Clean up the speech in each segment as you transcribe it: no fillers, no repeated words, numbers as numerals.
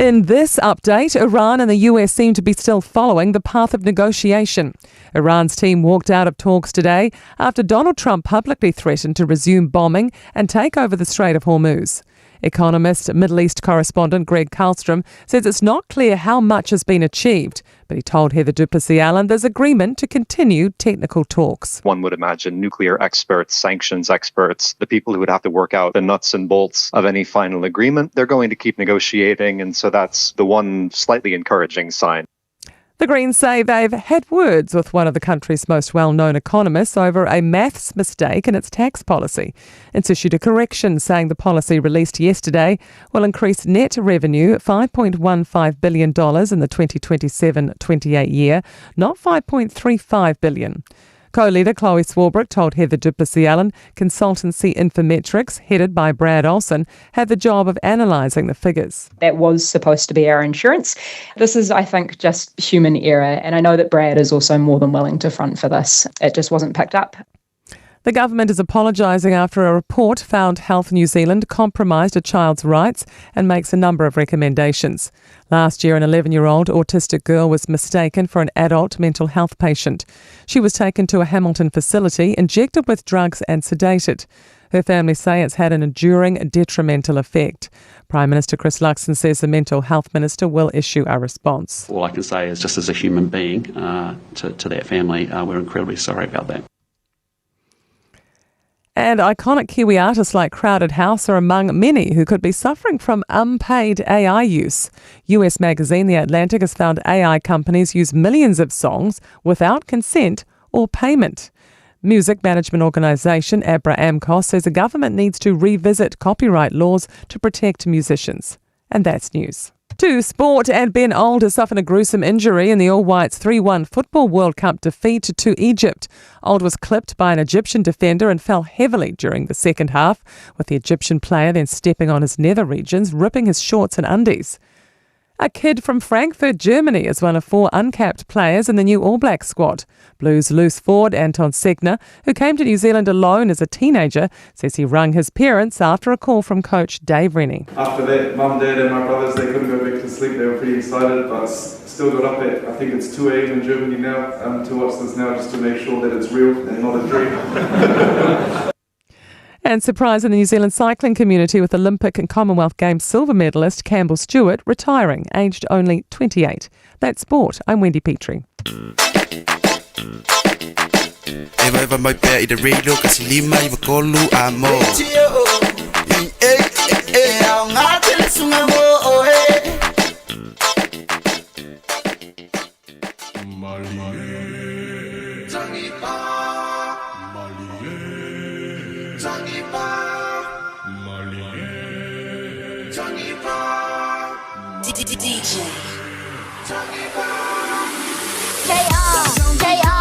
In this update, Iran and the US seem to be still following the path of negotiation. Iran's team walked out of talks today after Donald Trump publicly threatened to resume bombing and take over the Strait of Hormuz. Economist, Middle East correspondent Greg Carlstrom says it's not clear how much has been achieved, but he told Heather du Plessis-Allan there's agreement to continue technical talks. One would imagine nuclear experts, sanctions experts, the people who would have to work out the nuts and bolts of any final agreement, they're going to keep negotiating, and so that's the one slightly encouraging sign. The Greens say they've had words with one of the country's most well-known economists over a maths mistake in its tax policy. It's issued a correction saying the policy released yesterday will increase net revenue $5.15 billion in the 2027-28 year, not $5.35 billion. Co-leader Chloe Swarbrick told Heather du Plessis-Allan consultancy Infometrics, headed by Brad Olsen, had the job of analysing the figures. That was supposed to be our insurance. This is, I think, just human error, and I know that Brad is also more than willing to front for this. It just wasn't picked up. The government is apologising after a report found Health New Zealand compromised a child's rights and makes a number of recommendations. Last year, an 11-year-old autistic girl was mistaken for an adult mental health patient. She was taken to a Hamilton facility, injected with drugs and sedated. Her family say it's had an enduring detrimental effect. Prime Minister Chris Luxon says the Mental Health Minister will issue a response. All I can say is just as a human being to that family, we're incredibly sorry about that. And iconic Kiwi artists like Crowded House are among many who could be suffering from unpaid AI use. US magazine The Atlantic has found AI companies use millions of songs without consent or payment. Music management organisation ABRA AMCOS says the government needs to revisit copyright laws to protect musicians. And that's news. To sport, and Ben Old has suffered a gruesome injury in the All Whites 3-1 Football World Cup defeat to Egypt. Old was clipped by an Egyptian defender and fell heavily during the second half, with the Egyptian player then stepping on his nether regions, ripping his shorts and undies. A kid from Frankfurt, Germany is one of 4 uncapped players in the new All Black squad. Blues loose forward Anton Segner, who came to New Zealand alone as a teenager, says he rung his parents after a call from coach Dave Rennie. After that, Mum, Dad and my brothers, they couldn't go back to sleep. They were pretty excited, but still got up at, I think it's 2 a.m. in Germany now, to watch this now just to make sure that it's real and not a dream. And surprise in the New Zealand cycling community with Olympic and Commonwealth Games silver medalist Campbell Stewart retiring, aged only 28. That's sport. I'm Wendy Petrie. DJ JR.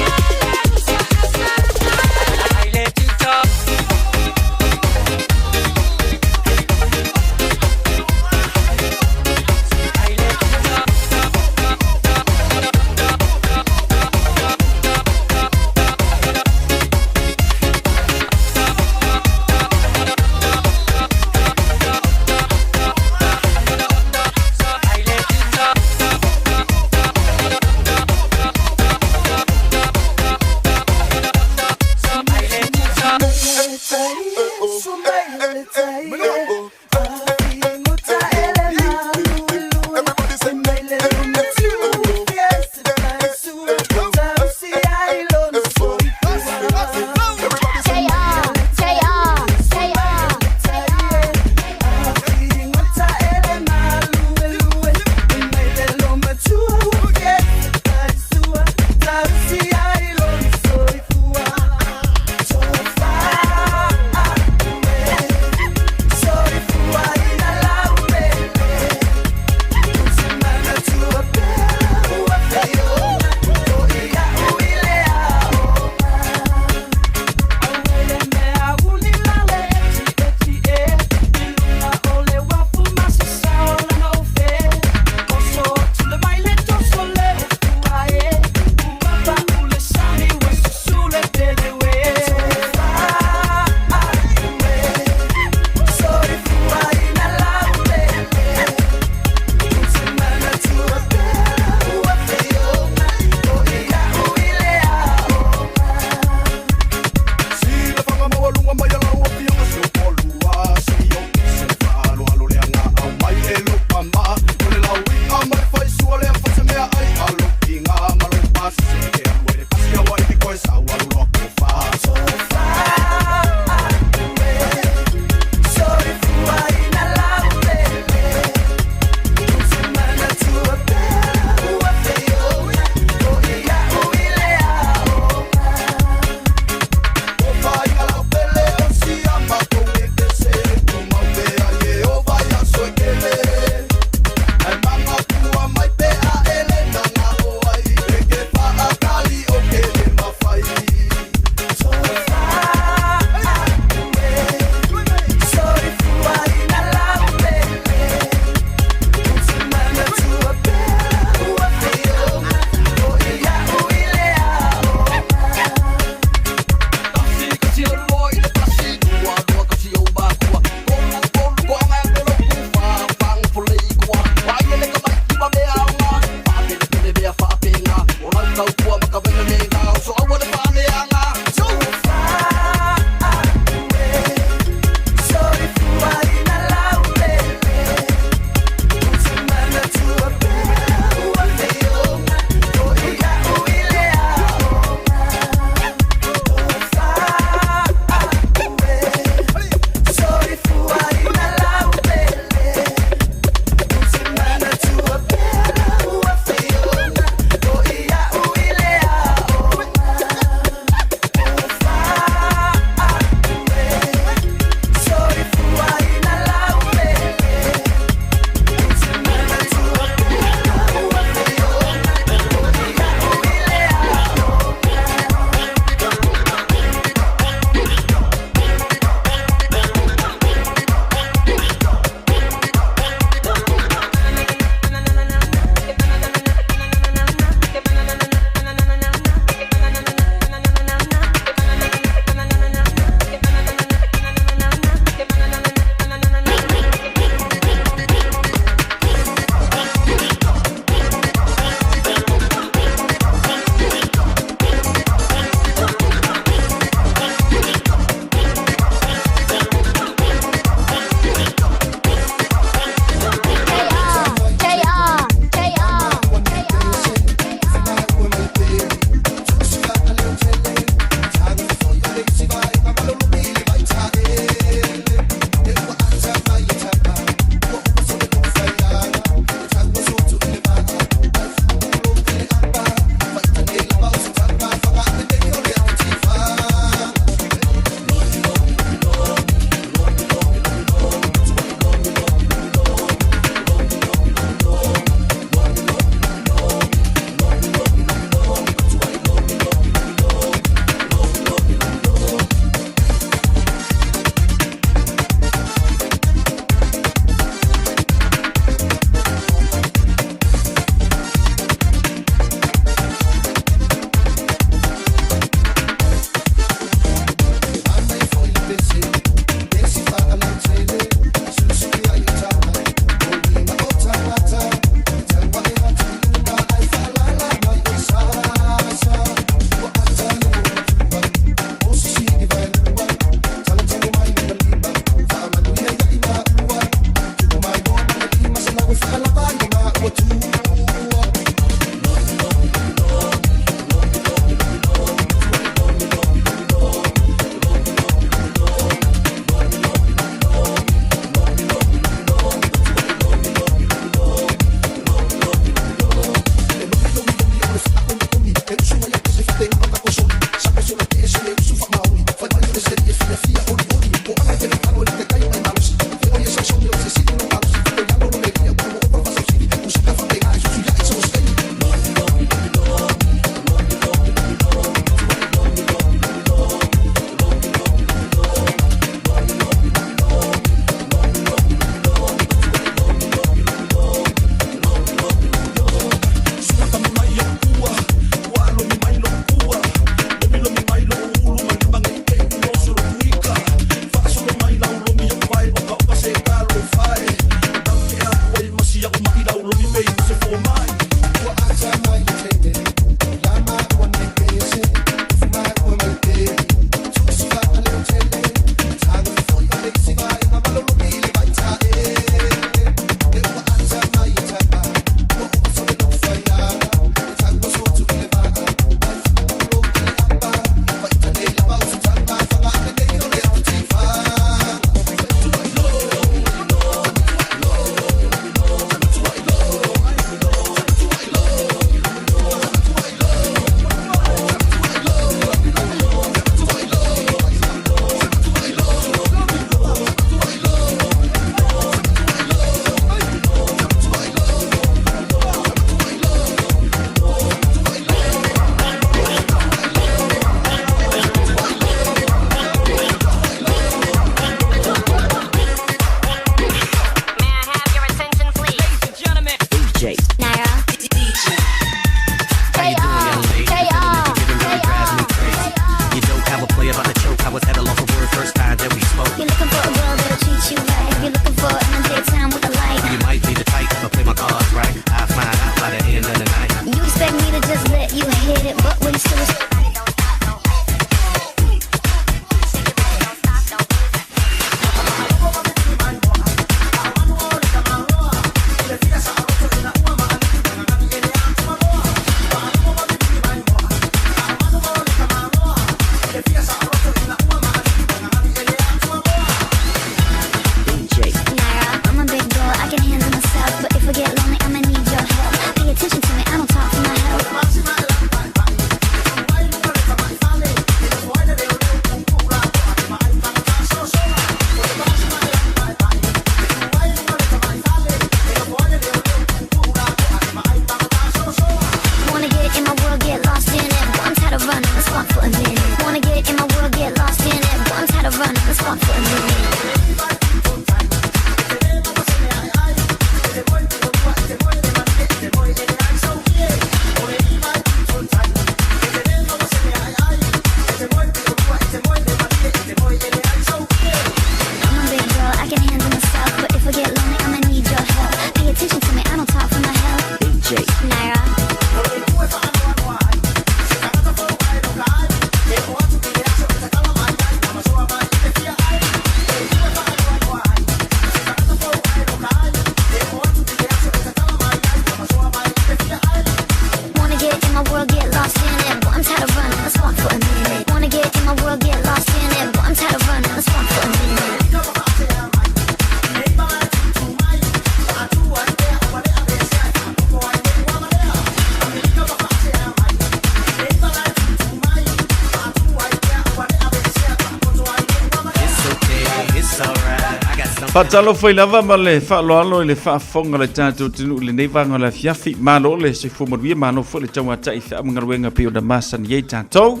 Faatalofa i lava ma le faaaloalo i le faafofoga a le tatou atunuu i lenei vaega o le afiafi. Malo le soifua manuia, malo foi le tauatai i feau ma galuega pei ona masani ai tatou.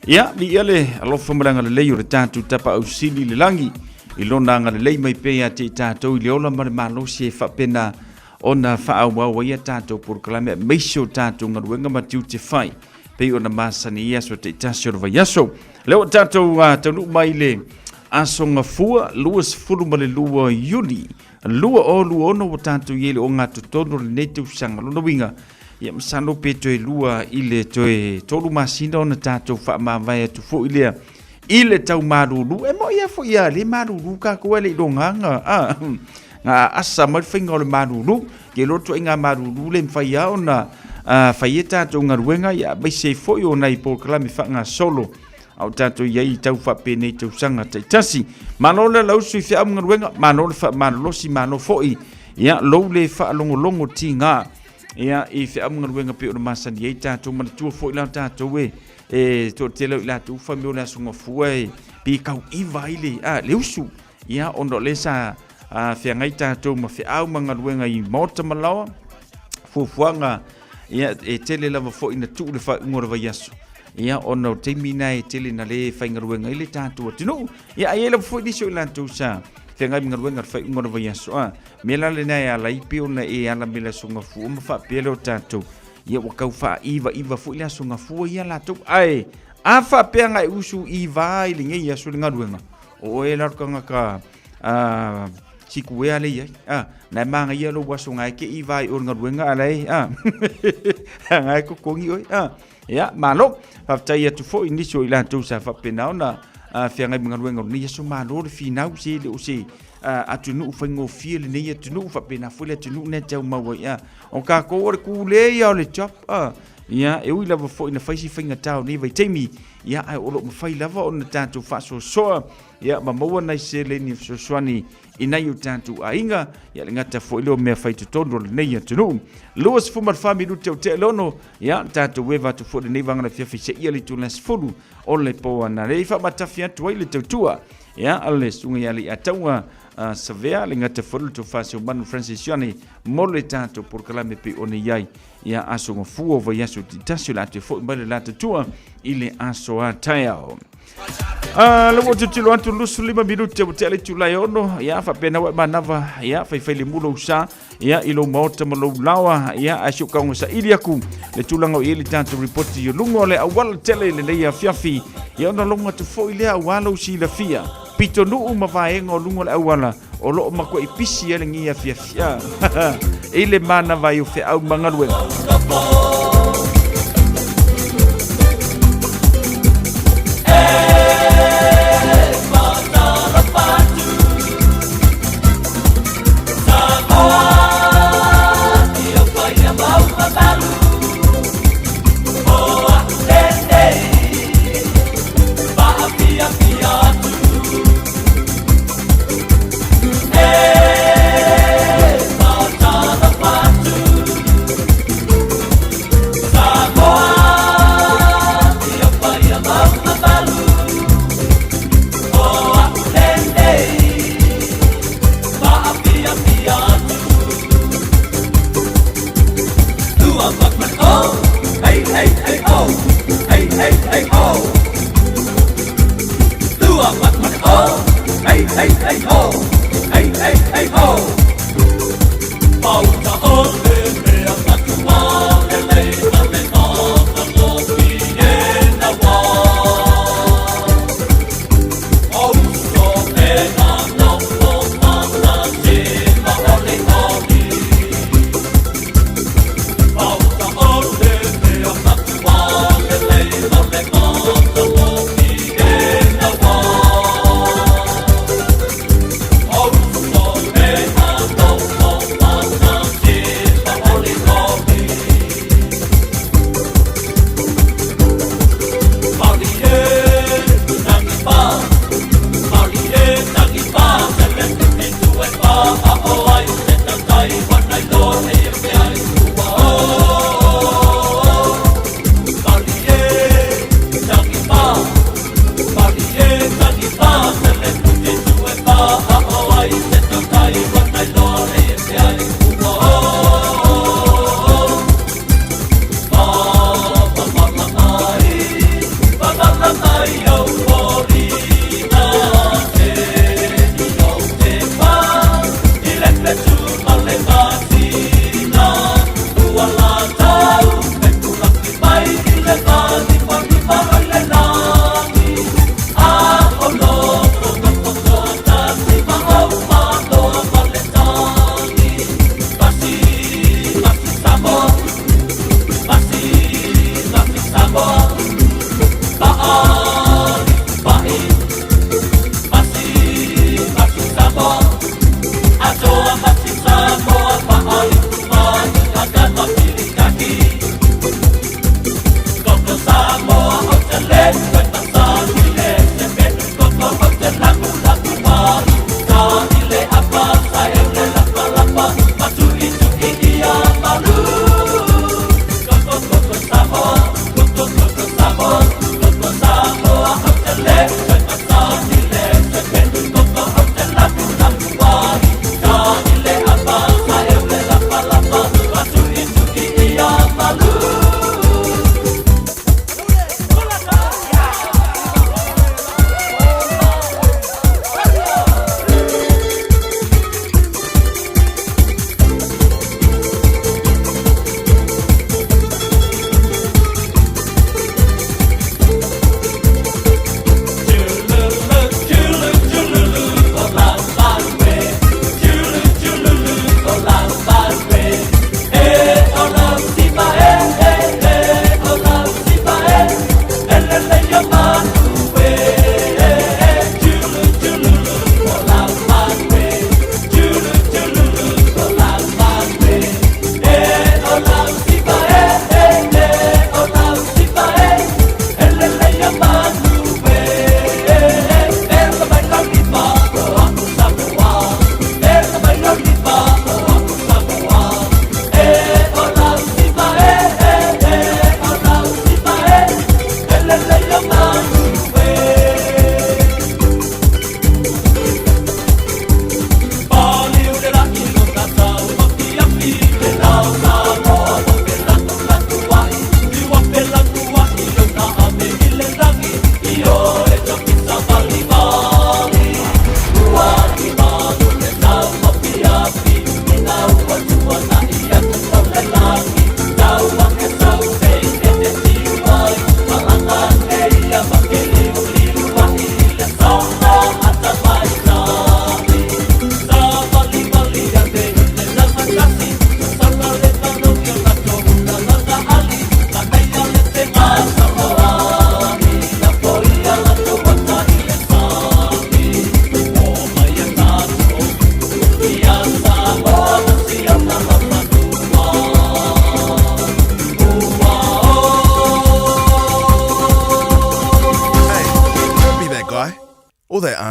Ia, viia le alofa ma le agalelei o le tatou Tapaau Sili i le lagi i lona agalelei mai pea ia te i tatou i le ola ma le malosi e faapena ona faaauau ai a tatou polokalame aemaise o tatou galuega ma tiute fai pei ona masani i aso taitasi o le vaiaso. Lea ua tatou taunuu mai le aso Gafua 22 Iuni 2026 ua tatou i ai le ogatotonu o lenei tausaga. Lona uiga, ia masalo pe toe lua i le toe tolu masina ona tatou faamavae atu foi lea i le tau malulu. E moi a foi a le malulu kākou e le i logaga. Ah, ngā asa mai le faiga o le malulu. Ke loa ituaiga malulu le mafai a ona fai ai tatou galuega, ia aemaise foi o nai polokalame faagasolo a o tatou i ai i tau faapenei tausaga taitasi. Malo le lausu i feau ma galuega, malo le faamalolosi, malo foi ia lou le faalogologo tiga ia i feau ma galuega pei ona masani ai tatou. Manatua foi la tatou e e toatele o i latou fai mai o le Aso Gafua e pe tau iva ai le, le usu. Ia, ona o lea sa feagai tatou ma feau ma galuega i maota ma laoa, fuafuaga, ia, e tele lava foi na tuu le faaiuga o le vaiaso. Ia, ona o taimi na e tele na le faigaluega ai le tatou atunuu. Ia, ae i ai lava foi nisi o i latou sa feagai ma galuega i le faaiuga o le vaiaso. A mea la lena e ala ai pei ona e ala mai le Aso Gafua ma faapea lea o tatou, ia ua tau faaiva iva foi le Aso Gafua ia latou. Ae a faapea na e usu iva i lenei aso i le galuega, o oe la o le tagata a sikuea le iai a na e magaia lou aso na e te iva ai o le galuega a la e a na e totogi oe a ia malo faafetai atu foi nisi o i latou sa faapena ona feagai ma galuega o lenei aso malo le finau se le o se atunuu faigofie lenei atunuu faapena foi le atunuu na e tau mau ai a o tatou o le kule ia o le job a ia e ui lava foi na fai si faigata o nei vaitaimi ia ae o lo o mafai lava ona tatou faasoasoa ia ma maua nai seleni e fesoasoani i nai o tatou aiga ia le gata foi lea o mea fai totonu o lenei atunuu. 24 minute o tea lono ia tatou eva atu foi lenei vaega afiafi seia le itula 10 o le po analeila i faamatafi atu ai le tautua ia le susuga ia Leiataua Savea le gata foi le tofa Seumanu Francis Sione mo le tatou polokalame pei ona i ai ia aso gafua o vaiaso tasi o le a toe foi mai le la tatua i le aso a taeao. Le ua tilotilo atu 25 minute ua tea le itula e 6, ia faapena ua e manava, ia faifai le mulo usa, ia i lou maota ma lou laoa, ia ae si o kauga saili aku le tulaga o i ai le tatou ripoti i luga o le auala tele i lenei afiafi, ia ona logo atu foi lea aua lou silafia, pitonuu ma vaega o luga o le auala o lo o matuai pisi ai lenei afiafi i le manava ai o feau ma galuega.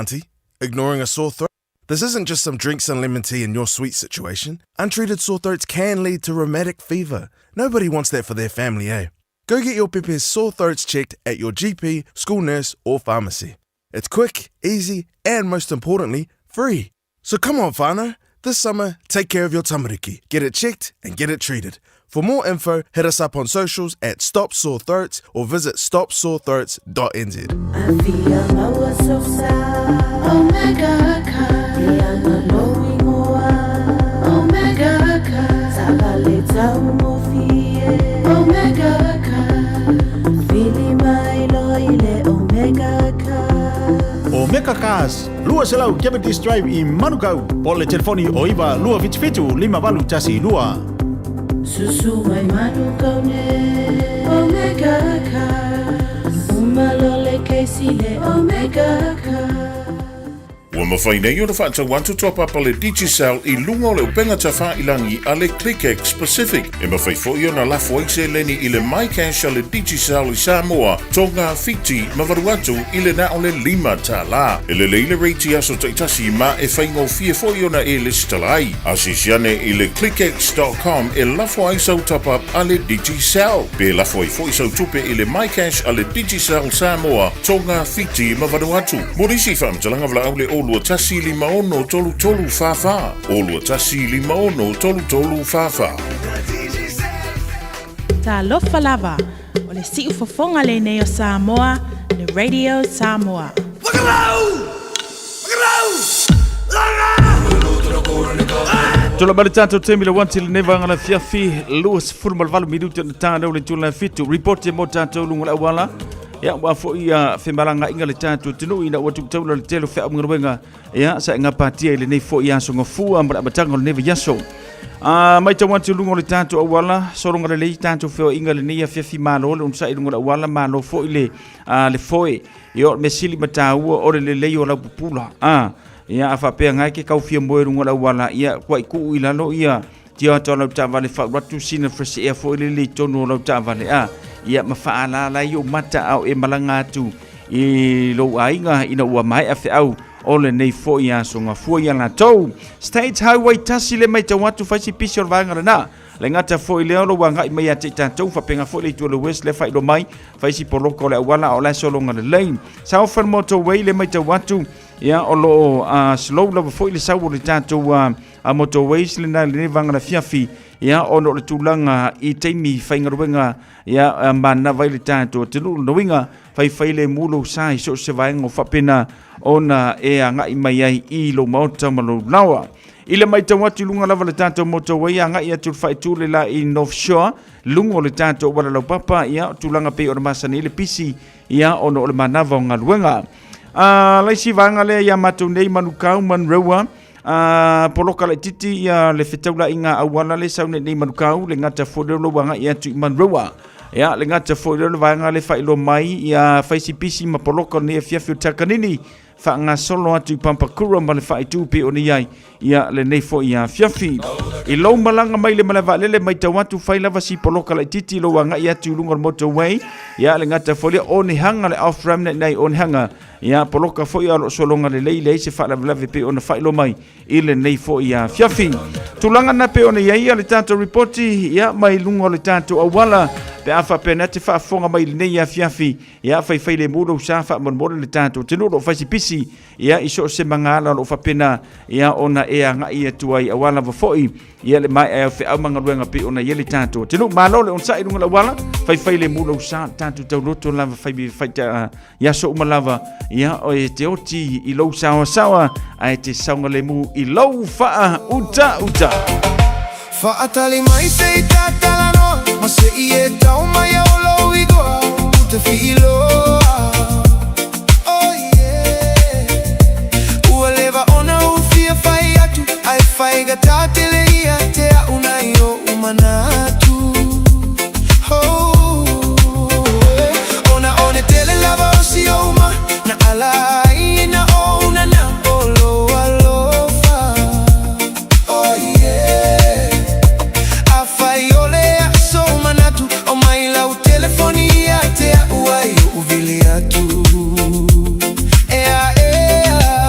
Auntie, ignoring a sore throat? This isn't just some drinks and lemon tea in your sweet situation. Untreated sore throats can lead to rheumatic fever. Nobody wants that for their family, eh? Go get your pepe's sore throats checked at your GP, school nurse, or pharmacy. It's quick, easy, and most importantly, free. So come on, whānau. This summer, take care of your tamariki. Get it checked and get it treated. For more info, hit us up on socials at Stop Sore Throats or visit stopsorethroats.nz. Omega Cars, 200 Cavendish Drive i Manukau, po o le telefoni o 9 277 5812. Susu mai Manukau ne Omega Cars Uma lo le Casey le Omega Cars. Ua mafai nei ona faatau atu top up a le Digicel i luga o le upega tafailangi a le ClickX Pacific. E mafai foi ona lafo ai seleni i le MyCash a le Digicel i Samoa, Tonga, Fiti ma Vanuatu i le na o le $5. E lelei le rate i aso taitasi ma e faigofie foi ona e lesitala ai. Asiasi ane i le clickx.com e lafo ai sau top up a le Digicel. Pe lafo ai foi sau tupe i le MyCash a le Digicel Samoa, Tonga, Fiti ma Vanuatu. Mo nisi faamatalaga valaau le 0 21 56 33 44, 0 21 56 33 44. Talofa lava, o le siufofoga lenei o Samoa, le Radio Samoa. Tula mai le tatou taimi le wanti lenei vaega le afiafi 28 minute ona ta leo le itula e fitu. Report e mo tatou luga o le auala. Ia, ua foi ia femalagaaiga le tatou atunuu ina ua tuu taula le tele o feaugaluega ia sa e gapatia i lenei foi aso gafua ma le amataga o lenei vaiaso. A matau atu i luga o le tatou auala, sologa lelei tatou feoaiga lenei afiafi malo le onosai i luga o le auala, malo foi le, a, le foe. Ia, o le mea sili ma taua o le lelei o lau pupula. A, ia, a faapea nga e ke kau fia moe i luga o le auala, ia, kuai tuu i lalo ia Tio atu lau taavale faaulu atu sina fresh air foi lele i totonu o lau taavale a ia ma faalala ai ou mata a o e malaga atu i lou aiga ina ua maea feau o lenei foi aso gafua ia latou. State Highway tasi le matau atu fai si pisi o le vaega lena. Le gata foi lea o lou agai mai ia te i tatou faapena foi le itu o le West lea faailoa mai fai si poloka o le auala a o la e sologa lelei. Southern Motorway le matau atu ia o lo o slow lava foi le sau o le tatou a motorways lena i lenei vaega o le afiafi, ia, ona o le tulaga i taimi faigaluega, ia, manava ai le tatou atunuu. Lona uiga, faifai lemu lou sa i so o se vaega o faapena ona e agai mai ai i lou maota ma lou laoa. I le matau atu i luga lava o le tatou motorway, agai atu i le faaitu le la i North Shore, luga o le tatou auala laupapa, ia, o tulaga pei ona masani ai le pisi, ia, ona o le manava o galuega. A le isi vaega lea ia matou nei Manukau, Manurewa, A poloka laititi ia le fetaulaiga auala le sau nei Manukau, le gata foi lea o lou agai atu i Manurewa. Ia, le gata foi lea o le vaega le faailoa mai ia faisi pisi ma poloka o lenei afiafi o Takanini faagasolo atu i Pampakura ma le faaitu pei ona i ai ia lenei foi afiafi. I lou malaga mai le malae vaalele matau atu fai lava si poloka laititi lou agai atu i luga o le motorway. Ia, le gata foi lea Onehanga le off ramp nei Onehanga. Ia, poloka foi a o lo o sologa lelei leai se faalavelave pei ona faailoa mai i lenei foi afiafi. Tulaga na pei ona i ai le tatou ripoti, ia, mai luga o le tatou auala, pe a faapea na te faafofoga mai i lenei afiafi, ia, faifai lemu lou sa faamolemole le tatou atunuu o lo o fai si pisi, ia, i so o se magaala o lo o faapena, ia, ona e agai atu ai aua lava foi Ia le maea o feau ma galuega pei ona i ai le tatou atunuu. Malo le onosai i luga o le auala, faifai lemu lou sa, tatou tauloto lava fai fai ta i aso uma lava, ia o e te oti i lou saoasaoa, ae te saogalemu i lou faautauta. Faatali mai se i tatalanoa Ma se i e tau mai au lou igoa Ou te fiiloa Oh yeah Ua leva ona ou fia fai atu Ae faigata tele ia te a'u nai o'u manatu Oh Ona one tele lava o si ou ma Na ala ai na ou na na o lou alofa Oh yeah Afai ole a sou manatu O mai lau telefoni ia te a'u ai o'u vili atu Ea ea.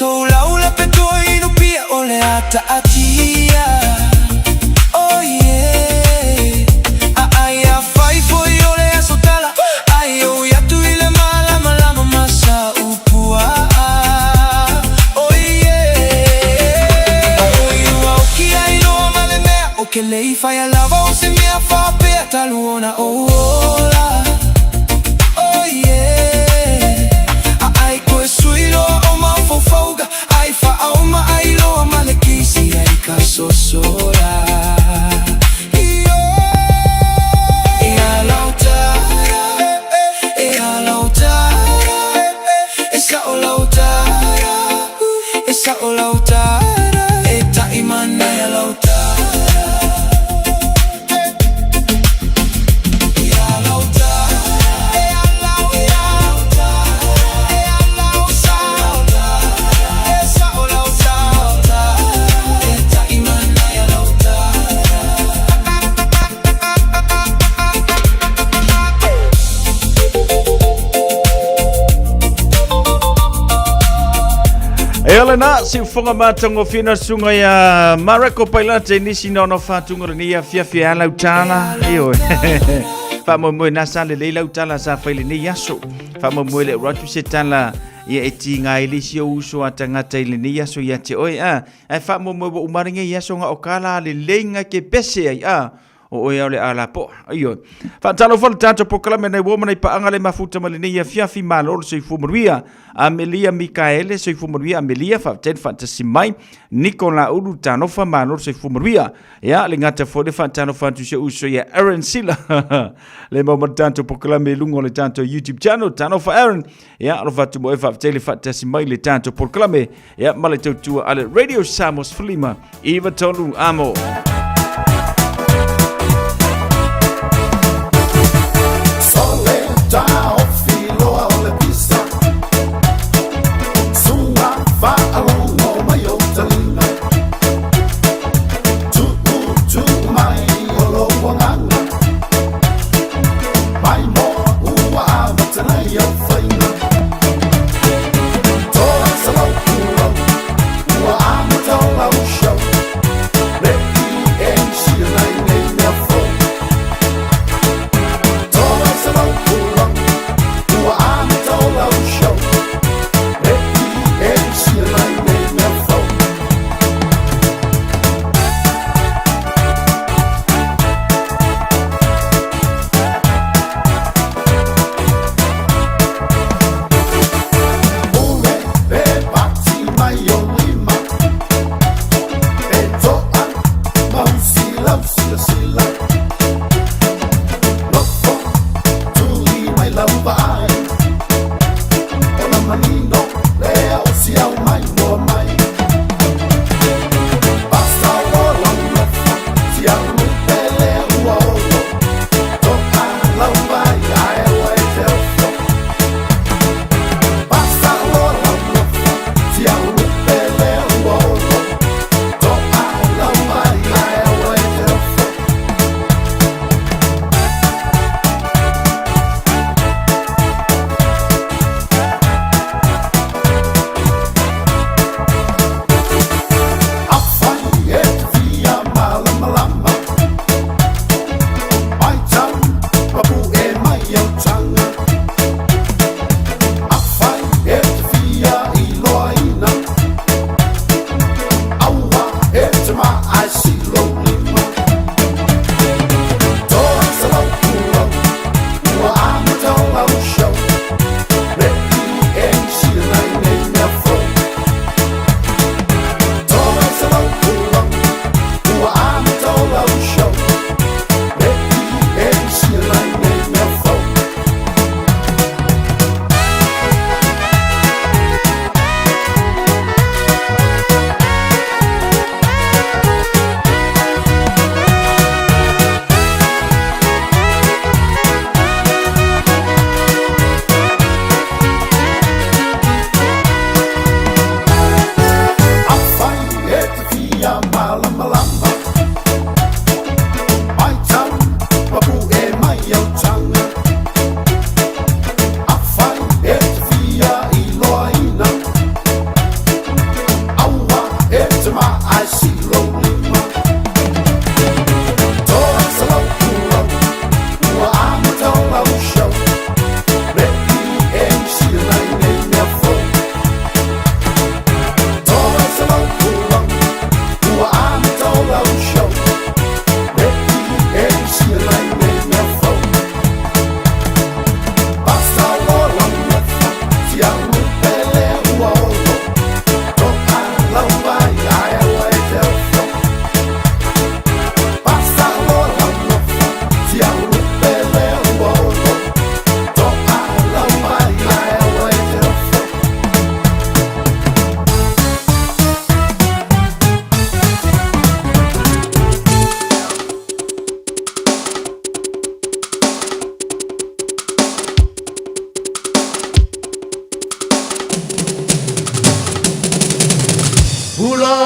tou lau le petoa inu pia o le a taatia. Oh yeah. A ai a fai foi o le aso tala, ai o i atu i le malamalama ma sa upua. Oh yeah. O i ua oki ai loa ma le mea o ke lei whai a lava o se mea whapea talu ona o ola. Oh yeah. A ai koe sui loa o mafaufauga, ai whaaoma ai loa ma le kisi ai ka sosola. Io. E alau tara, e alau tara, e sa o lau tara, e sa o lau tara, e tai mana e lau tara. E alau tara, e alau, e alau tara, e alau sa e sa o lau tara, e tai mana e lau tara. E ole na, si ufonga matagofie na susuga ia Mareko Pailate i nisi na ona fatuga o lenei afiafi a lau tala. Ioe. Faamoemoe na sa lelei lau tala sa fai lenei aso. Faamoemoe le atu se tala ia e tiga ai le isi ou uso a tagata i lenei aso ia te oe a. Ae faamoemoe ua uma lenei aso ga o kala lelei ga ke pese ai a. O oe ao le ala po. Ioe. Faatalofa le tatou polokalame nei uo ma nei paaga le mafuta ma lenei afiafi malo le soifua manuia. Amelia Mikaele, soifua manuia Amelia, faafetai le faatasi mai. Nicola Ulu, talofa malo le soifua manuia. Ia, le gata foi le faatalofa atu i si ou uso ia Aaron Sila. le mau ma le tatou polokalame i luga o le tatou YouTube channel. Talofa Aaron. Ia, alofa atu mo oe, faafetai le faatasi mai le tatou polokalame. Ia, ma le tautua a le Radio Samos Filima, 93 amo.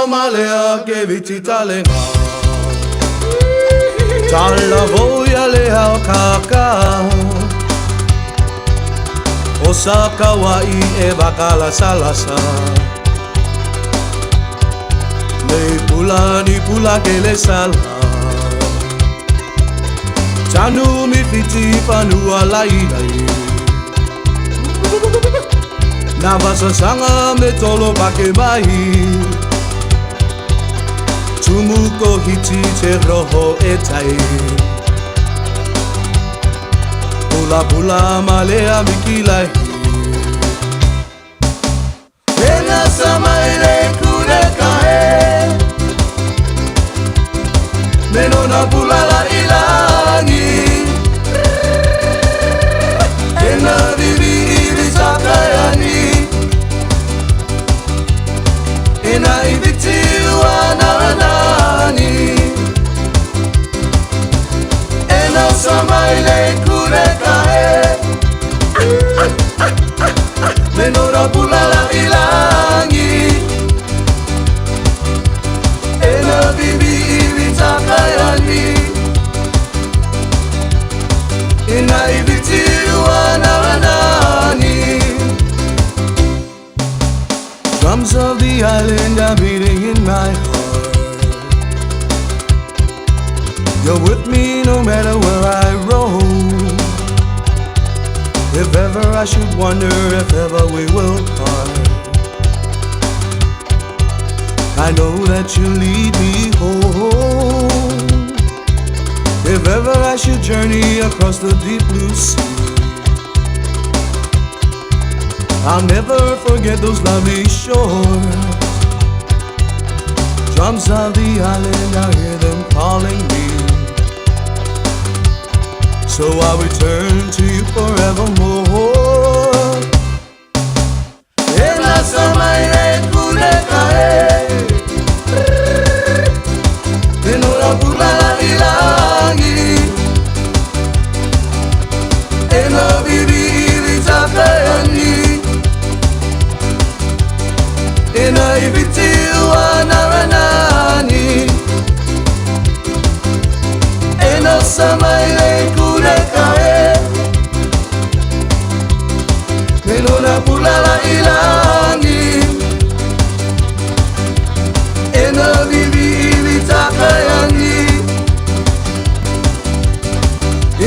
malea ke viti talenga. Tala voia le hao kaka. O sa kawai e bakala salasa. Nei pula ni pula ke le sala. Tanu mi fiti fanua lai lai. Na vasasanga me tolo pake mai. Tumu ko hiti te roho e tai. Pula pula malea mikilai. Ena samaile kure kae. Meno na pula la ilangi. Ena vivi ivi sakayani. Ena iviti uana nani. Ena samaile kure kae. Meno na pula la ilangi. Ena vivi ivi takayani. Ena iviti uana nani. Drums of the island are beating in my heart. You're with me no matter where I roam. If ever I should wonder if ever we will part, I know that you lead me home. If ever I should journey across the deep blue sea, I'll never forget those lovely shores. Drums of the island, I hear them calling me. So I return to you forevermore. Ena samaile kule kae. Meno na pula la ilangi. Ena vivi ivi takayani. Ena iviti uana ranani. Ena samaile kule kae. Meno na pula la ilangi. Ena vivi ivi takayani.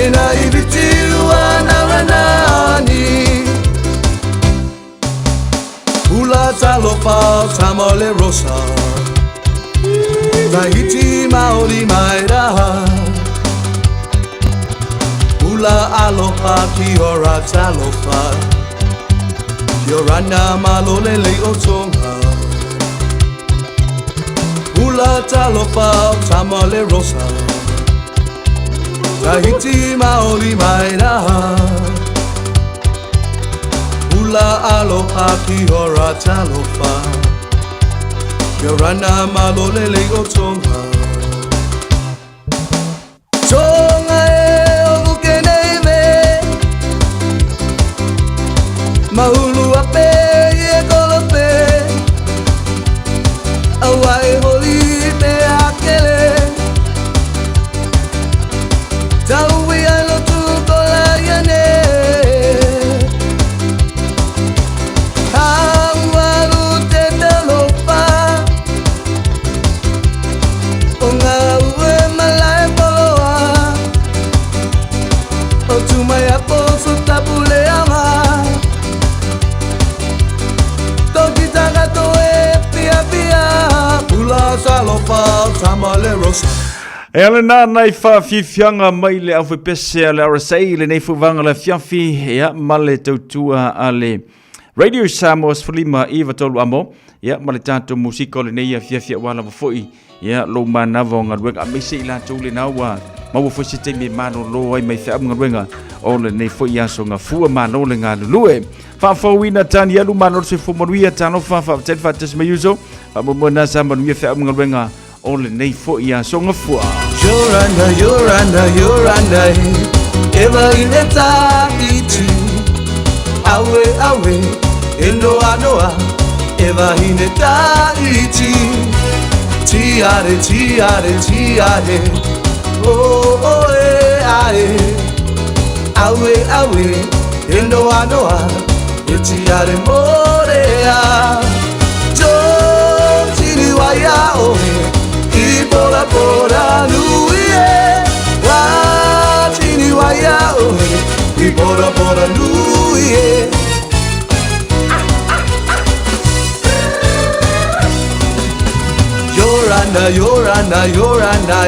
Ena iviti uana ranani. Hula talofa tamale rosa. Tahiti maori mai raha. Hula aloha ki ora talofa. Kia ora malole le o tonga. Hula talofa tamale rosa. Tahiti maori mai raha. Hula aloha ki ora talofa. Kia ora malole le o tonga. Tonga e o vuke nei me. Mahulu ape i e kolope. Aua e holi te akele. Tau i alo tu kola iane. Haualu te talofa. O ngā ue malae poloa. O tumai apo so tapu le anga. Toki takato e pia pia. Pula talofa tamale rosa. E ale nā nai whaafiafiaga mai le aufepese a le RSA lenei foi vaega o le afiafi, ia, ma le tautua a le Radio Samoa 59 3 amo, ia, ma le tatou musika o lenei afiafi auā lava foi, ia, lou manava o galuega aemaise i latou lenā ua maua foi se taimi e malōlō ai mai feau ma galuega o lenei foi aso gafua malo le galulue. Faafouina Tanielu, malo le soifua manuia, talofa, faafetai le faatasi mai uso, faamoemoe na sa manuia feau ma galuega o lenei foi aso gafua. Yorana, Yorana, Yorana, Eva in Tahiti. Awe, awe, e noa, noa, Eva in Tahiti. Tiare, tiare, tiare. Oh, oh, e, ae. Aue, aue, e noa noa, e tiare morea. Tō tini waia oe, i pora pora nui e. Wā tini waia oe, i pora pora nui e. Yorana, Yorana, Yorana,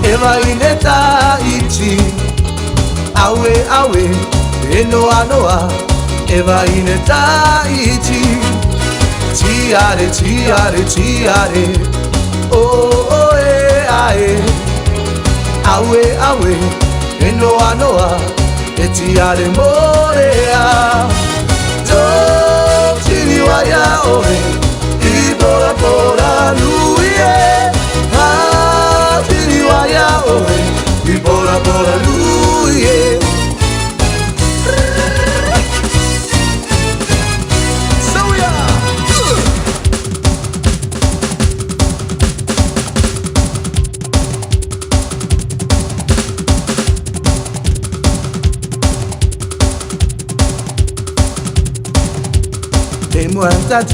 e vai iti. Awe, awe, e noa noa, e vai iti. Tiare, tiare, tiare, oh, oh, e, ae. Awe, awe, e noa noa, e tiare morea. Tō tini waia oe, i pora pora nui e. Ha tini waia oe, i pora pora nui e.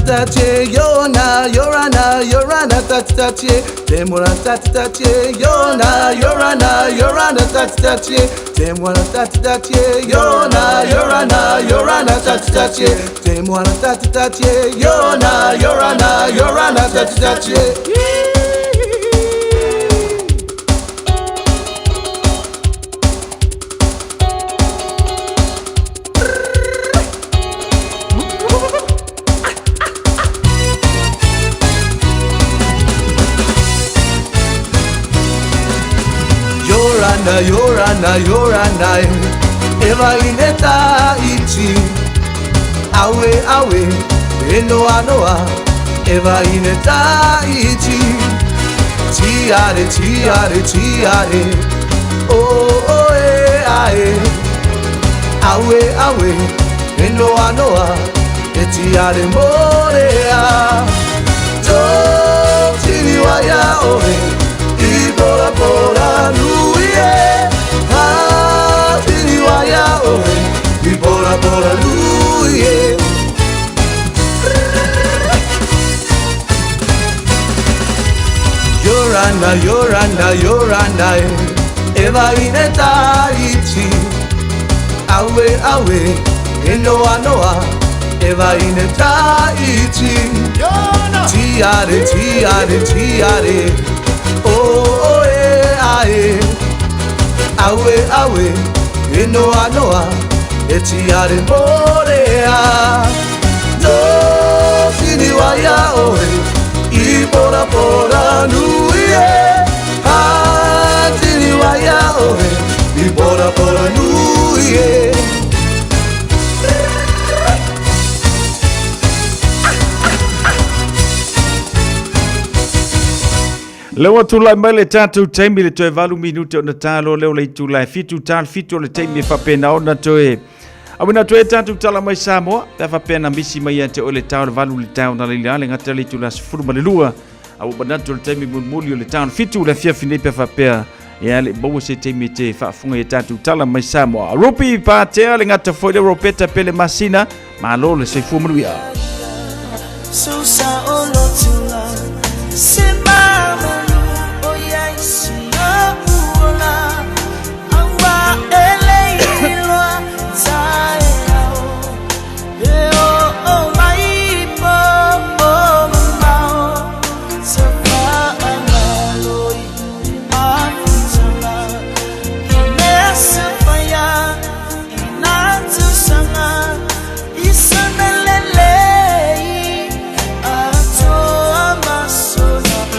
Tati yona yorana yorana tati tati Temura tati tati yona yorana yorana tati tati Temura tati tati yona yorana yorana tati tati Temura tati tati yona yorana yorana tati tati. Yorana, Yorana, Yorana, e vai iti. Awe, awe, e noa noa, e vai iti. Tiare, tiare, tiare, oh, oh, e, ae. Awe, awe, e noa noa, e tiare morea. Tō tini waia oe, i pora pora nui e. Ha tini waia oe, i pora pora nui e. Yorana, Yorana, Yorana, e vai iti. Awe, awe, e noa noa, e vai iti. Tiare, tiare, tiare, oh, oh, e, ae. Awe, awe, e noa noa, e tiare morea. Tō tini waia oe, i pora pora nui e. Ha tini waia oe, i pora pora nui e. Leo tulai mai le tātou taimi le toe 8 minute o na tālo leo le tulai fitu tal fitu o le taimi e whapena ona toe. Awina toe tātou tala mai Samoa, te whapena misi mai a te o le tau le valu le tau na leila le ngata le tula sefulu ma le lua. Au manatu le taimi mulimuli o le tau fitu le fiafi nei pe whapea. Ia le maua se taimi te whaafunga i tātou tala mai Samoa. Rupi Pātea le ngata foi le Ropeta Pele Masina, malo le soifua manuia. Susa o lotula, se mamalu o iai sina uola, aua ele iloa tae ao, e o o mai po o mamao, sa whaamaloi mafutanga, i mea se whaia, i nā tusanga, i sana lelei, atoa masona.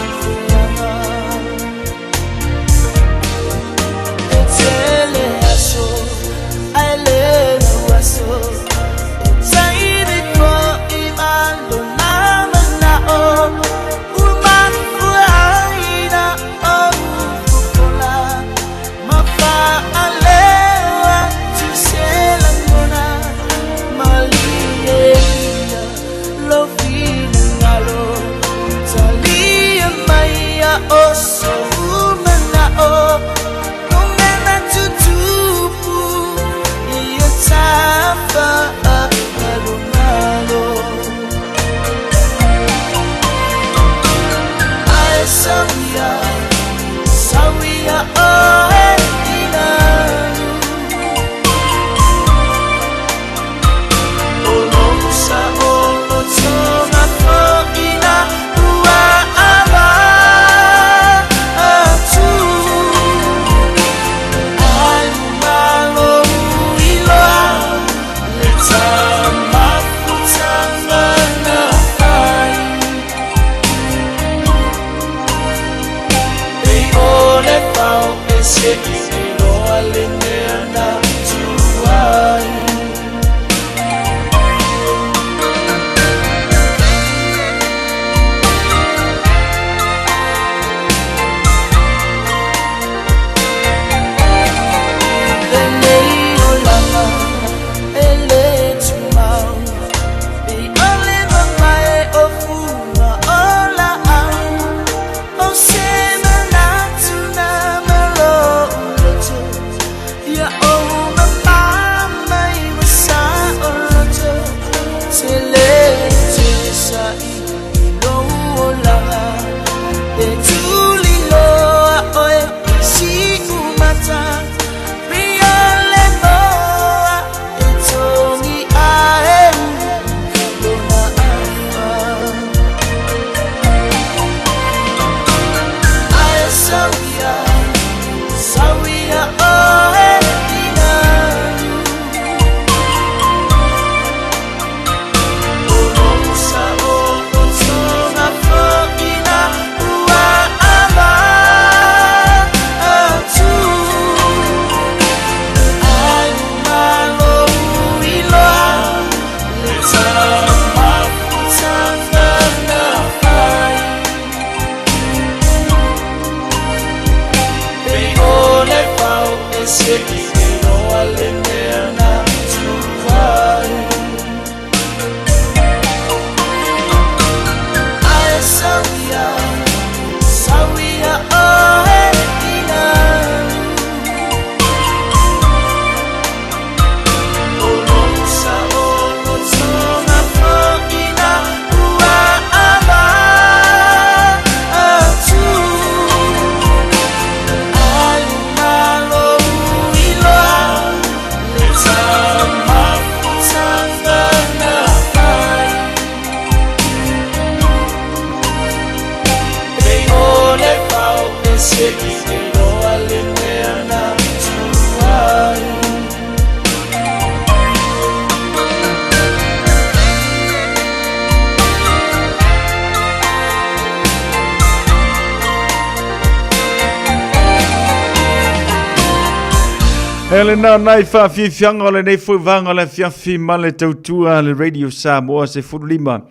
E lena nai whaafiafianga o lenei foi vanga le afiafi ma le tautua le Radio Samoa se fululima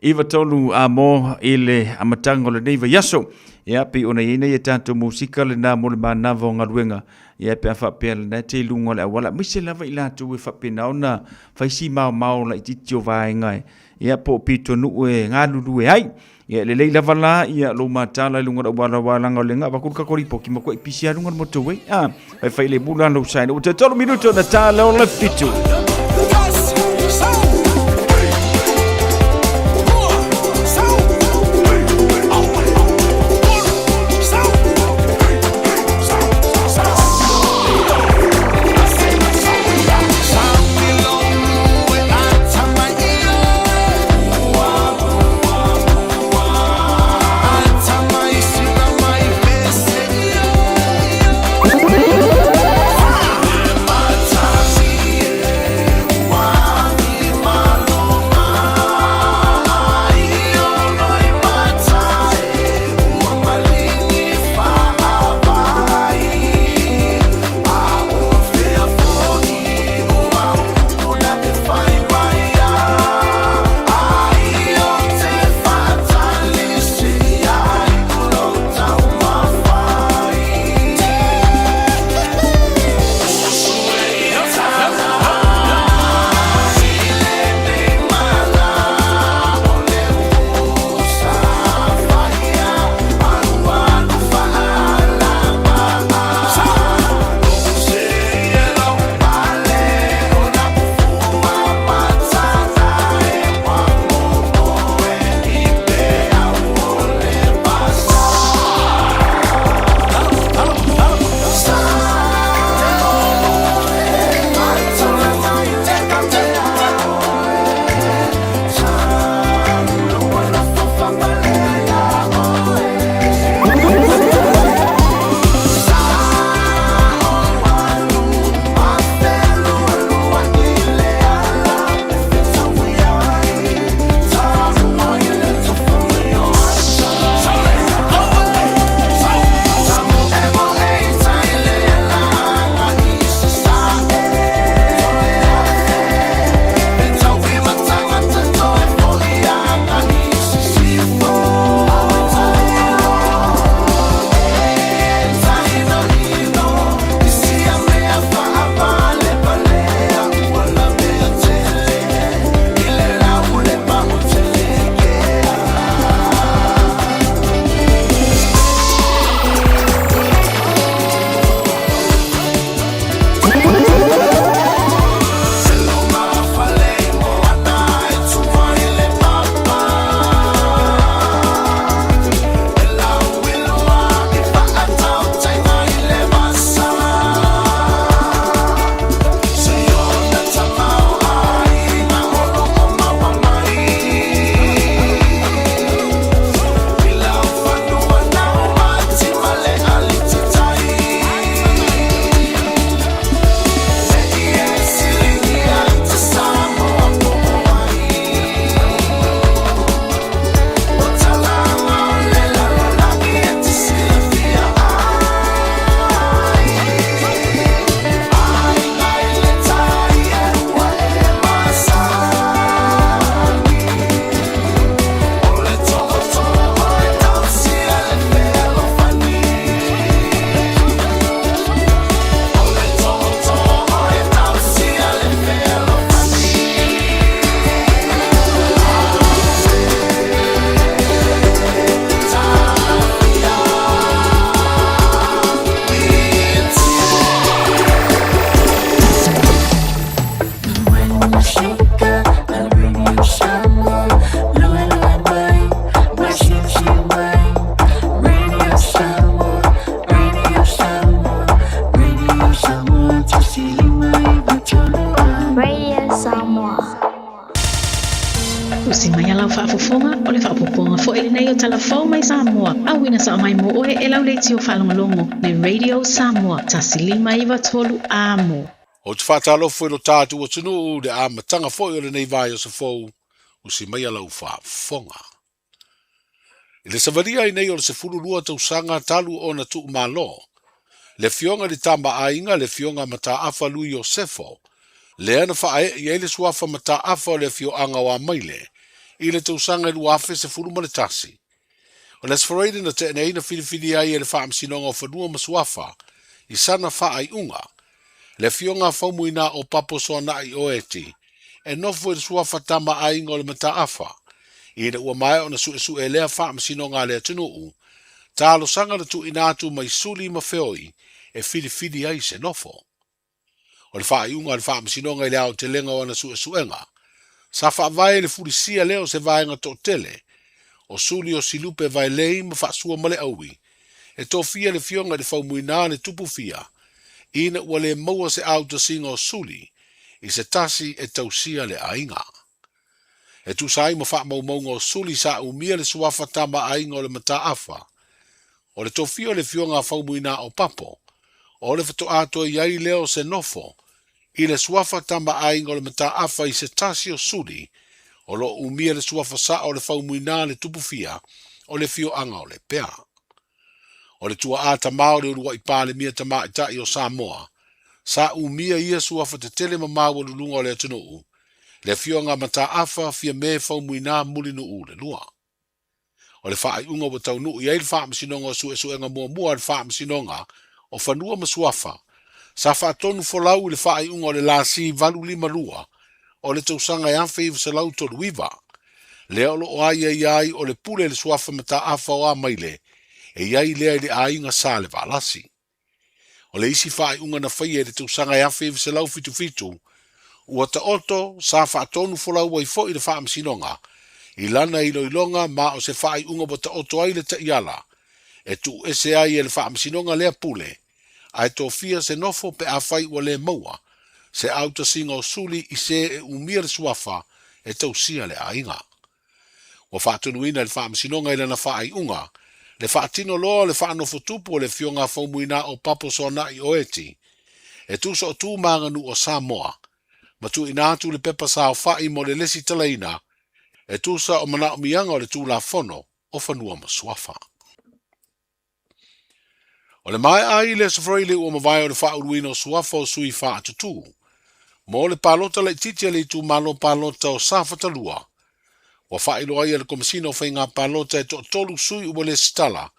iwa tolu a mo i le amataga o lenei vaiaso. Ia pei ona i ai nei e tatou musika lena mo le manava o galuega. Ia pe a faapea lena e te i luga o le auala, aemaise lava i latou e faapena ona fai si maomao laitiiti o vaega e, ia po o pitonuu e galulue ai. Ia e lelei lava la ia lou matala i luga o le auala aua leaga o le avatu le tatou lipoti matua e pisi lava luga o le motor way. A, faifai le mula lou sign. Ua toe tolu minuto ona ta lea o le fitu. Usi mai a lau faafofoga, o le faaopoopoga foi lenei o Tala Fou mai Samoa, auina sao mai mo oe e lau leitio faalogologo, le Radio Samoa, 1593 Amo. Ou te faatalofa i lo tatou atunuu i le amataga foi o lenei vaiaso fou, usi mai a lau faafofoga. I le savalia ai nei o le 12 tausaga talu ona tuumalo, le Afioga i le Tama a Aiga, le Afioga a Mataafa Lui Iosefo, lea na faaee i ai le suafa Mataafa o le afioaga o Amaile i le tausaga e 2011. O le Aso Faraile na tea nei na filifilia ai e le Faamasinoga o Fanua ma Suafa i sana faaiuga, le Afioga a Faumuina o Papo Soanai Oeti e nofo i le suafa Tama a Aiga o le Mataafa, ina ua maea ona suesue lea faamasinoga a le atunuu, talosaga na tuuina atu mai Suli ma Feoi e filifili ai se nofo. O le faaiuga a le Faamasinoga i le aotelega o ana suesuega, sa faavae i le fulisia lea o se vaega toatele o suli o Silupe Vaelei ma Faasua Maleaui e tofia le Afioga i le Faumuina le Tupu Fia ina ua le maua se autasiga o suli i se tasi e tausia le aiga. E tusa ai ma faamaumauga o suli sa umia le suafa tama aiga o le Mataafa, o le tofia o le Afioga a Faumuina o Papo, o le faatoa toe i ai lea o se nofo i le suafa tama aiga o le Mataafa i se tasi o suli o lo o umia le suafa sao o le Faumuina le Tupu Fia o le afioaga o Lepea. O le tuaa tamā o le uluai Palemia Tamaitai o Samoa, sa umia ia suafa tetele ma maualuluga o le atunuu, le Afioga a Mataafa Fiame Faumuina Mulinuu le Lua. O le faaiuga ua taunuu i ai le Faamasinoga o Suesuega Muamua a le Faamasinoga o Fanua ma Suafa, sa faatonu folau i le faaiuga o le lasi 852 o le tausaga e 1939, lea o lo o aiaia ai o le pule i le suafa mataafa o Amaile e i ai lea i le aiga Salevaalasi. O le isi faaiuga na faia i le tausaga e 1977, ua taoto sa faatonu folau ai foi le Faamasinoga i lana iloiloga ma o se faaiuga ua taoto ai le taiala e tuuese ai e le Faamasinoga lea pule ae tofia se nofo pe afai ua le maua se autasiga o suli i se e umia le suafa e tausia le aiga. Ua faatonuina e le Faamasinoga i lana faaiuga le faatino loa o le faanofotupu o le Afioga a Faumuina o Papo Soanai Oeti e tusa o tu ma aganuu o Samoa ma tuuina atu le pepa saofai mo le lesitalaina e tusa o manaomiaga o le Tulafono o Fanua ma Suafa. O le maea ai le Aso Faraile ua mavae o le faauluina o suafa o sui faatutū mo le palota laitiiti a le itumalo palota o Safata 2, ua faailoa ai e le Komesina o Faiga Palota e toatolu sui ua lesitala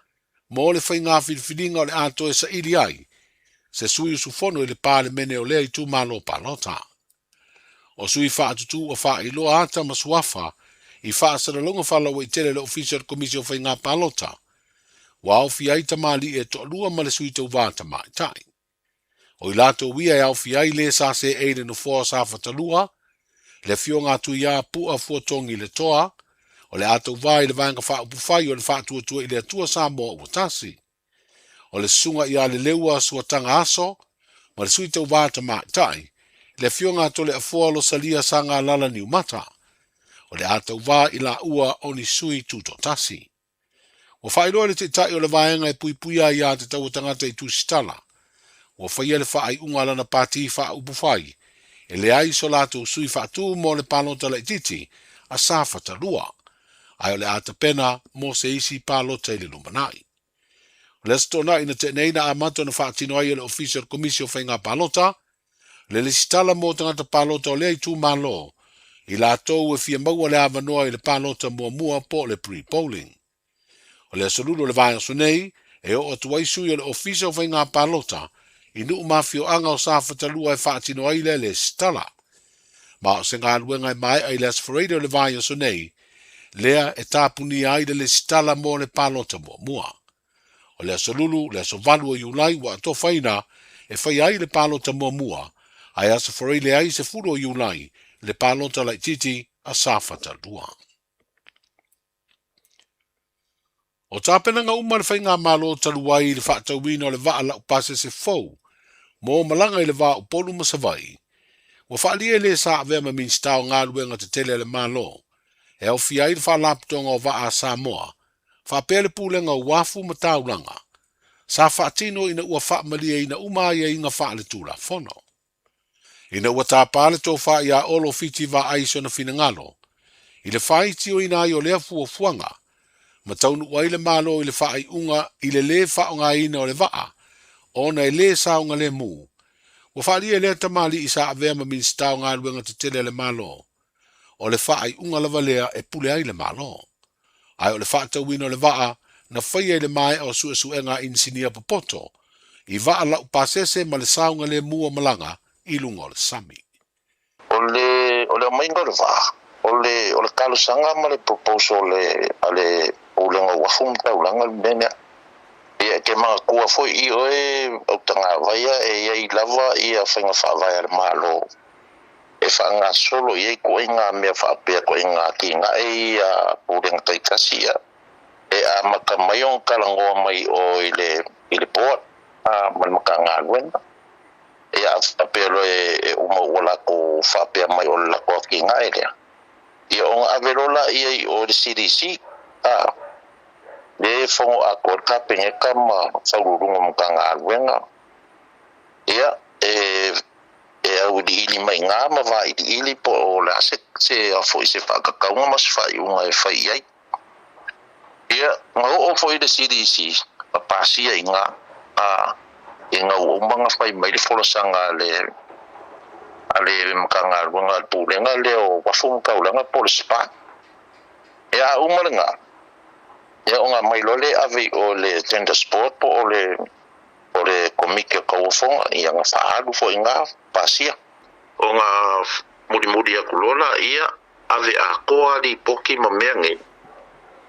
mo le faiga filifiliga o le a toe saili ai se sui usufono i le Palemene o lea itumalo palota. O sui faatutū ua faailoa ata ma suafa i faasalalauga faalauaitele a le Ofisa o le Komisi o Faiga Palota, ua aofia ai tamalii e toalua ma le sui tauvā tamaitai. O i latou ia e aofia ai le sa seei i le nofoa o Safata 2, le Afioga a Tuiā Pu'a Fuatogi Letoa, o le a tauvā i le Vaega Faaupufai o le Faatuatua i le Atua Samoa Ua Tasi. O le susuga ia Leleua Suataga Aso ma le Sui Tauvā Tamaitai, le Afioga a Toleafoa Losalia Sagalala Niumata. O le a tauvā i laua o ni sui tutoatasi. Ua faailoa e le Taitai o le Vaega e Puipuia ai Aiā Tatau a Tagata i Tusitala, ua faia le faaiuga a lana pati faaupufai e leai so latou sui faatu mo le palota laitiiti a Safata 2, ae o le a tapena mo se isi palota i le lumanai. O le Aso Toonai na tea nei na amata ona faatino ai e le Ofisa o le Komisi o Faiga Palota le lesitala mo tagata palota o lea itumalo i latou e fia maua le avanoa i le palota muamua po o le pre-polling. O le Aso Lulu o le vaiaso nei e oo atu ai sui o le Ofisa o Faiga Palota i nuu ma afioaga o Safata 2 e faatino ai lea lesitala. Ma o se galuega e maea i le Aso Faraile o le vaiaso nei, lea e tapunia ai le lesitala mo le palota muamua. O le Aso Lulu, le aso 8 o Iulai ua atofaina e faia ai le palota muamua, ae Aso Faraile ai 10 o Iulai le palota laitiiti a Safata 2. O tapenaga uma a le Faigamalo talu ai i le faatauina o le vaa laupasese fou mo malaga i le va o Upolu ma Savaii, ua faaalia e le sa avea ma Minisita o Galuega Tetele a le Malo e aofia ai le Faalapotopotoga o Vaa a Samoa, faapea le Pulega o Uafu ma Taulaga, sa faatino ina ua faamalieina uma aiaiga faaletulafono. Ina ua tapa le tofa ia Olo Fiti Vaai sona finagalo i le faaitioina ai o lea fuafuaga, ma taunuu ai le Malo i le faaiuga i le lē faaaogaina o le vaa ona e lē saogalemu, ua faaalia e lea tamalii sa avea ma Minisita o Galuega Tetele a le Malo, o le faaiuga lava lea e pule ai le Malo. Ae o le faatauina o le vaa na faia i le maea o suesuega a inisinia popoto i vaa laupasese ma le saogalemu o malaga i luga o le sami. O le o le aumaiga o le vaa, o le o le talosaga ma le proposal a le Pulega o Uafu ma Taulaga le mea lea. Ia e te manatua foi i oe Autagavaia e i ai lava ia faiga faavae a le Malo e faagasolo i ai ituaiga mea faapea, ituaiga atinae ia a Pulega taitasi ia e amata mai ona talanoa mai o i le i le board ma le Matagaluega. Ia a faapea loa e uma ua latou faapea mai o le latou atinae lea, ia ona ave loa laia i o i le CDC, a, lea e fono atoa ai le Kapeneta ma Faauluuluga o Matagaluega, ia, e e auiliili mai i ina ma vailiili po o le a se se a foi se faatatauga ma se faaiuga e fai i ai. Ia, na oo foi le CDC ma pasia i ina, a, ina ua uma ona fai mai le folasaga a le a le Matagaluega a le Pulega lea o Uafu ma Taulaga po o le SPA. Ia, a uma lena, ia ona aumai loa lea e ave i o i le Tenders Board po o le o le Komiti o Tauofoga, ia na faaalu foi i ina, pasia. Ona mulimuli atu loa laia, ave atoa lipoti ma mea nei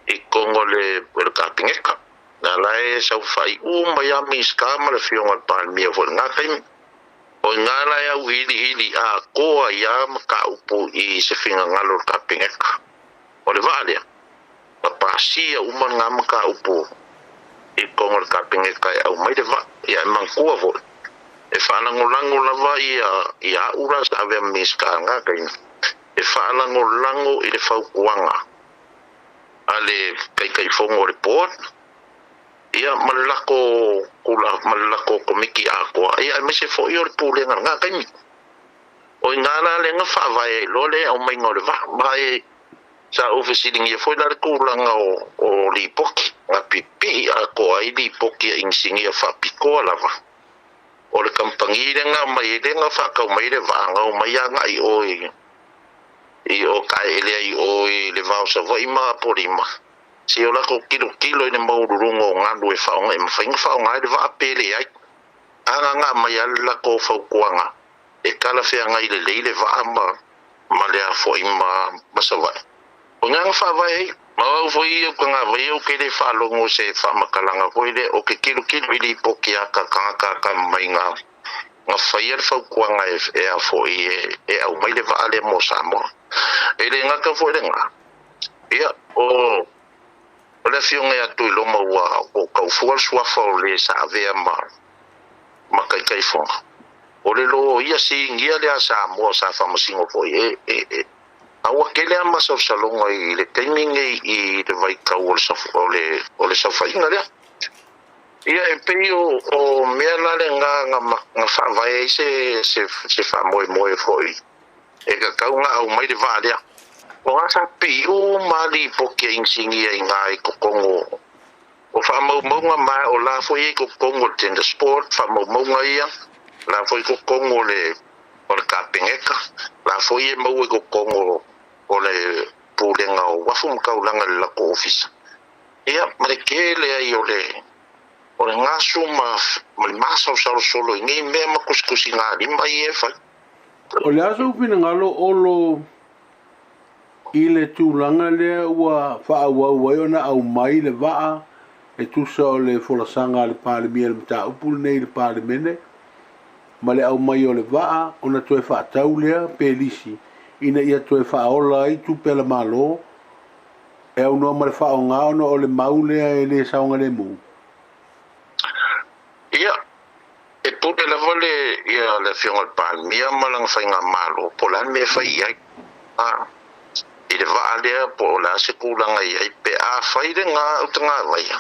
i totonu o le Kapeneta. Na la e saofai uma ai lava Minisita ma le Afioga i le Palemia foi i lena taimi. O i ina la e auiliili atoa ai lava mataupu i se finagalo o le Kapeneta. O le vaa lea, na pasia uma lena mataupu i totonu o le Kapeneta e aumai le vaa. Ia e manatua foi, e faalagolago lava ia au la sa avea ma Minisita i lena taimi, e faalagolago i le fautuaga a le Taitaifono o le Board, ia ma le latou ma le latou Komiti atoa, ia aemaise foi o le Pulega i lena taimi. O i ina la lea na faavae ai loa le aumaiga o le vaa. Ma e sa ou fesiligia foi la le tulaga o lipoti, na pipii atoa ai lipoti a inisinia faapitoa lava o le kamupani lea na aumai ai, lea na faatau mai le vaa, na omai agai i o i o taeele ai i o i le va o Savaii ma Apolima, se o latou tilotilo i le maualuluga o galu e faaaoga e mafai ona faaaoga ai le vaa pe leai. Agaga mai lava le latou fautuaga e talafeagai lelei le vaa ma ma le a foi ma ma Savaii. O ina na faavae ai. Ma o au foi ia utagavai ou te le faalogo i se faamatalaga foi lea, ou te tilotilo i lipoti a ka tagata atamamai na na faia le fautuaga e e a foi e e aumai le vaa lea mo Samoa. E le gata foi lena, ia o o le afioga ia Tuiloma ua ua taufua le suafa o le sa avea ma ma Taitaifono. O le loia sinia lea a Samoa sa faamasino foi e e e a ua tele lava masalosaloga i le taimi nei i le vaitau o le o le o le saofaiga lea. Ia e pei o o mea la lena na na faavae ai se se se faamoemoe foi e tatau ona aumai le vaa lea. O ga sa pipii uma lipoti a inisinia i ina i totonu o faamaumauga ma o la foi e i totonu o le Tender Sport faamaumauga ia, la foi i totonu o le o le Kapeneta, la foi e maua i totonu o le Pulega o Uafu ma Taulaga i le latou ofisa. Ia, ma le tele ai o le o le gasu ma ma le masaosalosolo i nei mea ma tusitusigalima ia e fai. O le a sou finagalo Olo i le tulaga lea ua faaauau ai ona aumai le vaa e tusa o le folasaga a le Palemia i le mataupu lenei i le Palemene ma le aumai o le vaa ona toe faatau lea pe lisi ina ia toe faaola ai tupe a le Malo e aunoa ma le faaaoga ona o le mau lea e le saogalemu. Ia, e pule lava le ia le Afioga i le Palemia ma lana faigamalo po o le a le mea e fai i ai. A. I le vaa lea po o le a se tulaga i ai pe afai le ga o tagavaia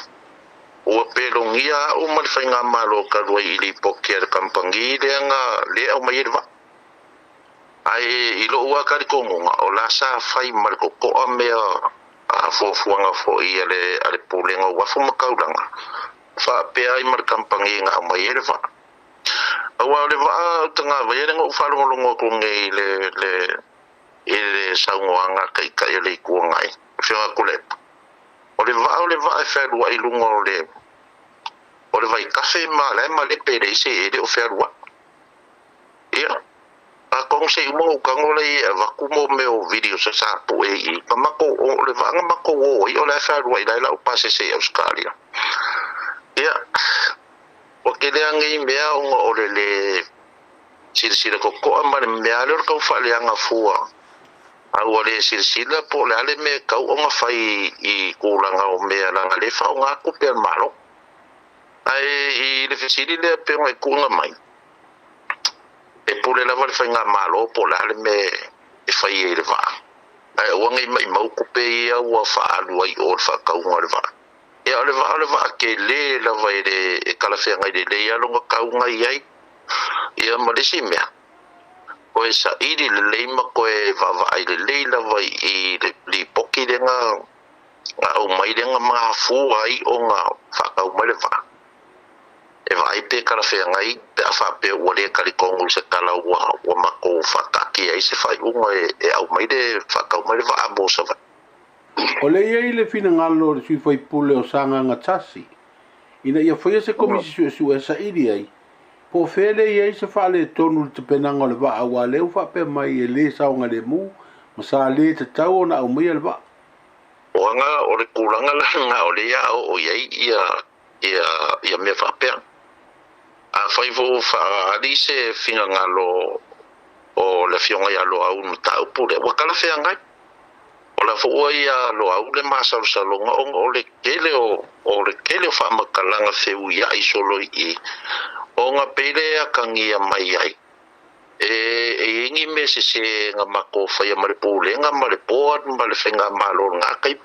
ua pelogia a'u ma le faigamalo talu ai i lipoti a le kamupani lea na lē aumai ai le vaa. Ae i lo'u a talitonuga o la sa fai ma le toto'a mea a fuafuaga fo'i a le a le Pulega o Uafu ma Taulaga faapea ai ma le kamupani na aumai ai le vaa. Auā o le vaa o tagavaia lea na ou faalogologo atu nei i le le i le saunoaga a Taitai o le Itu Agai, Afioga Tuilaepa, o le vaa o le vaa e fealuai i luga o le o le vaitafe ma la e malepe e leai se e le o fealuai. Ia, atonu se i uma ona ou tago lea e avatu mo mea o videos sa pue i na matou o le vaa na matou o ai o la e fealuai la e lau pasese i Ausetalia. Ia, ua tele lava nei mea ona o le lē silasila totoa ma le mea lea o le tau faaleaga fua, a ua le silasila po o le a le mea e tau ona fai i tulaga o mea leaga lea e faaaoga tupe a le Malo. Ae i le fesili lea pei ona e tuuina mai, e pule lava le faigamalo po o le a le mea e fai ai i le vaa, ae aua ne i maimau tupe ia ua faaalu ai i o i le faatauga o le vaa. Ia o le vaa o le vaa tele lava e le e talafeagai lelei lava lona tauga i ai. Ia ma le isi mea, toe saili lelei ma toe vaavaai lelei lava i le lipoti lea na aumai lea na mafua ai ona faatau mai le vaa. E vaai pe talafeagai pe a faapea ua le talitonu i se tala ua ua matou faataatia ai se faaiuga e aumai le faatau mai le vaa mo Savaii. O lea e i ai le finagalo o le sui usufono o Sagaga Tasi ina ia faia se komisi suesue e saili ai po o fea lea e i ai se faaletonu i le tapenaga o le vaa aua o lea ua faapea mai e le saogalemu ma sa le tatau ona aumaia le vaa. O aga o le tulaga la lena o lea a oo i ai ia ia ia mea faapea. Afai foi ua faaali se finagalo o le Afioga ia Loau i le mataupu lea, ua talafeagai. O la foi ua ia Loau le masalosaloga ona o le tele o o le tele o faamatalaga feuiai solo i i, ona pei le atagia mai ai e e i ai ni mea sese na matou faia ma le Pulega ma le Board ma le Faigamalo o lena taimi,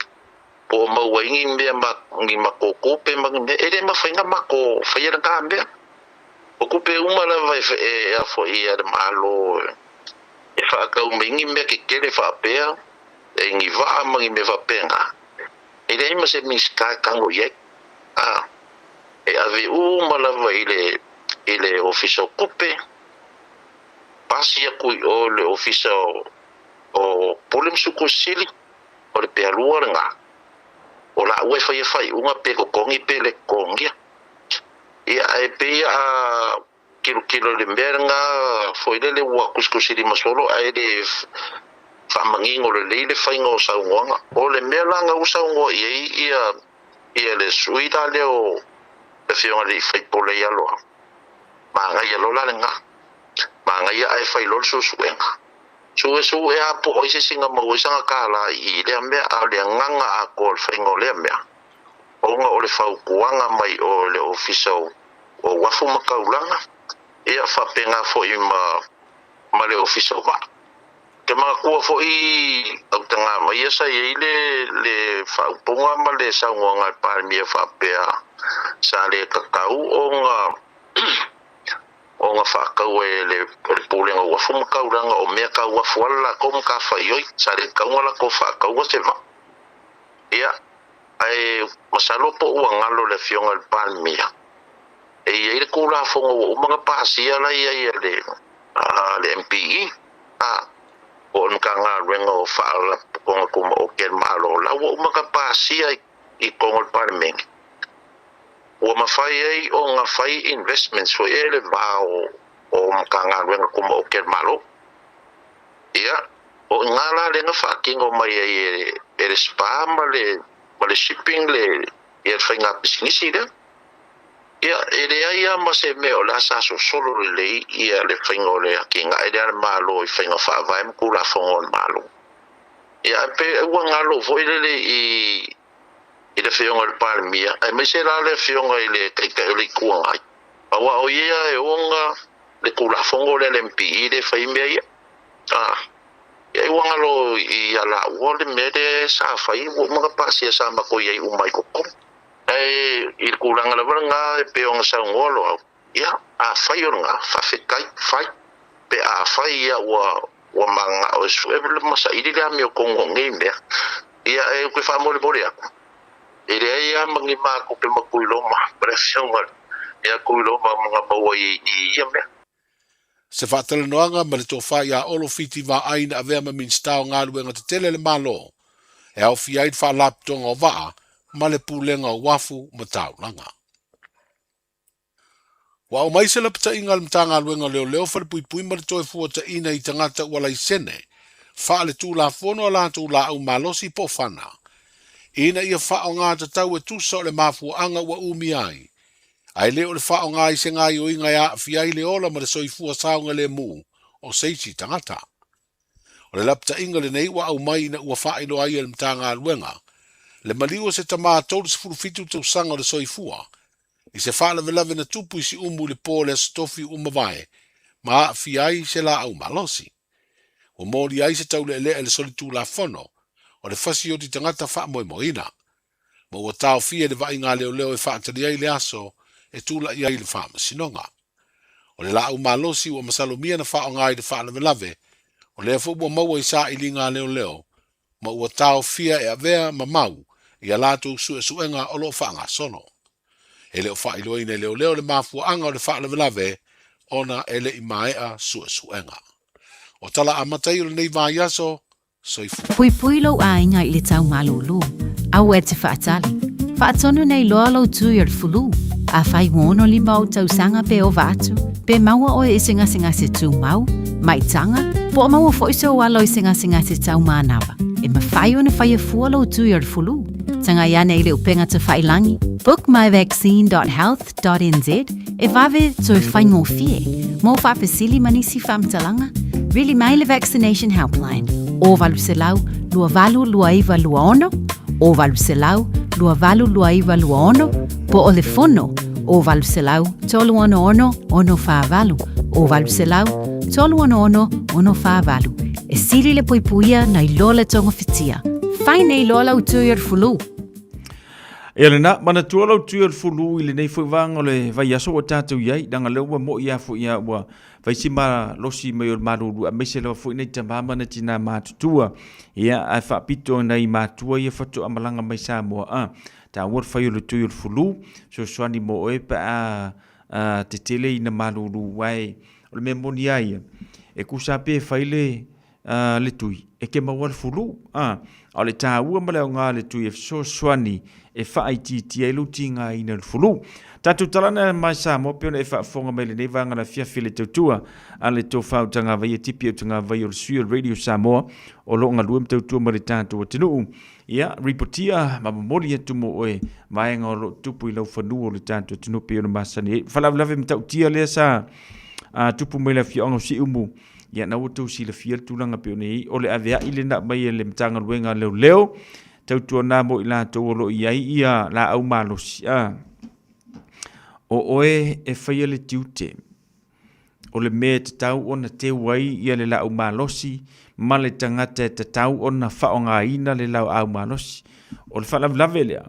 po o maua ai ni mea ma ni matou tupe ma ni mea, e le mafai ona matou faia lena mea. O tupe uma lava e e afoia e le Malo e faatau mai ni mea tetele faapea, e ni vaa ma ni mea faapena, e leai ma se Minisita e tago i ai. A, e ave uma lava i le i le Ofisa o Tupe, pasi atu i o i le Ofisa o o Pule ma Sukusili, o le pealua lena. O laua e faia faaiuga pe totogi pe le totogia. Ia, ae pei a tilotilo i le mea lena foi lele ua tusitusilima solo ae le faamanino lelei le faiga o saunoaga. O le mea la na ua saunoa i ai ia ia le sui la lea o le Afioga i le Faipule ia Loau, manaia loa la lena. Manaia ae fai loa le suesuega. Suesue lava po o ai se isi na maua ai sana tālā i lea mea, a o le agaga atoa o le faiga o lea mea, ona o le fautuaga mai o le Ofisa o Uafu ma Taulaga, ia faapena foi ma ma le Ofisa o Vaa. Te manatua foi au tagavaia sa i ai le le faaupuga ma le saunoaga a le Palemia faapea sa le tatau ona ona faatau e le Pulega o Uafu ma Taulaga o mea tau uafu ala latou matafaioi, sa le tatau ona latou faataua se vaa. Ia, ae masalo po ua galo le Afioga i le Palemia, e i ai le Tulafono ua uma ona pasia la i ai a le a le MPE, a, po o le Matagaluega o Faalapotopotoga Tumaoti a le Malo, la ua uma ona pasia i totonu o le Palemene, ua mafai ai ona fai investments foi ia i le va o o Matagaluega Tumaoti a le Malo. Ia, o i ina la lea na faatino mai ai e le SPA ma le ma le shipping le ia le faiga pisinisi lea. Ia, e leai lava ma se mea o le a sa sosolo lelei ia le faiga o le atinae lea a le Malo i faiga faavae ma Tulafono a le Malo. Ia, ae pei ua galo foi lele i i le Afioga i le Palemia, aemaise la le Afioga i le Taitai o le Itu Agai, aua o ia e ona le Tulafono lea a le MPE lea e fai ai mea ia. A. Ia ai ua galo ia laua le mea lea sa fai ua uma ona pasia sa matou i ai uma i totonu. Ae i le tulaga lava lena e pei ona saunoa Loau, ia afai o lena, faafetai, fai. Pe afai ia ua ua mananao e sue ma saili le amiotonu o nei mea, ia e ou te faamolemole atu, e leai lava ma ni matou te ma Tuiloma ma le afioga ia Tuiloma na maua i ia mea. Se faatalanoaga ma le Tofa ia Olo Fiti Vaai na avea ma Minisita o Galuega Tetele a le Malo, e aofia ai le Faalapotopotoga o Vaa ma le Pulega o Uafu ma Taulaga. Ua aumai se lapataiga a le Matagaluega o Leoleo, Falepuipui ma le Toefuataiga i tagata ua laisene faaletulafono a latou laau malosi po o fana, ina ia faaaoga tatau e tusa o le mafuaaga ua umia ai, ae le o le faaaoga i se gaoioiga e aafia ai le ola ma le soifua saogalemu o se isi tagata. O le lapataiga lenei ua aumai ina ua faailoa ai e le Matagaluega le maliu o se tama 37 tausaga o le soifua i se faalavelave na tupu i Siumu i le po o le Aso Tofi ua mavae ma aafia ai se laau malosi. Ua molia ai se taulealea i le solitulafono o le fasioti tagata faamoemoeina. ma ua taofia i le vaaiga a leoleo e faatali ai le aso e tulai ai i le faamasinoga. O le laau malosi ua masalomia na faaaoga i le faalavelave, o lea foi ua maua i sailiga a leoleo ma ua taofia e avea ma mau i a latou suesuega o lo o faagasolo. E le o faailoaina e leoleo le mafuaaga o le faalavelave ona e le i maea suesuega. O tala amata ia o lenei vaiaso, Soifua. Puipui lou aiga i le tau malūlū, aua e te faatali. Faatonu nei loa lou tui o le fulu. Afai ua 65 ou tausaga pe ova atu, pe maua oe i se gasegase tumau, maitaga, po o maua foi sou alo i se gasegase tau manava, e mafai ona faia fua lou tui o le fulu. Tagai ane i le upega tafailangi, bookmyvaccine.health.nz, e vave toe faigofie. Mo faafesili ma nisi faamatalaga, vili mai le Vaccination Helpline, o 800 282926, o 800 282926, po o le fono, o 800 366 648, o 800 366 648. E sili le puipuia nai lo le togafitia. Fai nei loa lau tui o le fulu. Ia lena, manatua lau tui o le fulu i lenei foi vaega o le vaiaso ua tatou i ai, leaga lea ua moi lava foi ia ua fai si malosi mai o le malulu aemaise lava foi nai tama ma nai tina matutua. Ia, ae faapito nai matua ia faatoa malaga mai Samoa, a, taua le fai o le tui o le fulu, fesoasoani mo oe pe a tetele ina malulu, ae o le mea moni lava ia, e tusa lava pe fai le le tui, e te maua le fulu. A o le taua ma le aoga o le tui e fesoasoani e faaitiitia ai lou tigaina i le fulu. Tatou talana mai Samoa pei ona e faafofoga mai i lenei vaega o le afiafi i le tautua a le Tofa Utagavaia Tipi Utagavaia o le sui o le Radio Samoa o lo o galue ma tautua mai le tatou atunuu. Ia, ripotia ma momoli atu mo oe vaega o lo o tupu i lau fanua o le tatou atunuu pei ona masani ai. Faalavelave matautia lea sa tupu mai le afioaga o Siumu. Ia, na ua outou silafia le tulaga pei ona i ai, o le aveai lena aumai e le Matagaluega a Leoleo, tautuana mo i latou o lo o i ai ia laau malosi, a, o oe e faia le tiute, o le mea e tatau ona teu ai ia le laau malosi ma le tagata e tatau ona faaaogaina le laau malosi. O le faalavelave lea,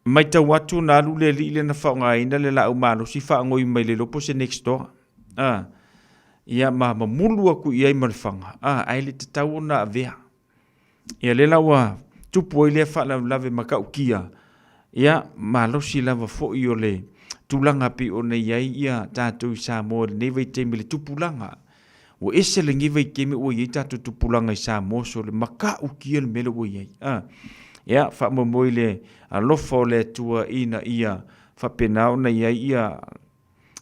Matau atu na alu le alii lea na faaaogaina le laau malosi faagoi mai le iloa po o se next door. A, ia ma mamulu atu i ai ma le faga, a, ae le tatau ona avea. Ia lea la ua tupu ai lea faalavelave matautia, ia malosi lava foi o le tulaga pei ona i ai ia tatou i Samoa i lenei vaitaimi i le tupulaga. Ua ese lenei vaitaimi ua i ai tatou tupulaga i Samoa so le matautia le mea lea ua i ai. A, ia, faamoemoe i le alofa o le Atua ina ia faapena ona i ai ia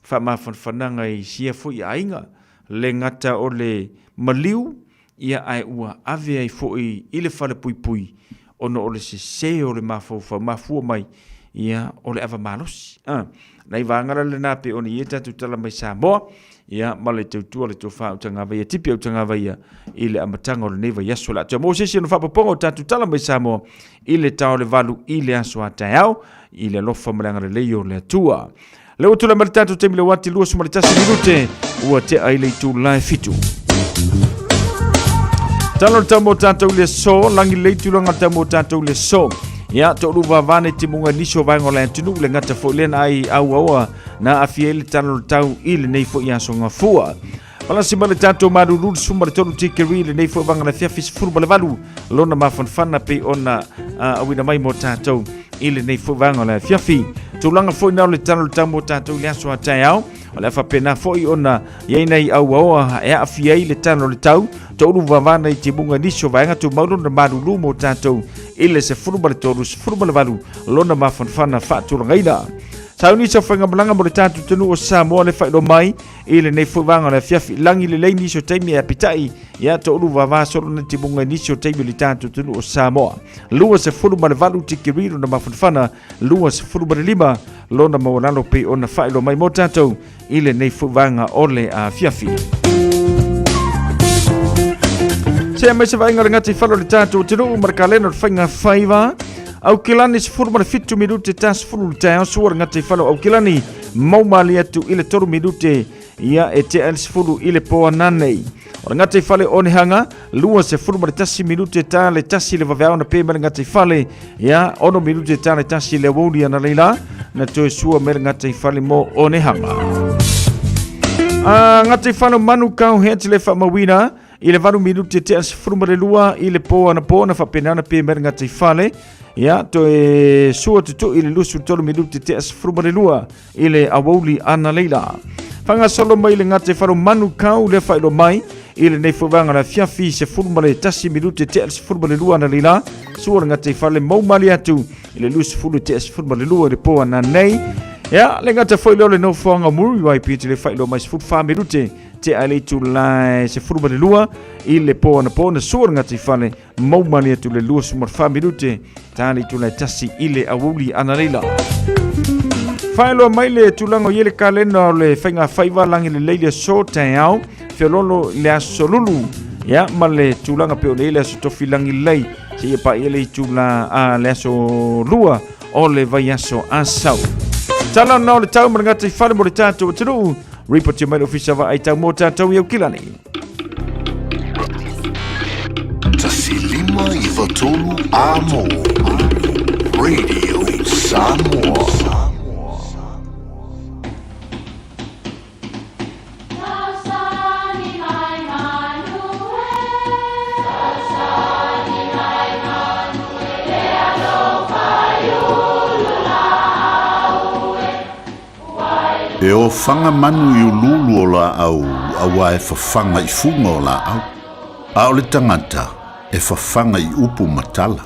faamafanafanaga i sia foi aiga, le gata o le maliu, ia ae ua ave ai foi i le falepuipui ona o le sese o le mafaufau mafua mai ia o le ava malosi. A, nai vaega la lena pei ona i ai tatou tala mai Samoa, ia ma le tautua le tofa Utagavaia, Tipi Utagavaia i le amataga o lenei vaiaso. O le a toe maua se isi ona faapopoga o tatou tala mai Samoa i le tao le 8 i le aso a taeao i le alofa ma le agalelei o le Atua. Lea ua tulai mai le tatou taimi le uati 21 minute ua tea i le itula e 7. Tala o le tau mo tātou le aso, lagi lelei tulaga o le tau mo tātou le aso. Ia, toalua vavane timuga i nisi o vaega o le atunuu, le gata foi lea na ai auaoa na aafia ai le tala o le tau i lenei foi aso gafua. Palasi mai le tatou malulu le 13 tikeri lenei foi vaga le afiafi 18 lona mafanafana pei ona auina mai mo tatou i lenei foi vaega o le afiafi. Tulaga foi na o le tala o le tau mo tatou i le aso a taeao, o le a faapena foi ona i ai nai auaoa e aafia ai le tala o le tau, toulu vavana i timuga i nisi o vaega tumau lona malulu mo tatou i le 13, 18 lona mafanafana faatulagaina. Sauni sa faigamalaga mo le tatou atunuu o Samoa le faailoa mai i lenei foi vaega o le afiafi. Lagi lelei nisi o taimi e apitai ia toulu vava solo na timuga i nisi o taimi o le tatou atunuu o Samoa. 28 tikeri lona mafanafana, 25 lona maualalo pei ona faailoa mai mo tatou i lenei foi vaega o le afiafi. Se mai se vaaiga o le gataifale o le tatou atunuu ma le kalena o le faiga faiva. Aukilani 17 minute ta 10 le taeao sua le gataifale o Aukilani mau malie atu i le 3 minute ia e tea le 10 i le po ananei. O le gataifale o Onehanga 21 minute ta le 1 le vaveao na pe mai le gataifale ia 6 minute ta le 1 le aoauli analeila na toe sua mai le gataifale mo Onehanga. A gataifale o Manukau he ati le whaamauina i le 8 minute tea 12 i le po anapo na faapena ona pe mai le gataifale ia toe sua tutui i le 23 minute tea 12 i le aoauli analeila. Whangasolo mai le gataifale o Manukau lea faailoa mai i lenei foi vaega o le afiafi 11 minute tea 12 analeila sua le gataifale mau malie atu i le 20 tea 12 i le po ananei. Ia, le gata foi lea o le nofoaga o Muriwai pei le faailoa mai 14 minute tea i le itula e 12 i le po anapo na sua le gataifale mau malie atu le 24 minute ta le itula e 1 i le aoauli analeila. Faailoa mai le tulaga o i ai le kalena o le faiga faiva lagi lelei le aso taeao feololo i le aso lulu ia ma le tulaga pe o le i le aso tofi lagi lelei seia paia le itula a le aso lua o le vaiaso Asau. Tala na o le tau ma le gataifale mo le tatou atunuu. Ripoti mai le ofisa vaai tau mo tatou i Aukilani. 1 5 9 3 Amo Radio Samoa. E ofaga manu i uluulu o laau auā e fafaga i fuga o laau, a o le tagata e fafaga i upu ma tala.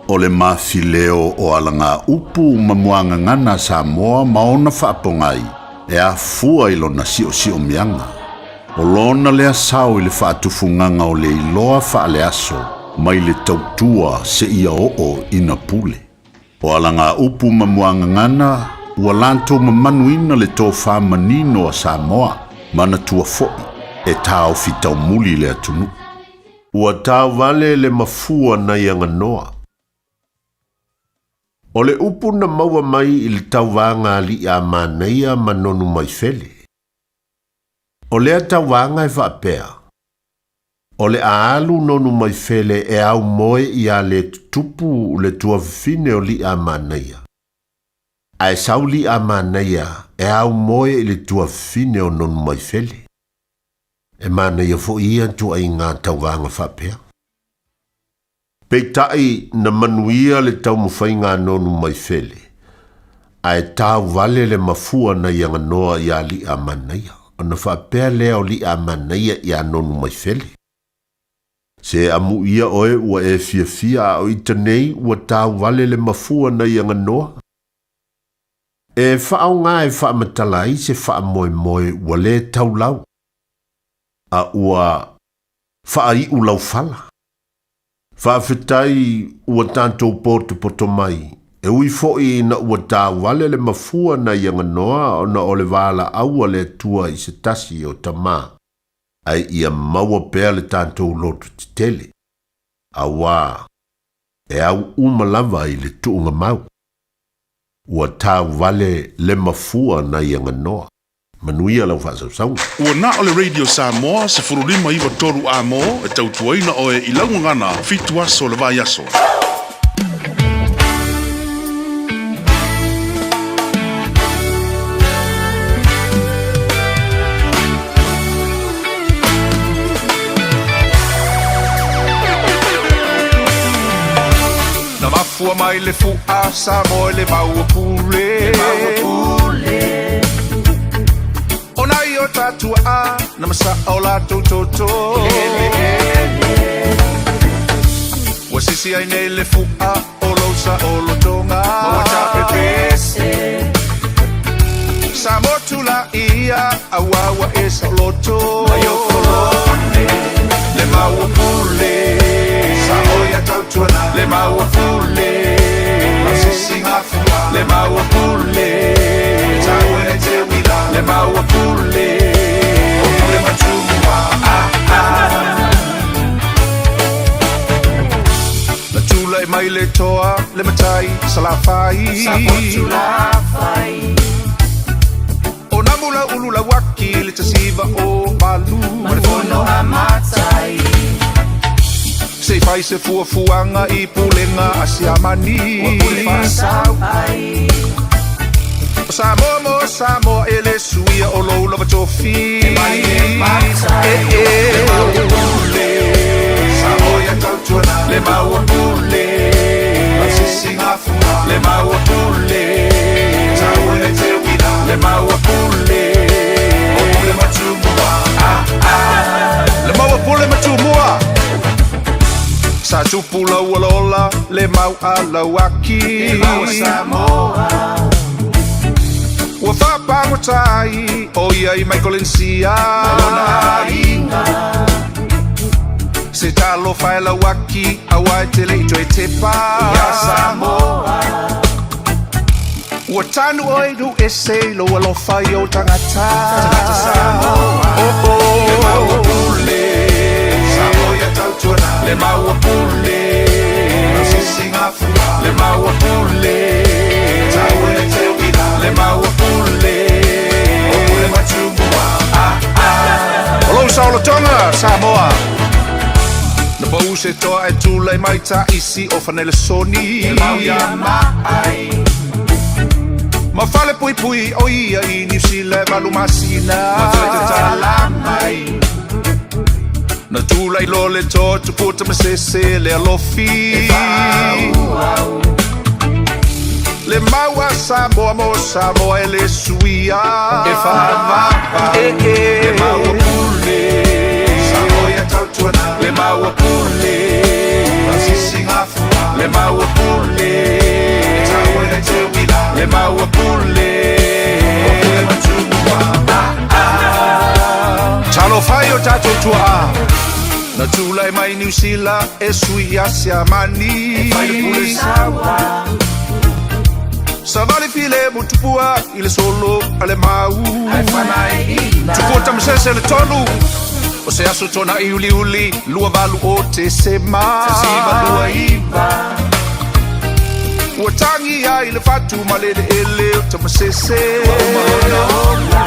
O le mafileo o alagaupu ma muagagana a Samoa ma ona faapogai e afua i lona siosiomia. O lona lea sao i le faatufugaga o le iloa faaleaso mai le tautua seia oo ina pule. O alagaupu ma muagagana ua latou mamanuina le tofā manino a Samoa manatua foi e taofi taumuli le atunuu. Ua tauvale le mafua nai aganoa. O le upu na maua mai i le tauvaga a Liamanaia ma Nonumaifele. O lea tauvaga e faapea, o le a alu Nonumaifele e aumoe iā Letotupu le tuafafine o Liamanaia, ae sau Liamanaia e aumoe i le tuafafine o Nonumaifele. E manaia foi ia ituaiga tauvaga faapea. Peitai na manuia le taumafaiga a Nonumaifele, ae tauvale le mafua nai aganoa iā Liamanaia, ona faapea lea o Liamanaia iā Nonumaifele, Se amuia oe ua e fiafia a o ita nei ua tauvale le mafua nai aganoa. E faaaoga e faamatala ai se faamoemoe ua lē taulau, a ua faaiu laufala. Faafetai ua tatou potopoto mai, e ui foi ina ua tauvale le mafua nai aganoa ona o le valaau a le Atua i se tasi o tamā, ae ia maua pea le tatou loto tetele, auā e au uma lava i le tuugamau. Ua tauvale le mafua nai aganoa. Manuia lau faasausauga. Ua na o le Radio Samoa 15 93 A mo e tautuaina oe i lau gagana 7 aso o le vaiaso. Na mafua mai le fu'a Samoa i le maua pule. O nai o tatua'a na masa'a o latou toto. Ua sisi ai nei le fu'a o lou sa'olotoga. Sa motu la'ia auā ua e sa'oloto. Le maua pule Samoa tautuana le maua pule Sisingafua le maua pule Taua e te uila le maua pule O pule matumua ah ah Na tulai mai le toa le matai Salafai O namula ulu lauaki le 1908 Ma le fono a matai Se fai se fuafuaga i pulega a siamani. Ua pule faasau ai. O Samoa mo Samoa e le suia o lou lava tofi. E mai e matai. E e. Le maua pule. Samoa ia tautuana. Le maua pule. Sisingafua. Le maua pule. Taua e te uila. Le maua pule. O pule matumua. Ah ah. Le maua pule matumua. Sa tupu lau alola le mau a lauaki. Le mau a Samoa. Ua faapagota ai o ia i Maikolenisia. Malona aiga. Se talofa e lauaki auā e te le'i toe tepa. Ia Samoa. Ua tanu oe i ese i lou alofa i ou tagata. Tagata Samoa. Oh oh. Le maua pule. Samoa ia tautuana. Le maua pule. Sisingafua. Le maua pule. Taua e te uila. Le maua pule. O pule matumua. Ah ah. O lou saolotoga Samoa. Na pau se toa e tulai mai ta'isi o Fanelesoni. E mau ia maai. Ma fale puipui o ia i Niu Sila e 8 masina. Ma toe tatala mai. Na tulai loa le toa tupua tamasese le alofi. E fa'aauau. Le mau a Samoa mo Samoa e le suia. E fa'avava. E e. Le maua pule. Samoa ia tautuana. Le maua pule. Sisingafua. Le maua pule. Taua e te uila. Le maua pule. O pule matumua. Ah ah. Talofa e o tatou tua'a. Na tulai mai Niu Sila e sui ia Siamani. E fai le pule saua. Savali file mutupua i le solo a le mau. Ae fanaiina. Tupua tamasese le tolu. O se aso tona'i uliuli 28 o Tesema. 1929. Ua tagi ai le fatu ma le eleele o Tamasese. Ua uma lona ola.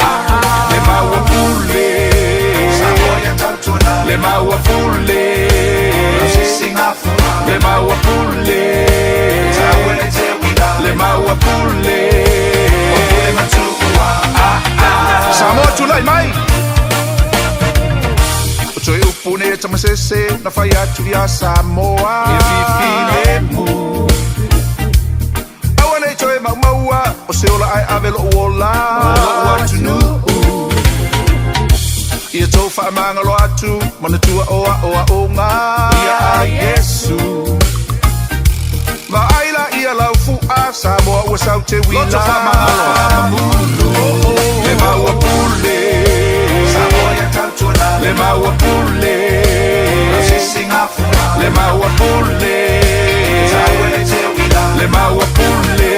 Le maua pule. Samoa ia tautuana. Le maua pule. Sisingafua. Le maua pule. Taua e te uila. Le maua pule. O pule matua. Ah ah. Samoa tulai mai. O toe upu nei e Tamasese na fai atu iā Samoa. Ia fifilemu. Aua nei toe maumaua o se ola ae ave lo'u ola. Mo lo'u atunuu. Ia tou faamagalo atu manatua o a'oa'oga. Ia a Iesu. Vaai laia lau fu'a Samoa ua sau te uila. Loto faamagalo. Faamamulu. Le maua pule. Samoa ia tautuana. Le maua pule. Sisingafua. Le maua pule. Taua e te uila. Le maua pule.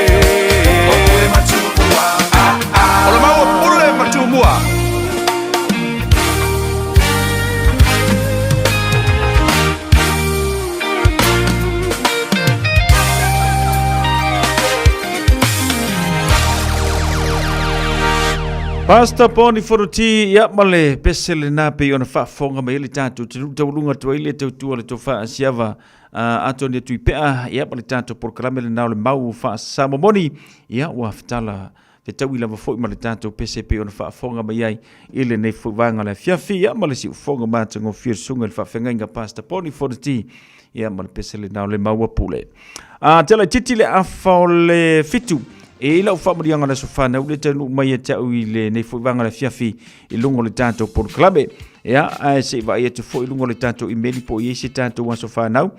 O pule matumua. Ah ah. O le maua pule matumua. Pastor Poni Foruti, ia ma le pese lena pei ona faafofoga mai ai le tatou atunuu taualuga atu ai le tautua le tofa a Siava Atoni atu i Pea, ia ma le tatou polokalame lena o le mau faasamomoni, ia ua fetala fetaui lava foi ma le tatou pese pei ona faafofoga mai ai i lenei foi vaega o le afiafi, ia ma le siufofoga matagofie o le susuga i le faafeagaiga Pastor Poni Foruti, ia ma le pese lena o le maua pule. A tela titi le afa o le fitu, e i lau faamaliaga o le aso whanau le taunuu mai e te au i lenei foi vaega o le afiafi i luga o le tatou polokalame. Ia, ae se i vaai atu foi i luga o le tatou imeli po o i ai se tatou aso whanau.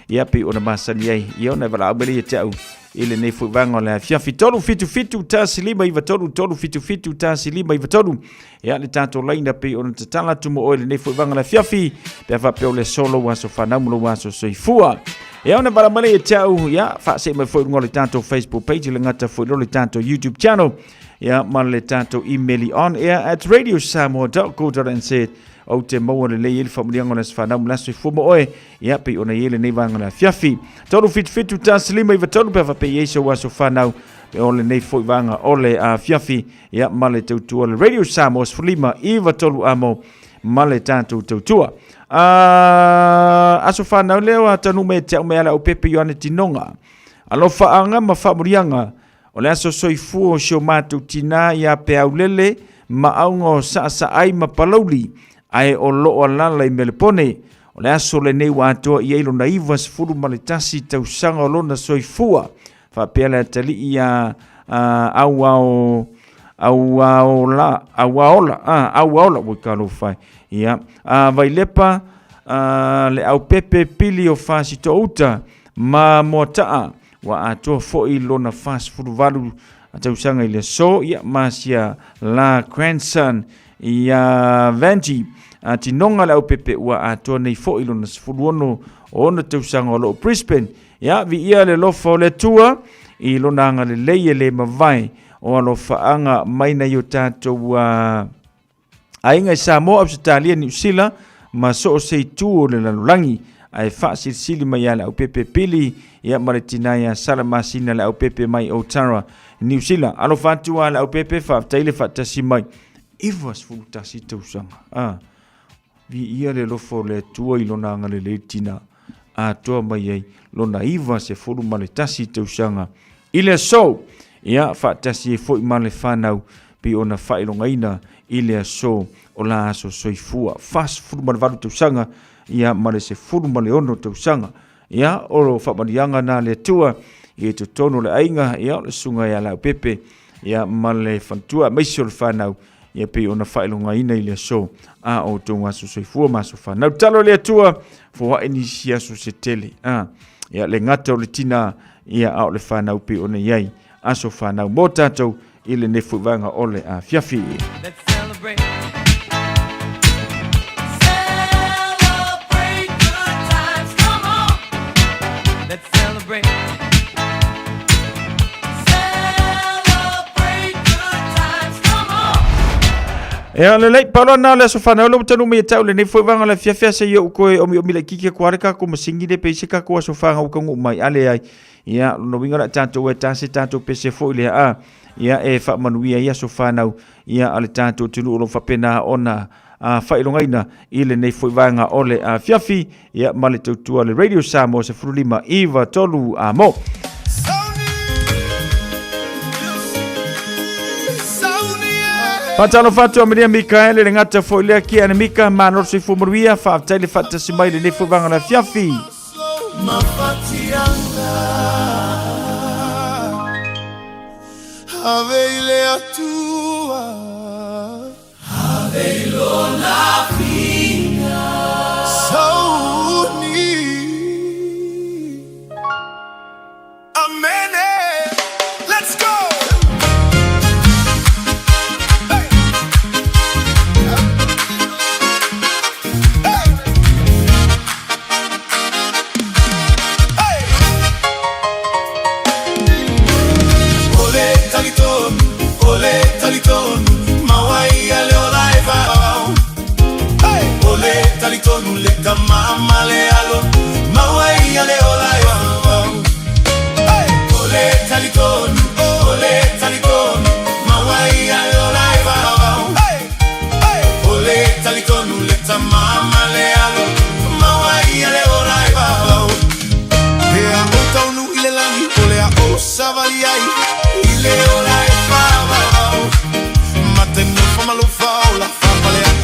Ia, pei ona masani ai. Ia, ona e valaau mai lea ia te au i lenei foi vaega o le afiafi. 377 1593 377 1593. Ia, le tatou laina pei ona tatala atu mo oe lenei foi vaega o le afiafi. Pe a faapea o le aso lou aso whanau ma lou aso soifua. Ia, ona valaau mai lea ia te au, ia, faasee mai foi i luga o le tatou Facebook page, le gata foi i le tatou YouTube channel. Ia, ma le tatou email i on air at radiosamoa.co.nz ou te maua lelei ai le faamanuiaga o le aso fanau ma le aso soifua mo oe. Ia, pei ona i ai lenei vaega o le afiafi. 377 1593 pe a faapea i ai sou aso fanau o lenei foi vaega o le afiafi. Ia, ma le tautua le Radio Samoa 15 93 amo ma le tatou tautua. Aso fanau lea o tanu me te au me ala au pepe Ioane Tinoga. Alofaaga ma faamuriaga O le aso soifua o si o matou tinā iā Peaulele ma auga o Saasaai ma Palauli, ae o loo alala i Melepone. O le aso lenei ua atoa i ai lona 91 tausaga o lona soifua. Faapea le atalii iā Auao Auaola Auaola Auaola ua talofa e. Ia, Vailepa le aupepe pili o Fasitouta ma Moataa Ua atoa foi lona 48 tausaga i le aso, ia ma sia la grandson ia Vanji a tinoga le aupepe ua atoa nei foi lona 16 o ona tausaga o loo Brisbane. Ia viia le alofa o le Atua i lona agalelei e le mavae o alofaaga mai nai o tatou aiga i Samoa, Ausetalia, Niu Sila ma so o se itu o le lalolagi, ae faasilisili mai ia le aupepe Pili ia ma le tina ia Sala Masina le aupepe mai Otara, Niu Sila. Alofa atu a le aupepe, faafetai le faatasi mai. 91 tausaga. Ah, viia le alofa o le Atua i lona agalelei tina atoa mai ai lona 91 tausaga i le aso. Ia, faatasi ai foi ma le whanau pei ona faailogaina i le aso o la aso soifua. 48 tausaga, ia, ma le 16 tausaga. Ia, o lo faamanuiaga na le Atua i totonu o le aiga, ia, o le susuga ia Leaupepe, ia, ma le faletua, aemaise o le whanau, ia pei ona faailogaina i le aso a outou aso soifua ma aso fanau. Talo le Atua, foai nisi aso se tele. Ah, ia le gata o le tina, ia a o le whanau pei ona i ai aso fanau mō tātou i lenei foi vaega o le afiafi. Let's celebrate. Celebrate good times, come on. Let's celebrate. Celebrate good times, come on. Ea lelei, palo ana le aso whanau lo tanu me tau lenei foi vanga le fiafia se i o koe omi omi le kiki ko are ka ko masingi le pe se ka ko aso whanga uka ngu mai ale ai. Ia, lona uiga o le a tatou e ta se tatou pese foi lea a ia e faamanuia ai aso fanau ia a le tatou atunuu o lo o faapena ona a faailogaina i lenei foi vaega o le afiafi ia ma le tautua le Radio Samoa 15 93 a mo. Faatalofa atu a Maria Mikaele le gata foi lea ki ana Mika malo soifua manuia faafetai le faatasi mai lenei foi vaega o le afiafi.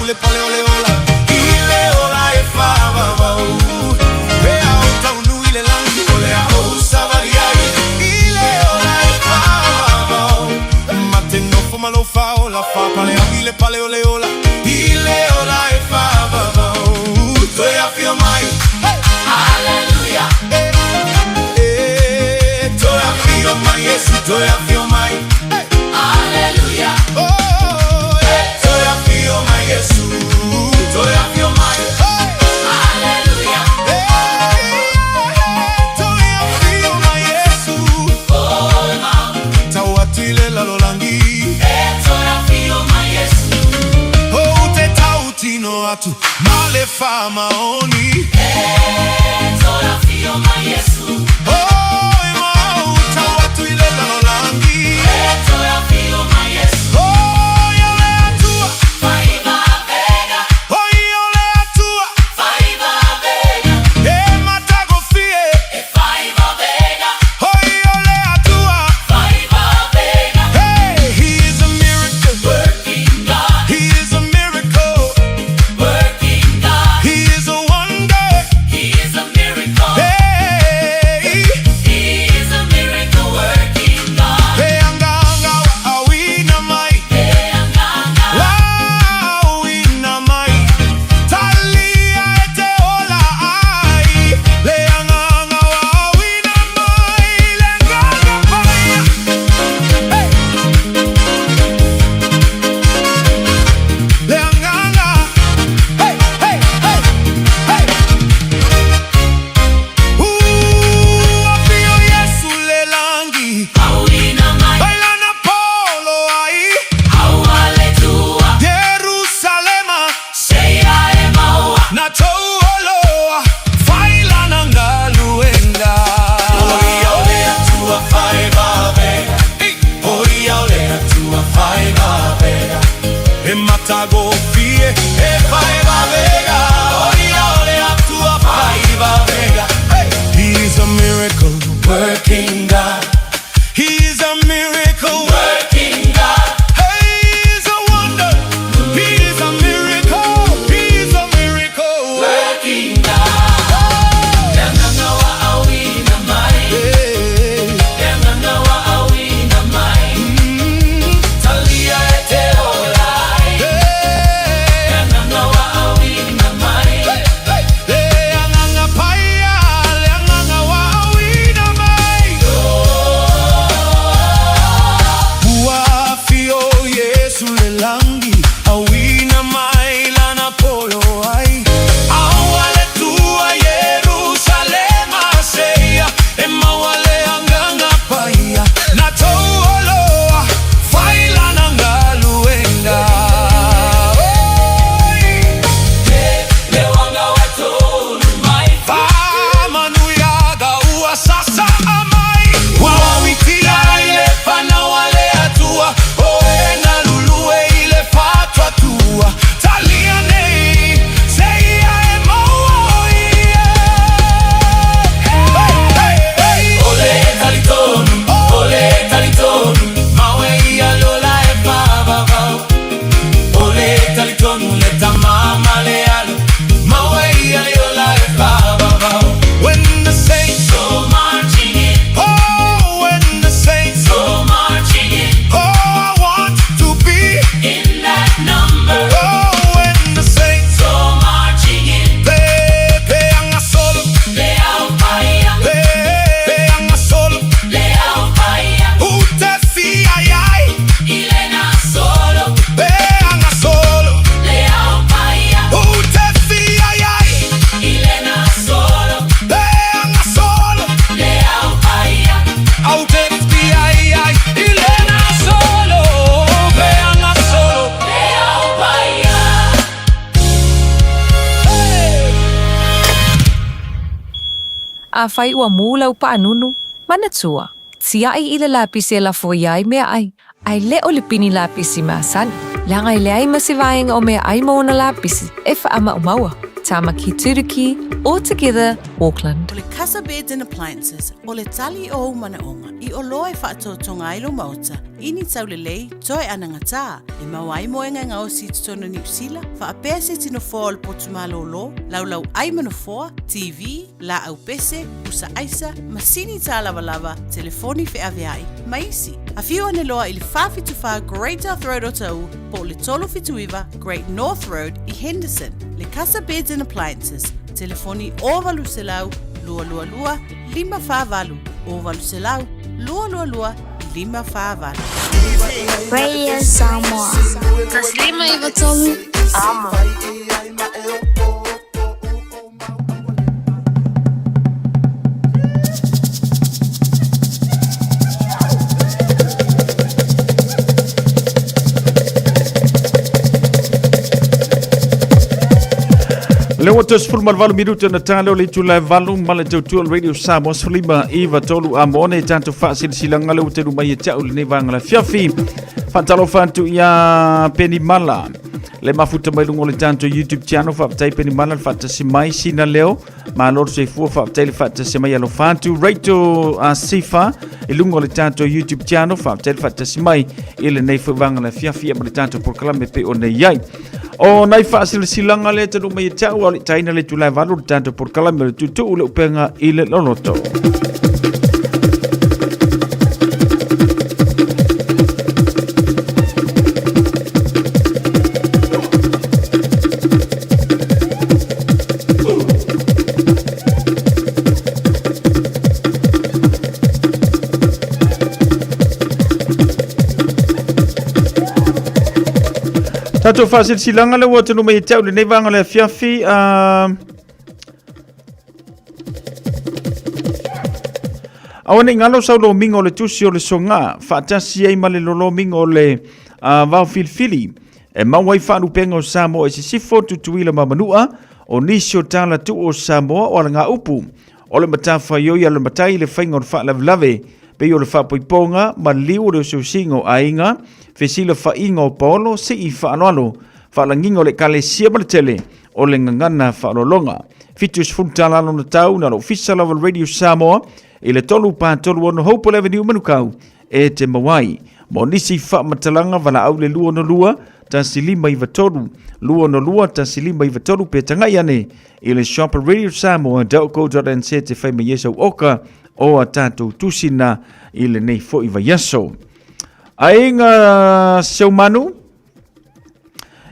le pale o le ola I le ola e whaavavau Pea o taunu i le langi O le a ou savali ai I le ola e whaavavau Ma te nofo ma lou faaola Faapale au i le pale o le ola I le ola e whaavavau Toe afio mai Hallelujah Eh, toe afio mai Yesu toe afio mai Hallelujah Oh, eh, toe afio mai Yesu toe afio mai Hallelujah Toe afio mai Yesu Tau atu i le lalolagi E toe afio mai Yesu O te tautino atu ma le faamaoni E toe afio mai Yesu Oh, e mau tau atu i le lalolagi E toe afio mai Yesu Oh, ia le Atua Faiva vega Oh, ia le Atua Faiva vega E matagofie E faiva vega Oh, ia le Atua Faiva vega Hey, he is a miracle working God. He is a miracle working God. He is a wonder. He is a miracle. Hey, he is a miracle working God. Hey, anga anga wa awina mai. Hey, anga anga wa awina mai. Talia e te ola ai. Le anga anga wa awina mai. Le anga anga paia. Hey. Le anga anga. Hey, hey, hey, hey. Ooh, afio Yesu le langi. Bailana polo ai. Jerusalema. Na touoloa. Failana galuenga. Oi o le Atua faevavega. Oi o le Atua faevavega. E matagofie e faevavega. Oi o le Atua faevavega. He's a miracle working God. He's a miracle working God. Hey, he's a wonder. He's a miracle. He's a miracle working God. Le agaga ua auina mai. Le agaga ua auina mai. Talia e te ola ai. Le agaga ua auina mai. Le agaga paia, le agaga ua auina mai. Ua afio Yesu le langi, auina mai lana polo ai. Aua le Atua Jerusalema seia, e maua le agaga paia. Na touoloa, failana galuenga. Oi! Le uaga wa tolu mai. Faamanuiaga ua sasaa mai. Ua uitia i le fanau a le Atua. O e galulue i le faatuatua. Talia nei, seia e maua ia. Hey, hey, hey. O le talitonu, o le talitonu, maue ia lola e whaavavau. O le talitonu le tama ma le alo, maue ia lola e whaavavau. When the saints go marching in, oh, when the saints go marching in, oh, I want to be in that number. Oh, when the saints go marching in, pe pe anga solo, le au paia, pe pe anga solo, le au paia, ute fi ai ai, ilena solo, pe anga solo, le au paia, ute fi ai ai, ilena solo, pe anga solo, le au paia, aute fi ai ai, ilena solo, pe anga solo, le au paia. Afai ua mū lau paanunu, manatua, tiaʻi i le lapisi e lafoia ai meaʻai, a e le o le pini lapisi masani, leaga e leai ma se vaega o meaʻai ma ona lapisi e faamaumauina. Tāmaki Turuki, All Together, Auckland. O le Casa Beds and Appliances, o le tali o ou manaoga i oloa e faatotoga ai lou maota. I ni taulelei, toe anagatā, e maua ai moega e gaosi i totonu o Niu Sila, faapea se tino foa o le potu malōlō, laulau ai ma nofoa, TV, laau pese, pusa aisa, masini tālavalava, telefoni feaveai, ma isi. Afio ane loa i le 474 Great South Road o Taʻu po o le 379 Great North Road i Henderson. Le Casa Beds and Appliances, telefoni 0800 222 548, 0800 222 548. Radio Samoa. Taslima Ivatolu. Amo. Le ua tosi fulu ma le valu minuti ona talo le itula e valu ma le tautua le Radio Samoa sefulima iva tolu a mo one tatou faasilasilaga le ua telu mai e te au lenei vaega le afiafi. Faatalofa atu ia Penny Mala le mafuta mai luga o le tatou YouTube channel. Faafetai Penny Mala le faatasi mai sina leo. Malo le soifua, faafetai le faatasi mai alofa atu. Rachel Sifa i luga o le tatou YouTube channel, faafetai le faatasi mai i lenei foi vaega le afiafi ma le tatou polokalame pei ona i ai. O nai faasilasilaga lea tanu mai e te au, a o le taina le itula e valu le tatou polokalame o le tuutuu le upega i le loloto. Tatou faasilasilaga le ua tanu mai e te au lenei vaega o le afiafi. Aua nei galo sau lomiga o le tusi o le soga, faatasi ai ma le lolomiga o le vao filifili. E maua ai faalupega o Samoa i sisifo, Tutuila ma Manua, o nisi o tala tuu o Samoa o alagaupu. O le matafaioi a le matai i le faiga o le faalavelave, pei o le faapoipoga ma liu o le osiosiga o aiga, fesilafaiga o paolo, sii faaaloalo, faalagiga o le ekalesia ma le tele o le gagana faaaloaloga. 70 tala lona tau na le Ofisa lava o le Radio Samoa i le 3 4 3 6 Hopewell Avenue Manukau e te maua ai. Mo nisi faamatalaga valaau le 262 1593 262 1593 pe tagai ane i le shop radiosamoa.co.nz te fai mai ai sau oka o a tatou tusina i lenei foi vaiaso. Aiga Seumanu,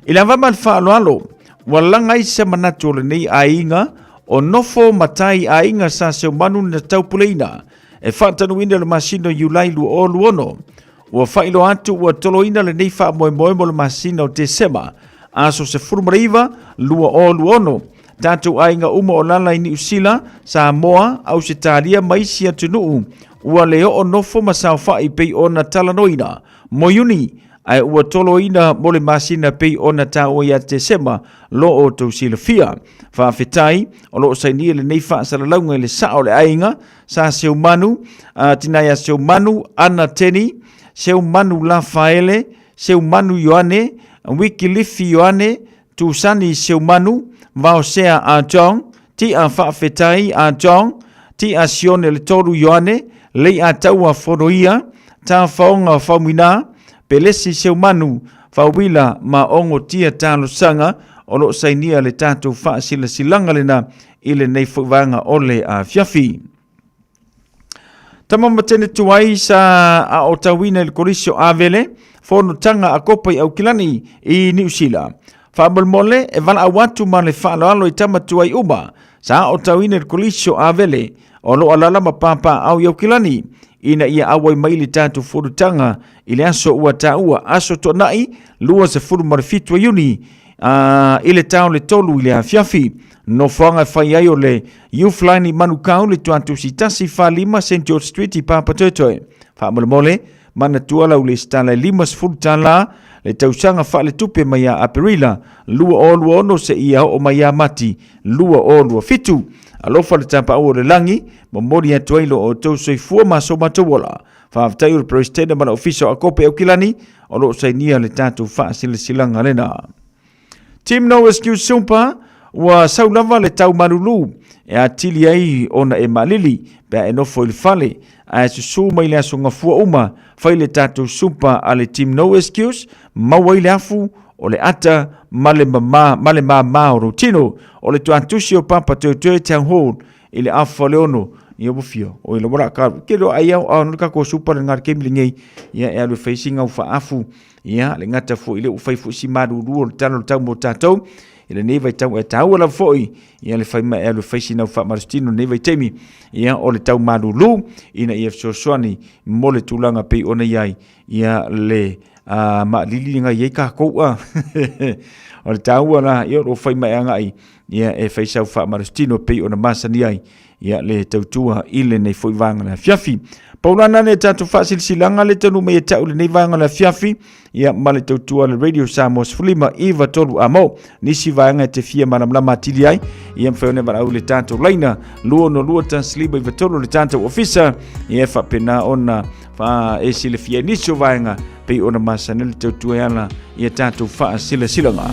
i le ava ma le faaaloalo, ua laga ai se manatu o lenei aiga o nofo matai aiga sa Seumanu na taupuleina e faatanuina le masina o Iulai 2026. Ua faailoa atu ua toloina lenei faamoemoe mo le masina o Tesema, aso 19, 2026. Tatou aiga uma o lala i Niu Sila, Samoa, Ausetalia ma isi atunuu ua le oo nofo ma saofai pei ona talanoina mo Iuni, ae ua toloina mo le masina pei ona taua ia Tesema lo outou silafia. Faafetai, o lo o sainia lenei faasalalauga i le sao o le aiga sa Seumanu, tina ia Seumanu, Ana Teni, Seumanu Lafaele, Seumanu Ioane, Wikilifi Ioane, Tusani Seumanu, Vaosea a John, Tia Faafetai a John, Tia Sione le Tolu Ioane, Lei'a Taua Fonoia, Tafaoga Faumuina, Pelesi Seumanu, Fauila ma Ogo Tia Talosaga, o lo o sainia le tatou faasilasilaga lena i lenei foi vaega o le afiafi. Tama ma tene tuai sa a o tauina i le kolisi o Avele, fonotaga a Kopa i Aukilani i Niu Sila. Faamolemole e valaau atu ma le faaaloalo i tama tuai uma sa o tauina i le kolisi o Avele o lo o alala ma pāpāau i Aukilani ina ia auai mai le tatou fonotaga i le aso ua taua, aso Toanai 27 o Iuni i le tao le 3 i le afiafi. Nofoaga e fai ai o le Youth Line i Manukau, le Tuatusi 145 St George Street i Papatoetoe. Faamolemole, manatua lau lesitala e 50 tala le tausaga faaletupe mai ia Aperila 2026 seia oo mai ia Mati 2027. Alofa le tapaau o le lagi, momoli atu ai lo outou soifua ma so matou ola. Faafetai o le Peresetene ma le Ofisa o Akope Aukilani o lo o sainia le tatou faasilasilaga lena. Team No Excuse Super, Ua sau lava le tau malulu e atili ai ona e maalili pe a e nofo i le fale, ae susū mai le aso gafua uma, fai le tatou supa a le Team No Excuse, maua ai le afu, o le ata ma le mama, ma le māmā o lou tino. O le tuatusi o Papa Toetoe Town Hall i le afa o le ono, ia ua fia, oi la wala ka, ke lo ai au, au no ka ko supa le ngar kemi le ngei, ia e alu e fai singa u faafu, ia le gata foi le u fai foi si malulu o le tala o le tau mo tatou, i lenei vaitau e taua lava foi ia le fai mai e alu e fai sina au faamalositino lenei vaitaimi ia o le tau malulu ina ia fesoasoani mo le tulaga pei ona i ai ia le a maalili na i ai kākou a o le taua la ia o lo o fai mai agai ia e fai sau faamalositino pei ona masani ai ia le tautua i lenei foi vaega le afiafi. Paulana le tatou faasilasilaga le taunuu mai e tau lenei vaega le afiafi ia ma le tautua le Radio Samoa 15 iva tolu amo. Nisi vaega e te fia malamalama atili ai ia mafai ona valaau le tatou laina 262 15 93 le tatou ofisa ia e faapena ona fa e silafia nisi o vaega pei ona masani le tautua e ala ia tatou faasilasilaga.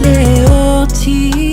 Le oti.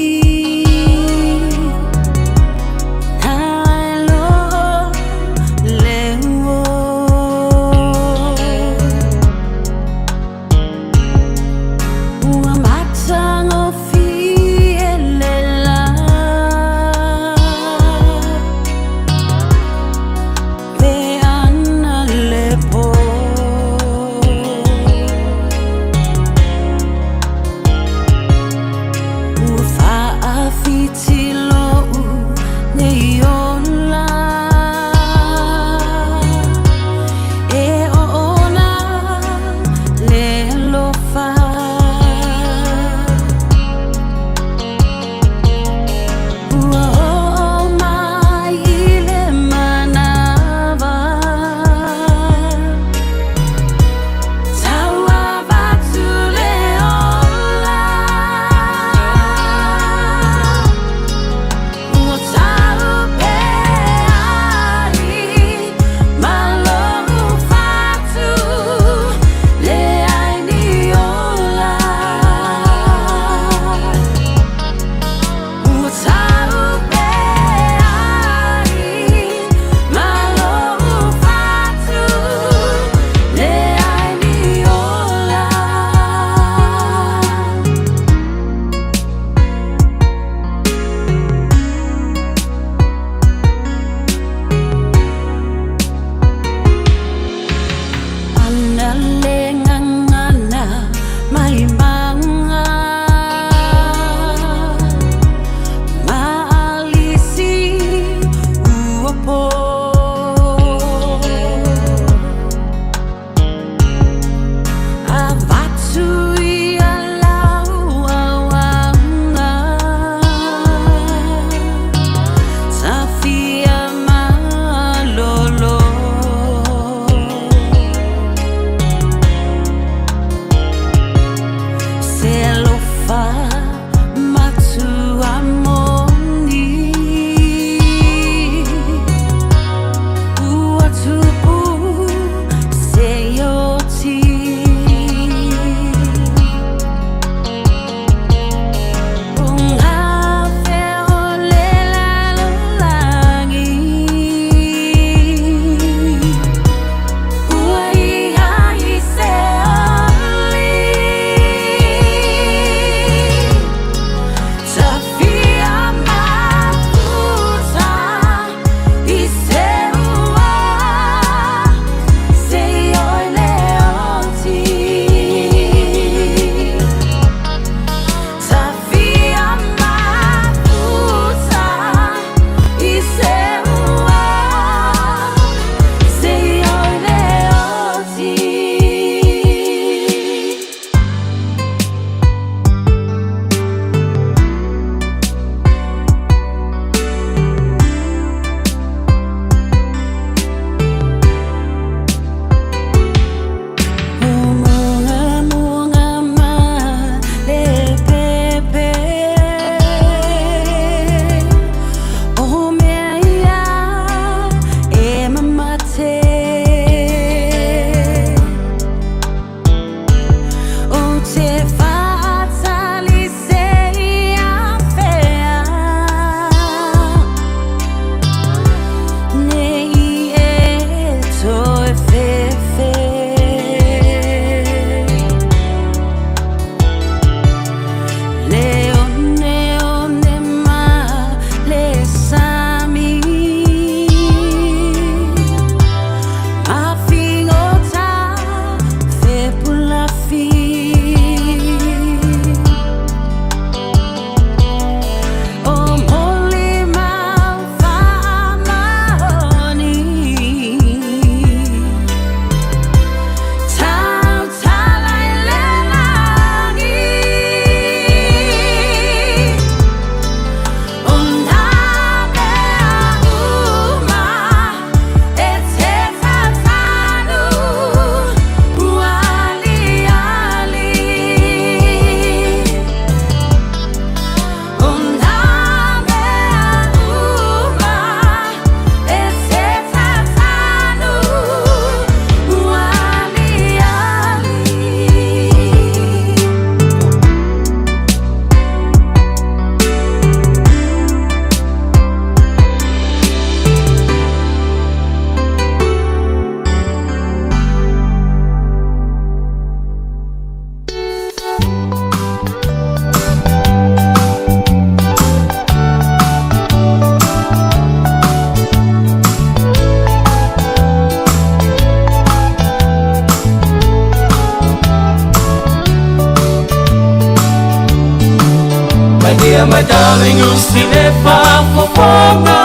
usi le faafofoga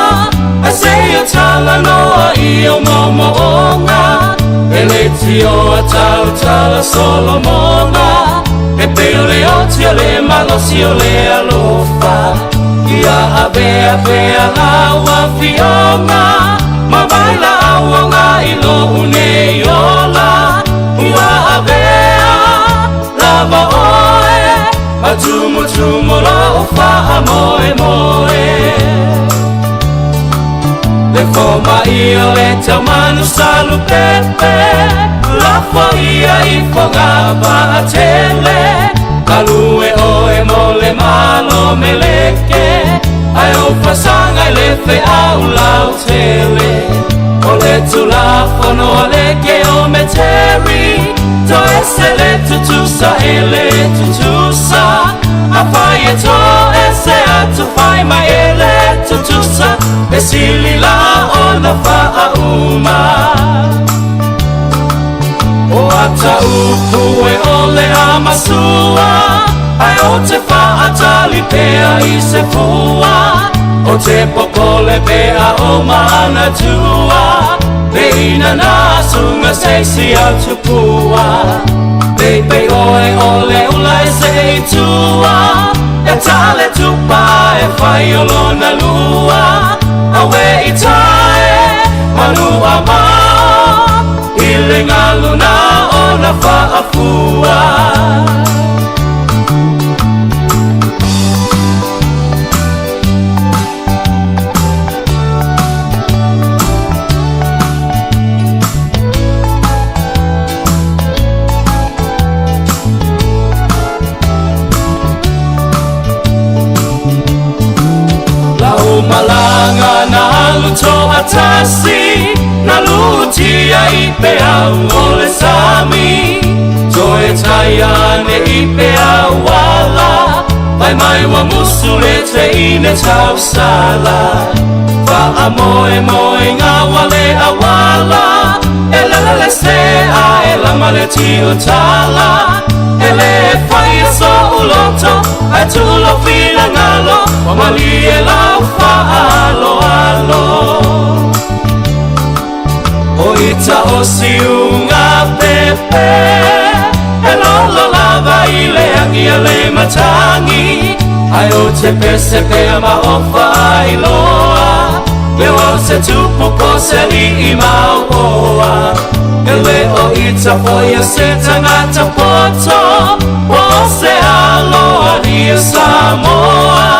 Ae seia talanoa i ou moomooga E leitioa tautala Solomona E pei o le oti o le malosi o le alofa Ia avea pea lau afioga Ma vailaau oga i lou nei ola Ua avea lava oe Ma tumutumu lou faamoemoe Le fomai o le taumanu salupepe Lafo ia i Fogapaatele Galue oe mo le Malo Meleke Ae ou fasaga i le feau lautele O le Tulafono a le Keometeri Toese le tutusa e le tutusa Afai e toese atu fai mai e le tutusa E sili la ona faauma O ata upu e o le a masua Ae ou te faatali pea i se fua Ou te popole pea o manatua Le inana suga se isi au tupua Peipei oe o le ula e see i tua E ta le tupa e fai o lona lua Aue i tae manu a mao I le galu na ona faafua. Lau malaga na alu toatasi Na lutia i peau o le sami Toe tai ane i peau ala Fai mai ua musu le teine tausala Faamoemoega ua le auala E lele le sea e lama le tiutala E lē faia so'u loto Ae tuu lou finagalo Ua malie lau faaaloalo O ita o siuga pepe E lolo lava i le agi a le matagi Ae ou te pese pea ma o faailoa Le o se tupu po se alii maopoa E le o ita foi o se tagata poto Po o se aloalia Samoa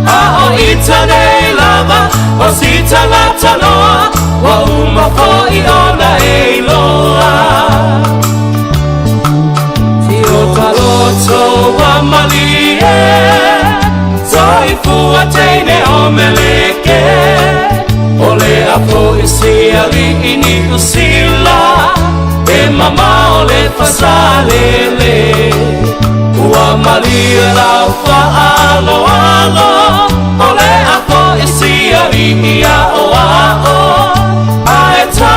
A o ita nei lava o si tagata noa Ua uma foi ona e iloa Tio loto ua malie Soifua teine o Meleke O le a foi si alii Niu Sila E mamao le fasalele Ua malie lau faaaloalo O le a foi si alii aoao Ae tā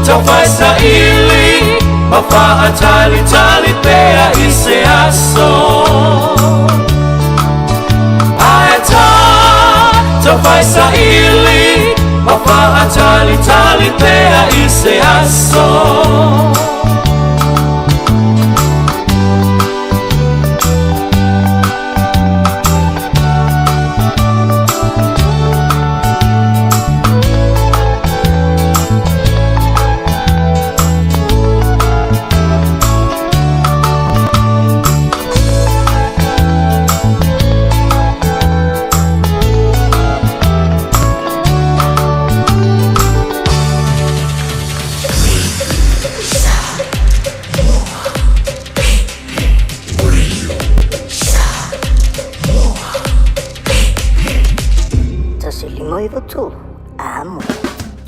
tau saili Ma faatalitali pea i se aso Ae tā tau saili Ma faatalitali pea i se aso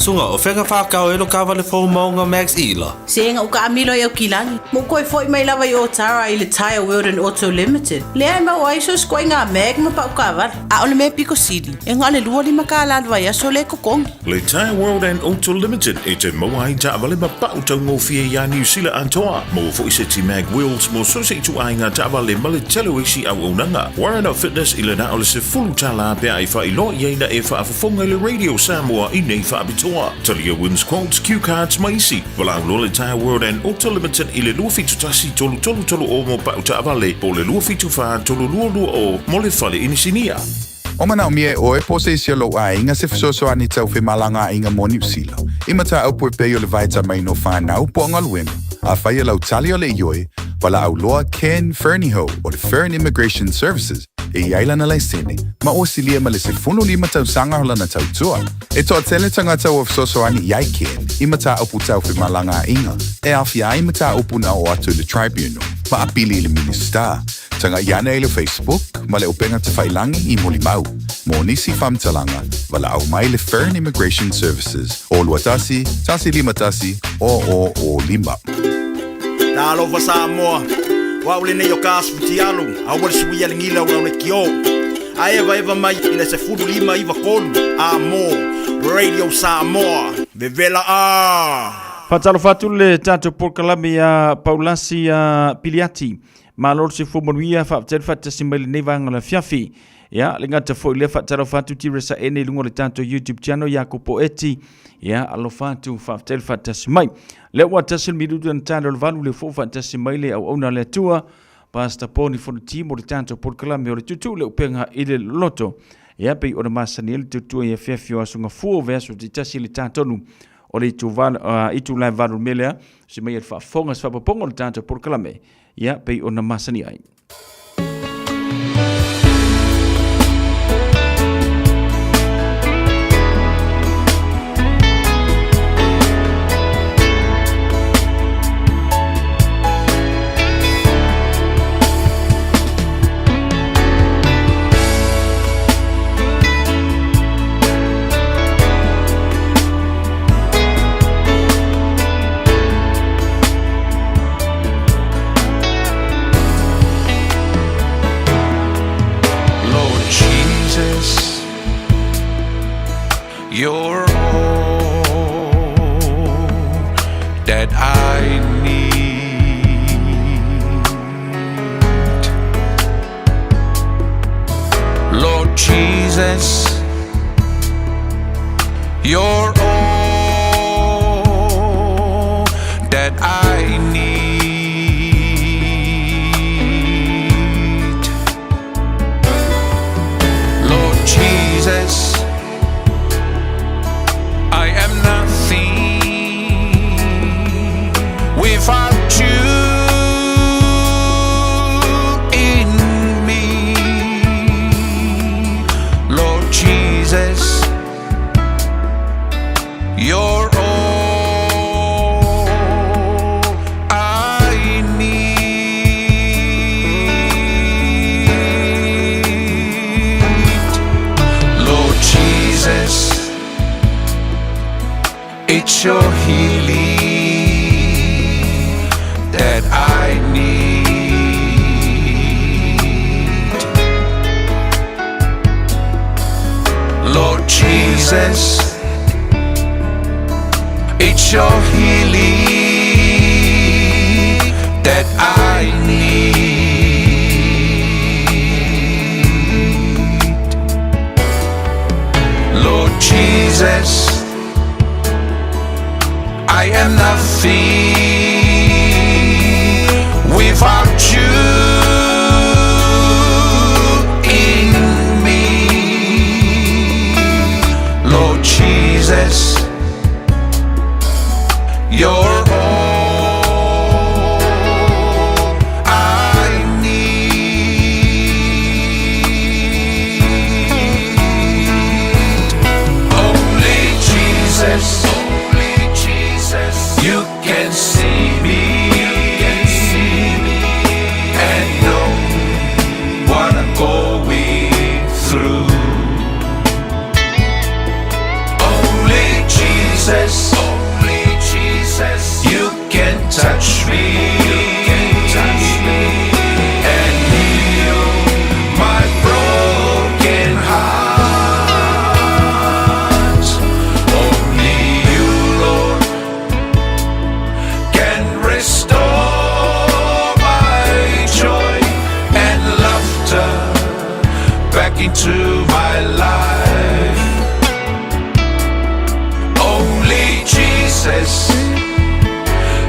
Suga, o fea na whākau e lo kāwale fō maunga Max Ila? Se ega ua kaamilo i Aukilani, ma ua toe foi mai lava i Otara i le Tyre World and Auto Limited, lea e maua ai so se ituaiga mag ma pau taavale. A o le mea pito sili, e na o le 25 kālā le vaiaso lea e totogi. Le Tyre World and Auto Limited e te maua ai taavale ma pau taugofie iā Niu Sila atoa. Maua foi seti mag wheels mo so se ituaiga taavale ma le tele o isi auaunaga. Warren Fitness i le na o le $10 pe a e faailoa i ai na e faafofoga i le Radio Samoa i nei faapitoa. Talia wins quotes, cue cards ma isi. Valaau loa le Tyre World and Auto Limited i le 271 3330 mo pau taavale po o le 274 3220 mo le fale inisinia. O manaomia e ʻoe po o se isi o lou aiga se fesoasoani tau femalagaaiga mo Niu Sila, i mataupu e pei o le vaitamaina o fanau po o galuega. Afai o lau tali o le ioe, valaau loa Ken Fernihough o le Fern Immigration Services e i ai lana laisene, ma ua silia ma le 15 tausaga o lana tautua. E toatele tagata ua fesoasoani i ai Ken i mataupu tau femalagaaiga e aafia ai mataupu na oo atu i le Tribunal ma apili i le Minisita. Tagai ane i le Facebook ma le upega tafailagi i Molimau. Mo nisi faamatalaga, valaau mai le Fern Immigration Services o 21 151 0005. Talofa Samoa, o au lenei o ka asu fitialu, aua le suia le gila o lau lekiō. A evaeva mai i le 15 93 a mo Radio Samoa, vevela a! Faatalofa atu le tatou polokalame iā Paulasi a Piliati. Malo le soifua manuia, faafetai le faatasi mai lenei vaega o le afiafi. Ia, le gata foi lea faatalofa atu Tiresa Ene i luga o le tatou YouTube channel ia Kopo Eti. Ia, alofa atu, faafetai le faatasi mai. Lea ua tasi le minutu na tala o le valu le fou faatasi mai le auauna a le Atua. Pastor Poni Fonoti mo le tatou polokalame o le tutu le upega i le loto. Ia, pei ona masani ai le tutua i afiafi o aso gafua o vaiaso taitasi le tatonu o le itula e 8 le mea lea. Se mai e le faafofoga se faapopoga o le tatou polokalame. Ia, pei ona masani ai. Lord Jesus, you're all that I need. Lord Jesus, you're all that I need. Lord Jesus, I am nothing without you in me. Lord Jesus, you're all I need. Lord Jesus, it's your healing that I need. Lord Jesus, it's your healing that I need. Lord Jesus, I am nothing without you in me. Lord Jesus, you're all I need. Only Jesus, only Jesus, you can see me, you can see me, and know what I'm going through. Only Jesus, only Jesus, you can touch me, you can touch me and heal my broken heart. Only you, Lord, can restore my joy and laughter back into my life. Only Jesus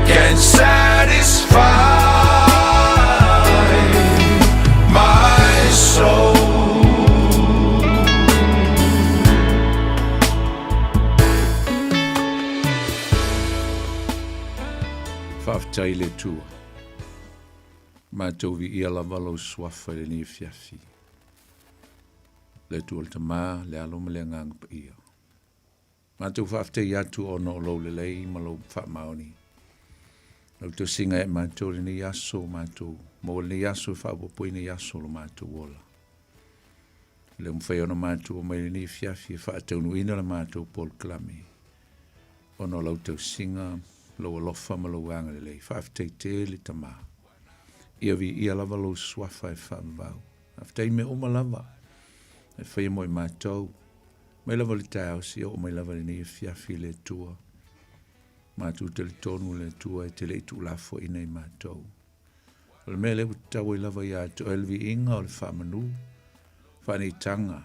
can satisfy my soul. Faafetai i le Atua. Matou viia lava lou suafa i lenei afiafi. Le Atua o le Tama, le Alo ma le Agaga Paia. Matou faafetai atu ona o lou lelei ma lou faamaoni. Lau tausiga ia matou i lenei aso, matou maua lenei aso e faaopoopoina i aso o lo matou ola. E le o mafai ona matou omai i lenei afiafi e faataunuuina le matou polokalame ona o lau tausiga, lou alofa ma lou agalelei. Faafetai tele Tama. Ia viia lava lou suafa e faavavau. Faafetai i mea uma lava e faia mo i matou. Mai lava le taeao seia oo mai lava i lenei afiafi le Atua. Matou talitonu le Atua e te le i tuulafoaiina i matou. O le mea lea ua tatau ai lava ia te oe le viiga o le faamanu, faaneitaga,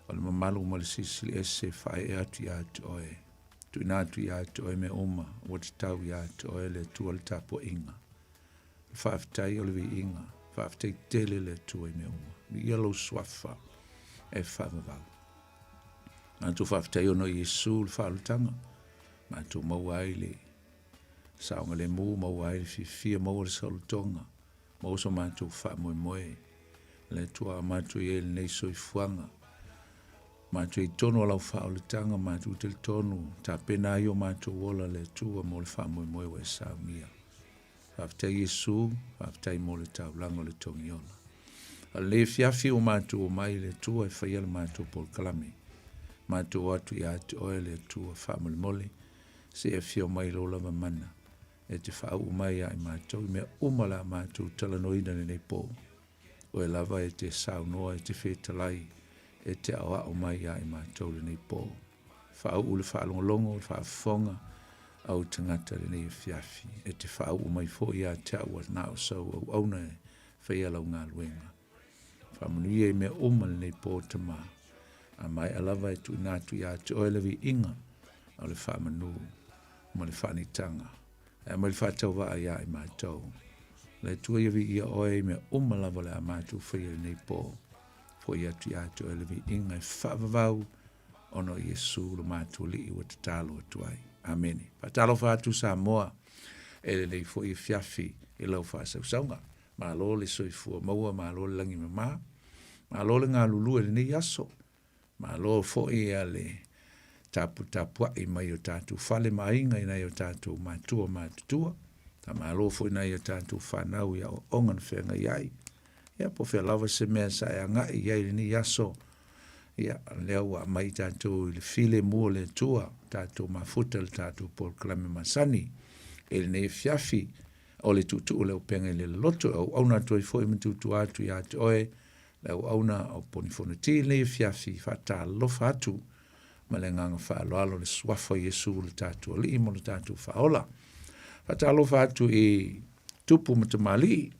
o le mamalu ma le Silisili Ese e faaee atu ia te oe. Tuuina atu ia te oe mea uma ua tatau ia te oe le Atua le tapuaiga. Le faafetai o le viiga, faafetai tele le Atua i mea uma. Viia lou suafa e faavavau. Matou faafetai ona o Iesu le faaolataga, matou maua ai le saogalemu, maua ai le fiafia, maua le saolotoga, maua so matou faamoemoe. Le Atua a matou i ai lenei soifuaga, matou i totonu o lau faaolataga, matou talitonu, tapena ai o matou ola le Atua mo le faamoemoe ua e saunia. Faafetai Iesu, faafetai mo le taulaga o le togiola. A o lenei afiafi ua matou omai i le Atua e faia le matou polokalame. Matou o atu ia te oe le Atua faamolemole, se i afio mai i lou lava mana, e te faauu mai ia i matou i mea uma o le a matou talanoaina i lenei po. Oe lava e te saunoa, e te fetalai, e te aoao mai ia i matou i lenei po. Faauu le faalogologo, le faafofoga a ou tagata i lenei afiafi. E te faauu mai foi ia te au na o sau auauna e faia lau galuega. Faamanuia i mea uma lenei po, Tama. A maea lava e tuuina atu ia te oe le viiga o le faamanu ma le faanitaga. E aumai le faatauvaa ia i matou. Le Atua ia viia oe i mea uma lava o le a matou faia i lenei po. Foi atu ia te oe le viiga e faavavau ona o Iesu lo matou Alii ua tatalo atu ai. Amene. Faatalofa atu Samoa e lenei foi afiafi i lau faasausauga. Malo le soifua maua, malo le lagi mama, malo le galulue i lenei aso, malo foi a le taputapuai mai o tatou fale ma aiga i nai o tatou matua matutua, faamalo foi nai o tatou fanau i aoaoga na feagai ai. Ia, po o fea lava se mea sa e agai i ai i lenei aso, ia, lea ua aumai tatou i le filemu o le Atua, tatou mafuta i le tatou polokalame masani i lenei afiafi, o le tuutuu o le auupega i le loloto, e auauna atu ai foi ma tuutua atu ia te oe le auauna o Poni Fonoti i lenei afiafi, faatalofa atu ma le agaga faaaloalo le suafa o Iesu lo tatou Alii ma lo tatou Faaola. Faatalofa atu i tupu ma tamalii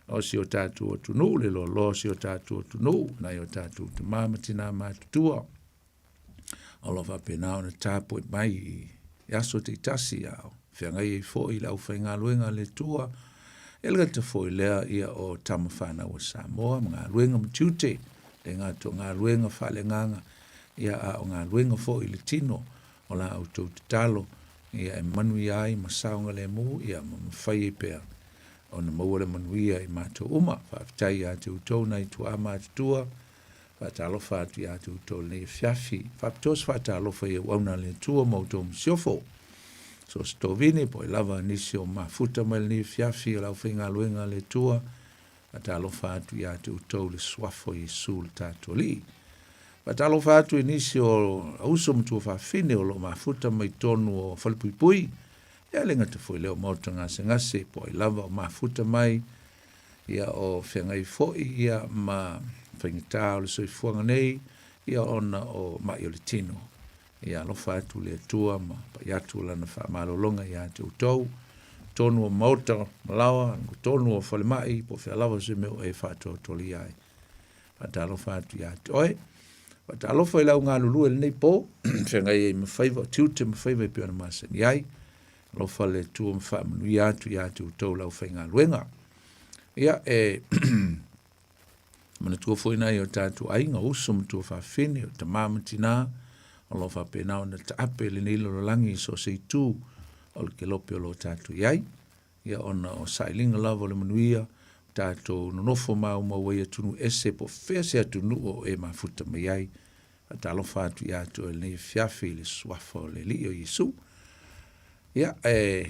o si o tatou atunuu, le loaloa o si o tatou atunuu, nai o tatou tama ma tina matutua, o lo o faapena ona tapuai mai i aso taitasi a o feagai ai foi le aufaigaluega a le Atua, e le gata foi lea ia o tama fanau a Samoa ma galuega ma tiute, le gata o galuega faaleagaga, ia a o galuega foi i le tino o la outou tatalo, ia e manuia ai ma saogalemu, ia ma mafai ai pea ona maua le manuia i matou uma. Faafetai ia te outou nai tuaa matutua, faatalofa atu ia te outou i lenei afiafi. Faapitoa se faatalofa i auauna a le Atua ma outou masiofo. So o se tovine po o ai lava nisi o mafuta mai lenei afiafi o le aufaigaluega a le Atua, faatalofa atu ia te outou i le suafa o Iesu le tatou Alii. Faatalofa atu i nisi o uso ma tuafafine o lo o mafuta mai tonu o Falepuipui, ia le gata foi lea o Maota Gasegase po o ai lava o mafuta mai, ia o feagai foi ia ma faigata o le soifuaga nei, ia ona o mai o le tino. Ia alofa atu le Atua ma pai atu lana faamalologa ia te outou, tonu o maota malaoa, tonu o falemai, po o fea lava se mea o e faatoatolia ai. Faatalofa atu ia te oe. Faatalofa i lau galulue i lenei po, feagai ai ma faiva, o tiute ma faiva e pei ona masani ai. Alofa le Atua ma faamanuia atu ia te outou lau faigaluega. Ia, e manatua foi nai o tatou aiga, uso ma tuafafine, o tama ma tinā, o lo o faapena ona taape lenei lalolagi i so o se itu o le kelope o lo o tatou i ai. Ia ona o sailiga lava o le manuia, tatou nonofo maumau ai atunuu ese po o fea se atunuu o e mafuta mai ai. Faatalofa atu ia te oe i lenei afiafi i le suafa o le Alii o Iesu. Ia, e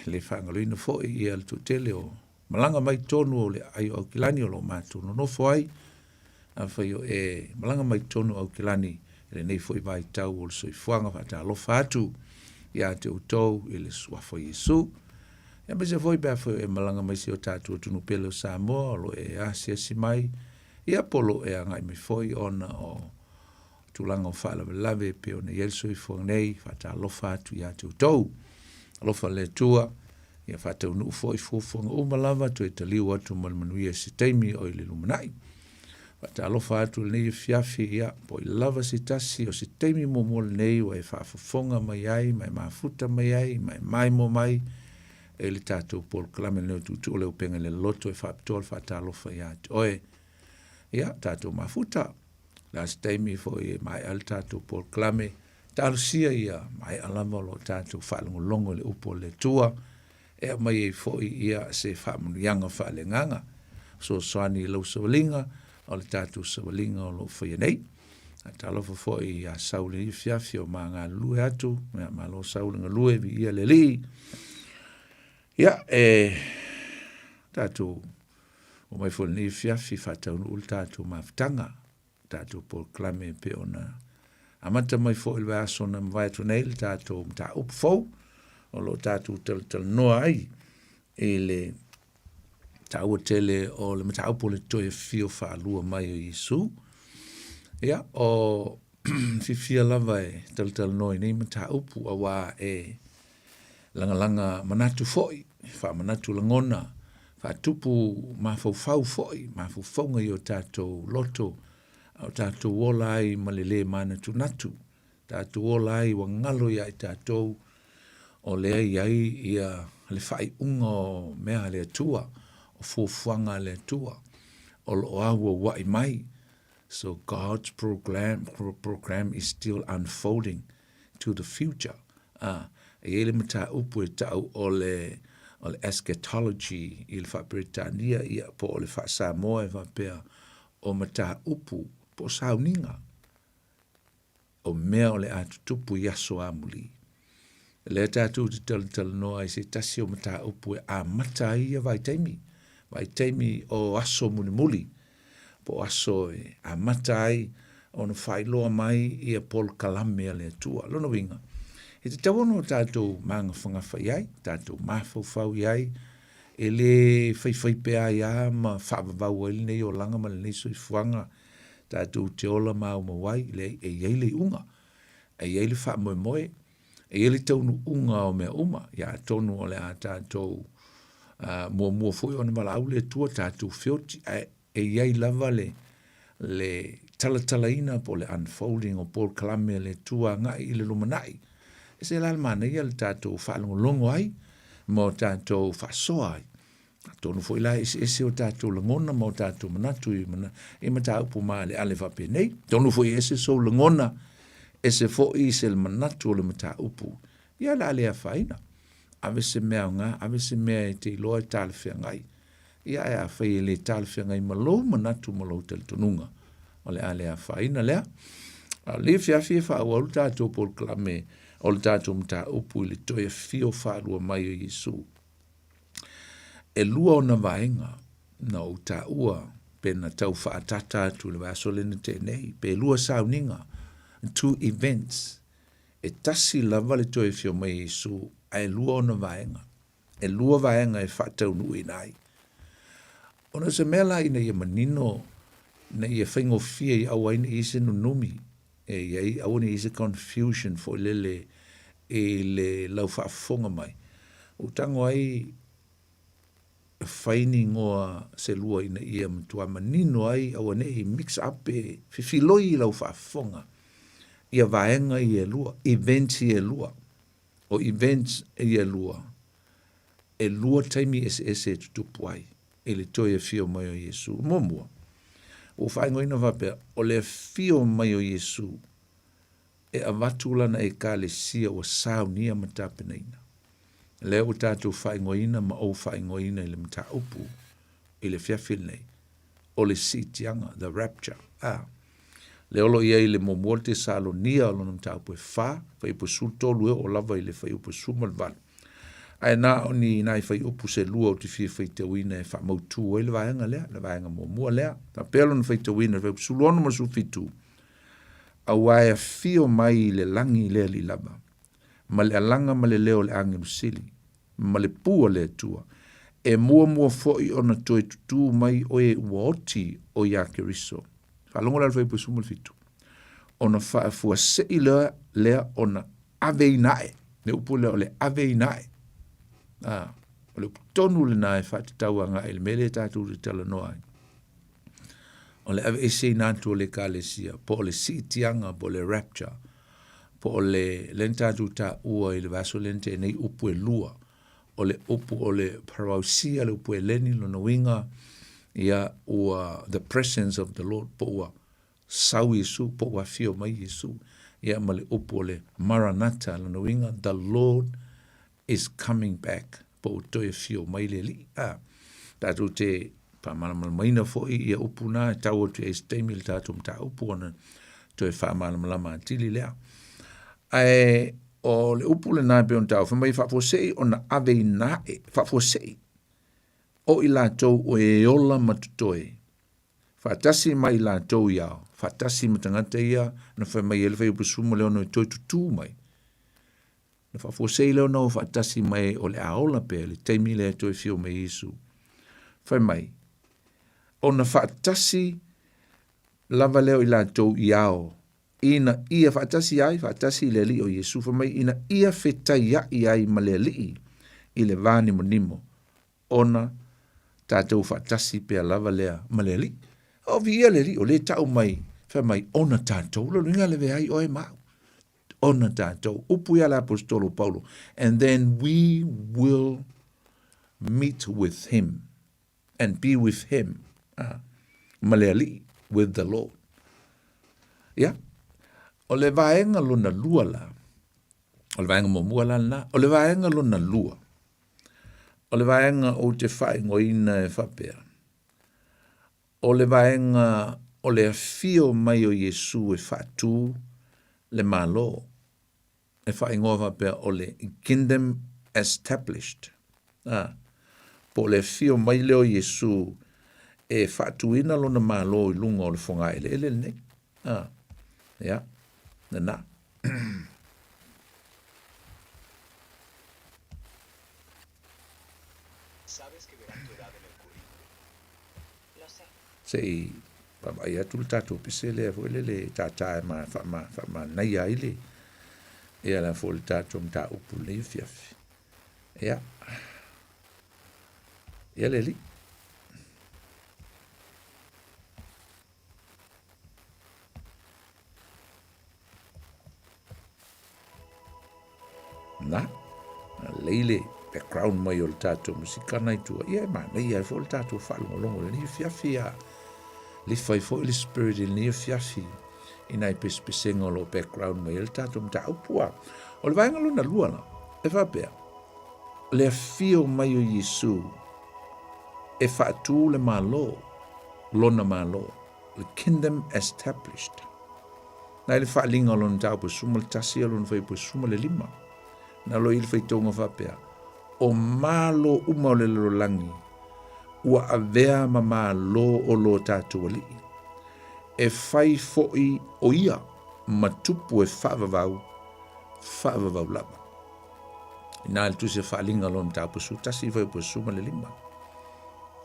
le faagaloina foi ia le toatele o malaga mai totonu o le aai o Aukilani o lo o matou nonofo ai. Afai o e malaga mai totonu o Aukilani i lenei foi vaitau o le soifuaga, faatalofa atu ia te outou i le suafa o Iesu. Aemaise foi pe afai o e malaga mai si o tatou atunuu pele o Samoa o lo o e asiasi mai, ia po o lo o e agai mai foi ona o tulaga o faalavelave e pei ona i ai le soifuaga nei, faatalofa atu ia te outou. Alofa le Atua, ia faataunuu foi fuafuaga uma lava, toe taliu atu ma le manuia i se taimi o i le lumanai. Faatalofa atu i lenei afiafi, ia, po i lava se tasi o se taimi muamua lenei ua e faafofoga mai ai, ma e mafuta mai ai, ma e maimoa mai i le tatou polokalame lenei o Tuutuu o le Upega i le Loto e faapitoa le faatalofa ia te oe. Ia, tatou mafuta. Le a se taimi foi e maea le tatou polokalame, talosia ia maea lava o lo o tatou faalogologo i le upu a le Atua, e aumai ai foi ia se faamanuiaga faaleagaga, fesoasoani i lau savaliga, o le tatou savaliga o lo o faia nei. Talofa foi ia Sau i lenei afiafi o ma galulue atu, ia malo Sau le galue, viia le Alii. Ia, e tatou omai foi i lenei afiafi faataunuu le tatou mafutaga, tatou polokalame e pei ona amata mai foi i le vaiaso na mavae atu nei le tatou mataupu fou o lo o tatou talatalanoa ai i le taua tele o le mataupu o le toe afio faalua mai o Iesu. Ia, o fiafia lava e talatalanoa i nei mataupu auā e lagalaga manatu foi, faamanatu lagona, faatupu mafaufau foi, mafaufauga i o tatou loto, a o tatou ola ai ma le lē manatunatu, tatou ola ai ua galo ia i tatou o lea e i ai ia le faaiuga o mea a le Atua, o fuafuaga a le Atua, o lo o auauai mai. So God's program, program is still unfolding to the future. A, e i ai le mataupu e tau o le, o le eschatology i le faa-Peretania, ia, po o le faa-Samoa e faapea, o mataupu po o sauniga o mea o le a tutupu i aso amuli. Lea tatou te talatalanoa ai se tasi o mataupu e amata ai ia vaitaimi, vaitaimi o aso mulimuli, po o aso e amata ai ona faailoa mai ia polokalame a le Atua. Lona uiga, e tatau ona o tatou magafagafa i ai, tatou mafaufau i ai, e le faifai pea ai lava ma faavavau ai lenei olaga ma lenei soifuaga tatou te ola maumau ai, leai, e i ai le iuga, e i ai le faamoemoe, e i ai le taunuuga o mea uma, ia atonu o le a tatou muamua foi ona valaau le Atua tatou feoti, ae e i ai lava le, le talatalaina po o le unfolding o polokalame a le Atua agai i le lumanai. E se la le manaia le tatou faalogologo ai ma o tatou faasoa ai. Atonu foi la e eseese o tatou lagona ma o tatou manatu i, mana, i mataupu maaleale faapenei. Atonu foi e ese sou lagona, ese foi se manatu o le mataupu. Ia o le a le afaina. Ave se mea aoga, ave se mea e te iloa e talafeagai. Ia ae afai e le talafeagai ma lou manatu ma lou talitonuga, o le a le afaina lea. A o lenei afiafi e faaauau le tatou polokalame o le tatou mataupu i le toe afio faalua mai o Iesu. E lua ona vaega na ou taua. Pe na tau faaatata atu i le vaiaso lea na tea nei, pe lua sauniga, two events, e tasi lava le toe afio mai o Iesu, ae lua ona vaega. E lua vaega e faataunuuina ai. Ona o se mea la ina ia manino, ina ia faigofie i aua ai ne i i ai se nunumi, e i ai, aua ne i i ai se confusion foi lele i le lau faafofoga mai, ua tago ai e fai ni igoa se lua ina ia matua manino ai aua ne i mix up pe fefiloi i lau faafofoga ia vaega ia e lua, events ia e lua. O events ia e lua, e lua taimi eseese e tutupu ai i le toe afio mai o Iesu. Muamua, ua faaigoaina faapea, o le afio mai o Iesu e avatu lana Ekalesia ua saunia ma tapenaina. Lea ua tatou faaigoaina ma ou faaigoaina i le mataupu i le afiafi lenei, o le siitiaga, the rapture. A. Lea o lo o i ai le muamua o le Tesalonia o lona mataupu e fa, fuaiupu e 13 e oo lava i le fuaiupu e 18. Ae na o ni nai fuaiupu se lua ou te fia faitauina e faamautu ai le vaega lea, le vaega muamua lea. Faapea lona faitauina i le fuaiupu 16 ma le 17, Auā e afio mai i le lagi le Alii lava, ma le alaga ma le leo o le agelu sili, ma le pū a le Atua, e muamua foi ona toe tutū mai o e ua oti o iā Keriso. Faalogo la i le fuaiupu 17. Ona faafuasei lea, lea ona aveina ae. Le upu lea o le aveina ae. Ah, o le upu tonu lena e faatatau agai i le mea lea tatou te talanoa ai. O le aveeseina atu o le Ekalesia, po o le siitiaga, po o le rapture, po o le, lea na tatou taua i le vaiaso lea na tea nei upu e lua, o le upu o le parousia, le upu Eleni, lona uiga, ia, ua the presence of the Lord, po ua sau Iesu, po ua afio mai Iesu, ia ma le upu o le Maranatha, lona uiga, the Lord is coming back, po ua toe afio mai le Alii. A, tatou te faamalamalamaina foi ia upu na e tau atu i ai se taimi le tatou mataupu ona toe faamalamalama atili lea. Ae o le upu lena e pei ona taua, fai mai faafuasei ona aveina ae, faafuasei o i latou o e ola ma totoe, faatasi ma i latou i ao, faatasi ma tagata ia na fai mai ai le fuaiupu 16 e toe tutū mai. Na faafuasei lea ona o faatasi mai o le a ola pea i le taimi lea e toe afio mai Iesu. Fai mai, ona faatasi lava lea o i latou i ao, ina ia faatasi ai, faatasi i le Alii o Iesu, fai mai, ina ia fetaiaʻi ai ma le Alii i le va nimonimo, ona tatou faatasi pea lava lea ma le Alii. O viia le Alii, o lea e tau mai, fai mai, ona tatou, lona uiga le veai oe ma au. Ona tatou. Upu ia le Aposetolo Paulo, and then we will meet with him and be with him. Ah, ma le Alii, with the Lord. Ia, o le vaega lona lua la, o le vaega muamua la lena, o le vaega lona lua, o le vaega ou te faaigoaina e faapea, O le vaega o le afio mai o Iesu e faatu le Malo, e faaigoa faapea o le Kingdom Established, a, po o le afio mai lea o Iesu e faatuina lona Malo i luga o le fogaeleele lenei. A, ia, lena. Se i vaavaai atu le tatou pese lea foi lele e tātā e ma, faama, faamanaia ai le, ia la foi le tatou mataupu i lenei afiafi. Ia, ia le alii. Na, lelei le background mai o le tatou musika na i tua. Ia e manaia ai foi le tatou faalogologo i lenei afiafi a lifa ai foi le spirit i lenei afiafi i nai pesepesega o lo o background mai ai le tatou mataupu a. O le vaega lona lua la, e faapea, le afio mai o Iesu e faatu le Malo, lona Malo, the kingdom established. Na i le faaaliga o lona mataupu e 11 a lona fuaiupu e 15, na loa i le faitauga faapea, O malo uma o le lalolagi, ua avea ma Malo o lo tatou Alii, e fai foi o ia ma tupu e faavavau, faavavau lava. Inā le tusi a Faaaliga lona mataupu 11 fuaiupu 15.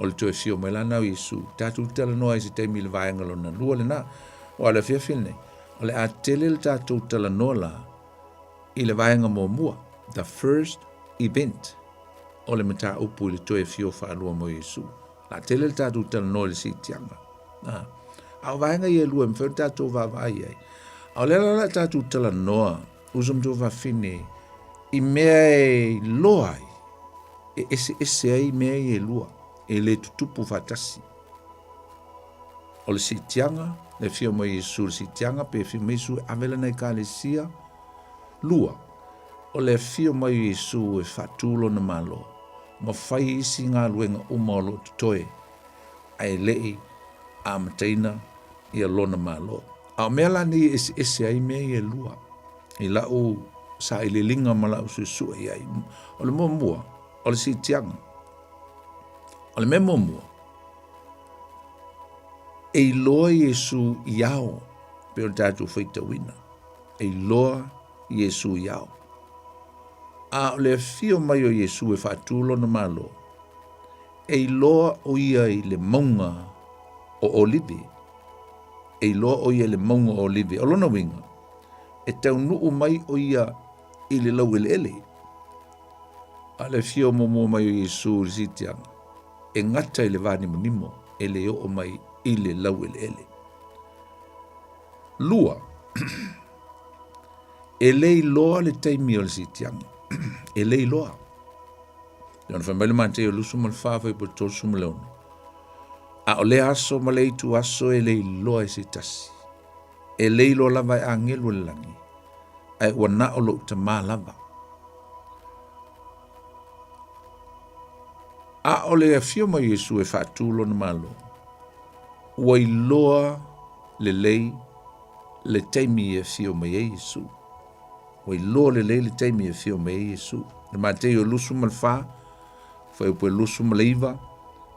O le toe afio mai la na o Iesu. Tatou talanoa ai se taimi i le vaega lona lua lena. Aua o le afiafi lenei, o le a tele le tatou talanoa la i le vaega muamua, the first event, o le mataupu i le toe afio faalua mai o Iesu. O le a tele le tatou talanoa i le siitiaga. A, a o vaega ia e lua e mafai ona tatou vaavaai i ai. A o lea la o le a tatou talanoa, uso ma tuafafine, i mea e iloa ai, e eseese ai mea ia e lua, e le tutupu faatasi. O le siitiaga, le afio mai o Iesu i le siitiaga, pe afio mai Iesu e ave lana ekalesia. Lua, o le afio mai o Iesu e faatu lona Malo, ma fai isi galuega uma o lo o totoe, ae le i amataina ia lona Malo. A o mea la nei e eseese ai mea ia e lua, i lau sailiiliga ma lau suesue i ai, o le muamua, o le siitiaga. O le mea muamua, e iloa Iesu i ao, pei ona tatou faitauina, e iloa Iesu i ao. A o le afio mai o Iesu e faatu lona Malo, e iloa o ia i le mauga o Olive. E iloa o ia i le mauga o Olive. O lona uiga, e taunuu mai o ia i le laueleele. A o le afio muamua mai o Iesu i le siitiaga, e gata i le vanimonimo, e le oo mai i le laueleele. Lua, e le iloa le taimi o le siitiaga. E le iloa. E ona fai mai le Mateo 24 fuaiupu 36. A o lea aso ma le itu aso e le iloa e se tasi. E le iloa lava e agelu o le lagi, ae ua na o lou Tamā lava. A o le afio mai o Iesu e faatu lona Malo, ua iloa lelei le taimi e afio mai ai Iesu. Ua iloa lelei le taimi e afio mai ai Iesu. Le Mateio 24, fuaiupu e 29,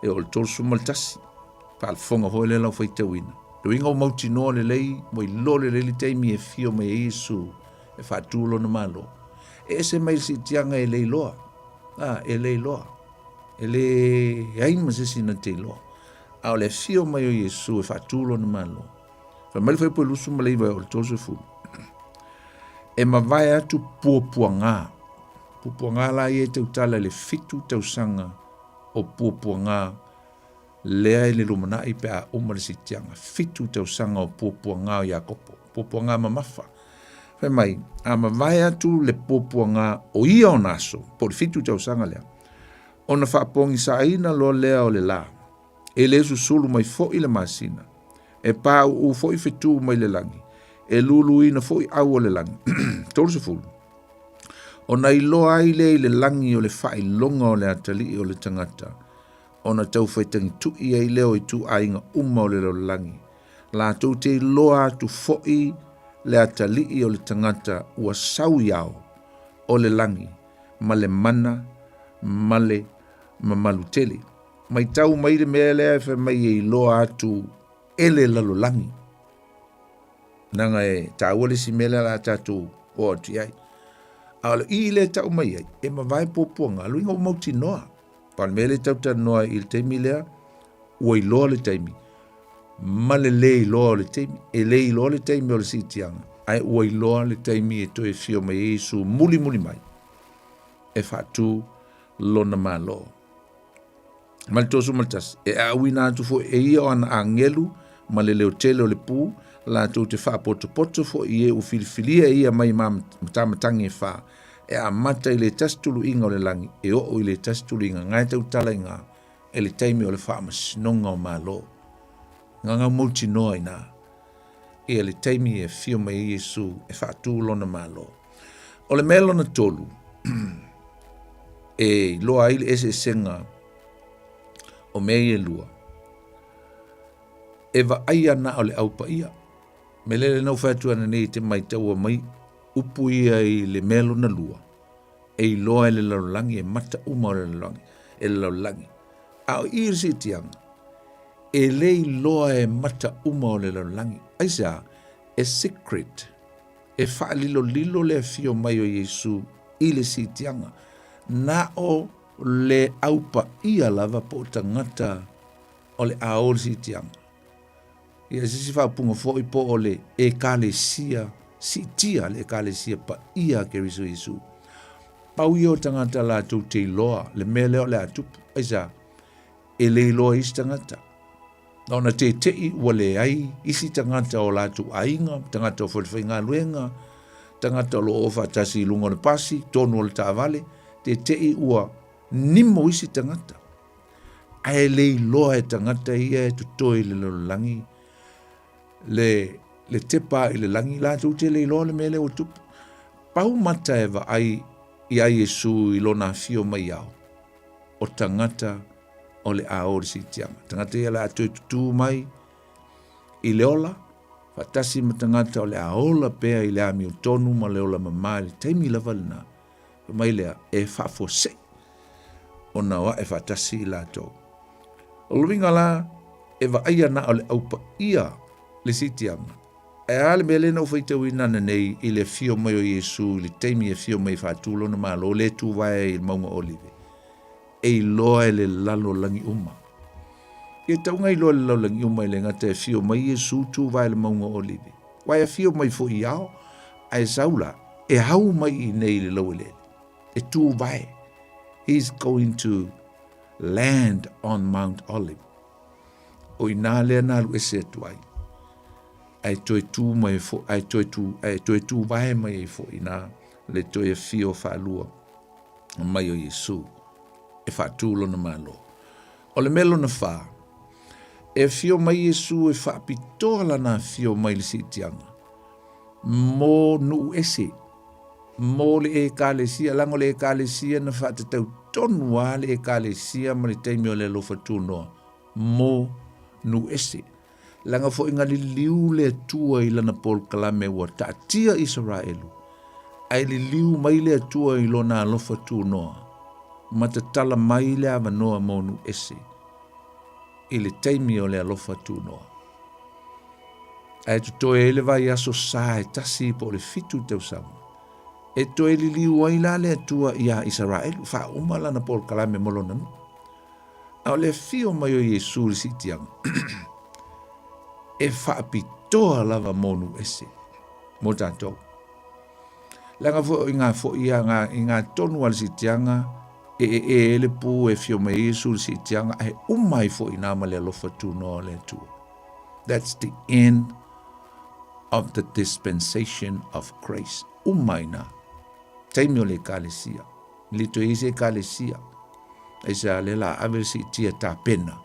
e oo i le 31. Faalafoga foi lea lau faitauina. Le uiga ua mautinoa lelei, ua iloa lelei le taimi e afio mai ai Iesu e faatu lona Malo. E ese mai le siitiaga e le iloa. A, e le iloa. E leai ma se isi na te iloa. A o le afio mai o Iesu e faatu lona Malo. Fai mai le fuaiupu e 29 e oo i le 30. E mavae atu puapuaga. Puapuaga la ia e tautala i le 7 tausaga o puapuaga lea i le lumanai pe a uma le siitiaga. 7 tausaga o puapuaga o Iakopo. Puapuaga mamafa. Fai mai, a mavae atu le puapuaga o ia ona aso, po o le 7 tausaga lea, ona faapogisaina loa lea o le la, e le susulu mai foi le masina, e pāuū foi fetū mai le lagi, e luluina foi au o le lagi. 30. Ona iloa ai lea i le lagi o le faailoga o le atalii o le tagata, ona taufaitagituʻi ai lea o ituaiga uma o le lalolagi, latou te iloa atu foi le atalii o le tagata ua sau i ao o le lagi ma le mana ma le mamalu tele. Maitau mai le mea lea e fai mai e iloa atu e le lalolagi. Leaga e taua le isi mea lea o le a tatou oo atu i ai. A o le i lea e tau mai ai, e mavae puapuaga, lona uiga ua mautinoa. A o le mea lea e tau talanoa ai i le taimi lea, ua iloa le taimi ma le le iloa o le taimi. E le iloa le taimi o le siitiaga, ae ua iloa le taimi e toe afio mai ai Iesu mulimuli mai e faatu lona Malo. Ma le 31, e aauina atu foi e ia o ana agelu ma le leo tele o le pū, latou te faapotopoto foi i e ua filifilia e ia mai matamatagi e fā, e amata i le tasi tuluiga o le lagi e oo i le tasi tuluiga nga e tautala i nga e le taimi o le faamasinoga o Malo. Gagau mautinoa inā ia le taimi e afio mai ai Iesu e faatu lona Malo. O le mea lona tolu e iloa ai le eseesega o mea ia e lua, e vaaia na o le au paia. Me lele na ou fai atu ana nei te maitaua mai upu ia i le mea lona lua, e iloa e le lalolagi, e mata uma o le lalolagi, e le lalolagi. A o i i le siitiaga, e le iloa e mata uma o le lalolagi. Aisea? E secret, e faalilolilo le afio mai o Iesu i le siitiaga. Na o le au paia lava po o tagata o le a o le siitiaga. Ia, se isi faaupuga foi po o le Ekalesia siitia, le Ekalesia paia a Keriso Iesu. Pau ia o tagata latou te iloa le mea lea o le a tupu. Aisea? E le iloa e isi tagata. Na ona tete'i ua leai isi tagata o latou aiga, tagata o falefaigaluega, tagata o lo o faatasi i luga o le pasi, tonu o le taavale, tete'i ua nimo isi tagata. Ae le iloa e tagata ia e totoe i le lalolagi le, le tepa i le lagi, latou te le iloa le mea lea ua tupu. Pau mata e vaai iā Iesu i lona afio mai ao, o tagata o le a o le siitiaga. Tagata ia o le a toe tutū mai i le ola, faatasi ma tagata o le a ola pea i le amiotonu ma le ola mamā i le taimi lava lenā. Fai mai lea, e faafuasei ona o ae faatasi i latou. O le uiga la, e vaaia na o le au paia le siitiaga. Ae a le mea lea na ou faitauina ananei i le afio mai o Iesu i le taimi e afio mai e faatu lona Malo lea e tuvae ai i le mauga o Olive, e iloa e le lalolagi uma. Ia tauga iloa e le lalolagi uma e le gata e afio mai Iesu tuvae i le mauga o Olive, aua e afio mai foi i ao, ae sau la, e hau mai i inei i le laueleele, e tuvae. He is going to land on Mount Olive. O inā lea na alu ese atu ai, ae toe tū mai fo, ae toe tū, ae toe tūvae mai ai foi inā le toe afio faalua mai o Iesu e faatū lona Malo. O le mea lona whā, e afio mai Iesu e faapitoa lana afio mai le siitiaga, mō nuu ese, mō le Ekalesia, leaga o le Ekalesia na faatatau tonu lava le Ekalesia ma le taimi o le alofa tunoa mō nuu ese. Leaga foi na liliu le Atua i lana polokalame ua taatia Isaraelu, ae liliu mai le Atua i lona alofa tunoa, ma tatala mai le avanoa mo nuu ese i le taimi o le alofa tunoa. Ae totoe ai le vaiaso sa e tasi po o le fitu tausaga, e toe liliu ai la le Atua iā Isaraelu, faauma lana polokalame mo lona nuu. A o le afio mai o Iesu i le siitiaga, e faapitoa lava mo nuu ese, mo tatou. Leaga foi o i ngā foi ia, ngā, i ngā tonu a le siitiaga, e e e e le pū e afio mai ai Iesu i le siitiaga, ae uma ai foi inā ma le alofa tunoa o le Atua. That's the end of the dispensation of grace. Uma inā. Taimi o le Ekalesia. Le toe i se Ekalesia. Aisea le la ave le siitia tapena.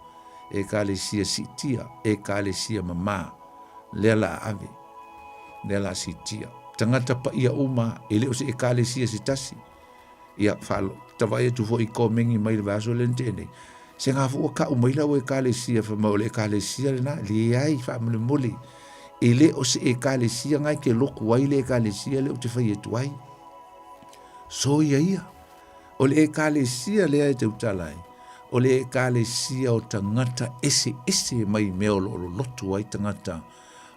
Ekalesia siitia, Ekalesia mamā. Lea la ave. Lea la siitia. Tagata paia uma, e le o se Ekalesia se tasi. Ia, whaalo, tawai atu foi i komengi mai le vaiaso le na tea nei. Se ngā fua ka'u mai lau Ekalesia, fai mai o le Ekalesia lenā, leai, faamolemole, e le o se Ekalesia ngai ke loku ai le Ekalesia lea ou te fai atu ai. Soia ia, o le Ekalesia lea e tautala ai, o le Ekalesia o tagata eseese mai mea o lo o loloto ai tagata,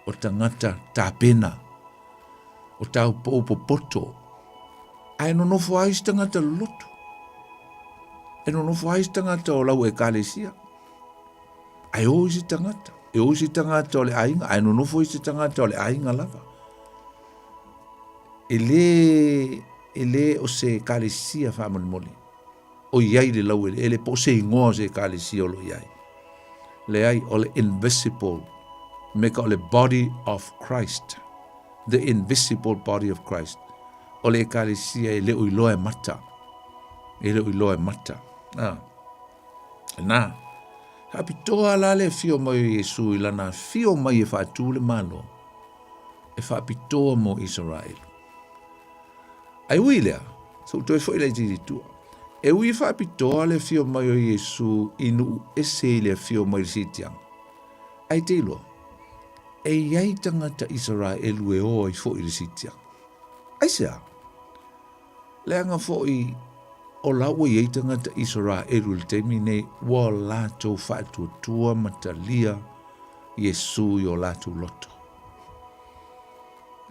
o tagata tapena, o taupou popoto, ae nonofo ai se tagata loloto. E nonofo ai se tagata o lau Ekalesia. Ae o i se tagata. E o i se tagata o le aiga, ae nonofo i se tagata o le aiga lava. E le, e le o se Ekalesia faamolemole. O i ai le laueleele po o se igoa o se Ekalesia o lo o i ai. Leai, o le invisible, me ka o le body of Christ. The invisible body of Christ. O le Ekalesia e le o iloa e mata. E le o iloa e mata. Ah. Nā, faapitoa la le afio mai o Iesu i lana afio mai e faatū le Malo, e faapitoa mo Isaraelu. Ae ui lea, se i ou toe foi laitiiti i tua. E ui e faapitoa le afio mai o Iesu i nuu ese i le afio mai i le siitiaga. Ae te iloa, e i ai tagata Isaraelu e o ai foi i le siitiaga. Aisea? Leaga foi O la ua i ai tagata Isaraelu i le taimi nei ua latou faatuatua ma talia Iesu i o latou loto.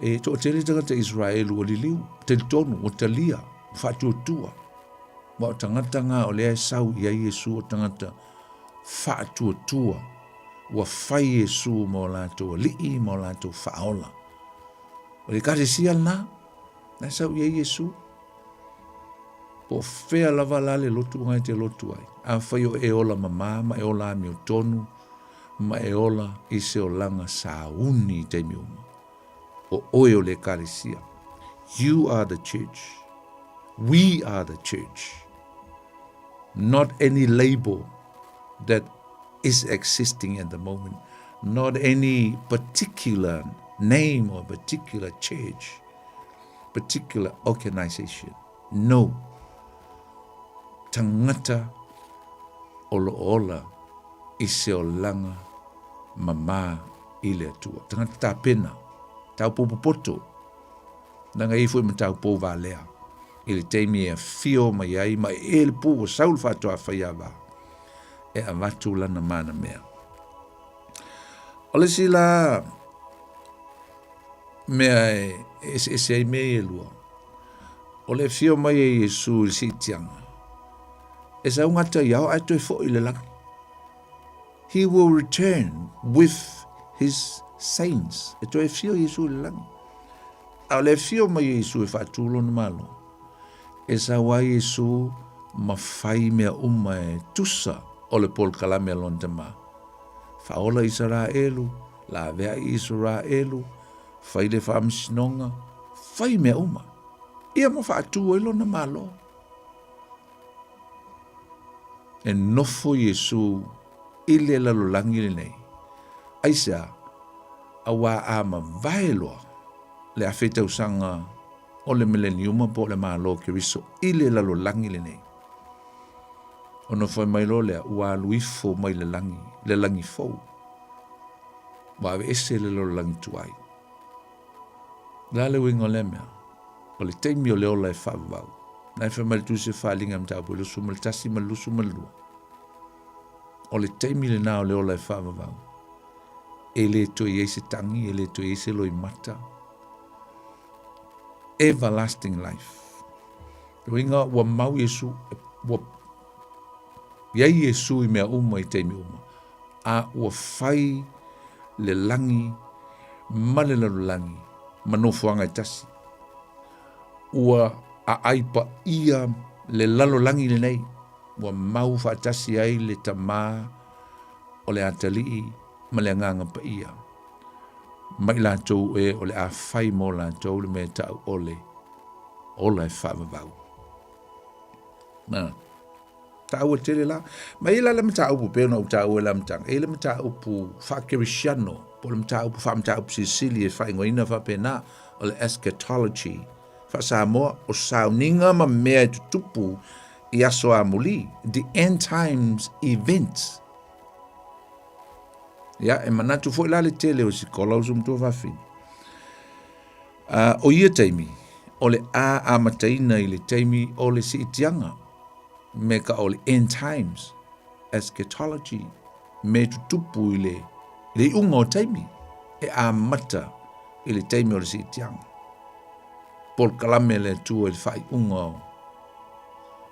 E toatele tagata Isaraelu ua liliu, talitonu, ua talia, ua faatuatua. Ua o tagata ngā o lea e sau i ai Iesu o tagata faatuatua, ua fai Iesu ma o latou alii ma o latou faaola. O le ekalesia lena, na e sau i ai Iesu. Po o fea lava la le lotu ngai te lotu ai. Afai o e ola mamā ma e ola amiotonu ma e ola i se olaga sauni i taimi uma. O oe o le ekalesia. You are the church. We are the church. Not any label that is existing at the moment. Not any particular name or particular church. Particular organization. No. Tagata o lo o ola i se olaga mamā i le Atua. Tagata tapena, taupou popoto, leaga e i ai foi ma taupou valea i le taimi e afio mai ai ma e le pū ua sau le faatoa faiava e avatu lana manamea. O le isi la mea e eseese ai mea ia e lua, o le afio mai e Iesu i le siitiaga, e sau gata i ao ae toe foi i le lagi. He will return with his saints. E toe afio Iesu i le lagi. A o le afio mai e Iesu e faatū lona malo, e sau ai Iesu ma fai mea uma e tusa o le polokalame a lona Tamā. Faaola Isaraelu, laveai Isaraelu, fai le faamasinoga, fai mea uma. Ia ma faatū ai lona Malo. E nofo Iesu i le lalolagi lenei. Aisea? Auā a mavae loa le afe tausaga o le mileniuma po o le Malo o Keriso i le lalolagi lenei. Ona fai mai loa lea, ua alu ifo mai le lagi, le lagi fou. Ua aveese le lalolagi tuai. O le a le uiga o lea mea? O le taimi o le ola e faavavau. Na e fai mai le Tusi o Faaaliga mataupu e 21 ma le 22. O le taimi lenā o le ola e faavavau. E le toe i ai se tagi, e le toe i ai se loimata. Everlasting life. Le uiga ua mau Iesu, ua i ai Iesu i mea uma i taimi uma. A ua fai le lagi ma le lalolagi ma nofoaga e tasi. Ua aai paia le lalolagi lenei, ua mau faatasi ai le Tamā o le Atalii ma le Agaga Paia, ma i latou e o le a fai mo latou le mea e ta'u o le ola e faavavau. Na. Taua tele la. Ma i la le mataupu pei ona ou taua i le amataga, e i le mataupu faakerisiano, po o le mataupu faamataupu silisili e faaigoaina faapena, o le eschatology. Faa-Samoa, o sauniga ma mea e tutupu i aso amuli, the end times events. Ia, e manatu foi la le tele o sikola o uso matua fafine. O ia taimi, o le a amataina i le taimi o le siitiaga, me ka o le end times, eschatology, me tutupu i le, le iuga o taimi, e amata i le taimi o le siitiaga. Polokalame le Atua i le faaiuga o,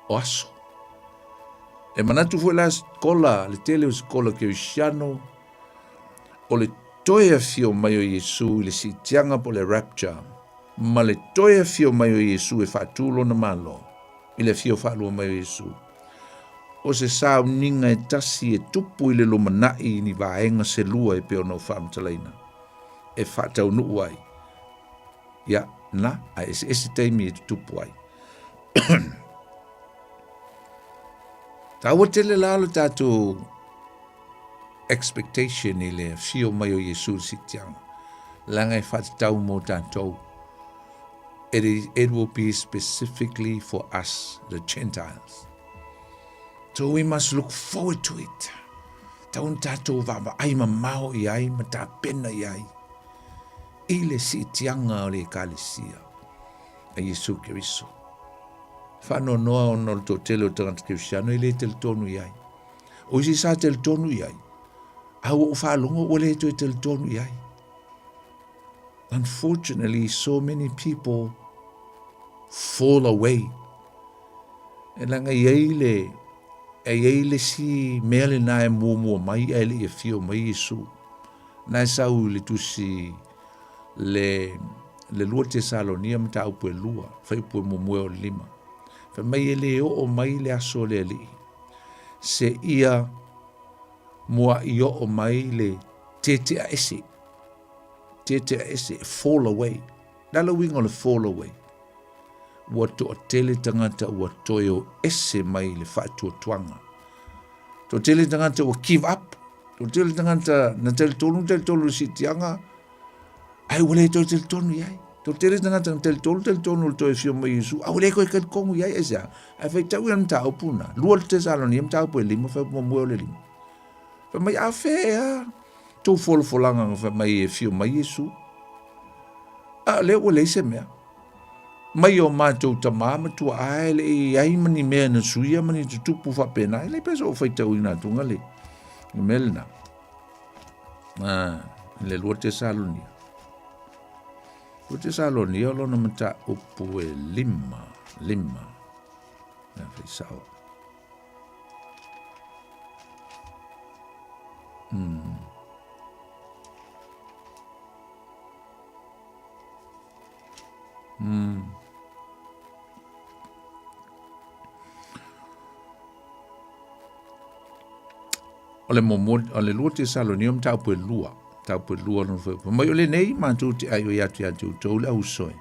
o aso. E manatu foi la sikola, le tele o sikola kerisiano, o le toe afio mai o Iesu i le siitiaga po o le rapture, ma le toe afio mai o Iesu e faatū lona Malo, i le afio faalua mai o Iesu. O se sauniga e tasi e tupu i le lumanai i ni vaega se lua e pei ona ou faamatalaina, e faataunuu ai. Ia, na, a eseese taimi e tutupu ai. Taua tele la lo tatou expectation i le afio mai o Iesu i le siitiaga, leaga e faatatau mo tatou. It, is, it will be specifically for us, the Gentiles. So we must look forward to it. Tau na tatou vaavaai mamao i ai ma tapena i ai i le siitiaga o le ekalesia a Iesu Keriso. Faanoanoa ona o le toatele o tagata kerisiano e le talitonu i ai. O isi sa talitonu i ai, a ua ou faalogo ua le toe talitonu i ai. Unfortunately, so many people fall away. E leaga i ai le, e i ai le isi mea lena e muamua mai ae le i afio mai Iesu. Na e sau i le tusi le, le lua Tesalonia mataupu e lua, fuaiupu e muamua e oo i le lima. Fai mai e le oo mai le aso o le Alii, seia mua'i oo mai le tetea ese, tetea ese, fall away. Le a le uiga o le fall away? Ua toatele tagata ua toe o ese mai le faatuatuaga. Toatele tagata ua give up. Toatele tagata na talitonu, talitonu i le siitiaga, ae ua le toe talitonu i ai. Toatele tagata na talitonu, talitonu i le toe afio mai o Iesu, a ua le toe talitonu i ai, aisea? Ae faitau ia le mataupu na, lua le Tesalonia, mataupu e lima, fai muamua o le lima. Fai mai, a fea tou folafolaga na fai mai e afio mai Iesu? A lea ua leai se mea. Mai o matou tamā ma tua'a e le i ai ma ni mea na suia ma ni tutupu faapena. E le pei sa ou faitauina atuga le mea lena. Ah, le lua Tesalonia. Lua Tesalonia o lona mataupu e lima, lima. Na fai sao. O le muamua, o le lua Tesalonia o mataupu e lua, mataupu e lua lona fuaiupu. Mai o lenei matou te aioi atu ia te outou le ausoe,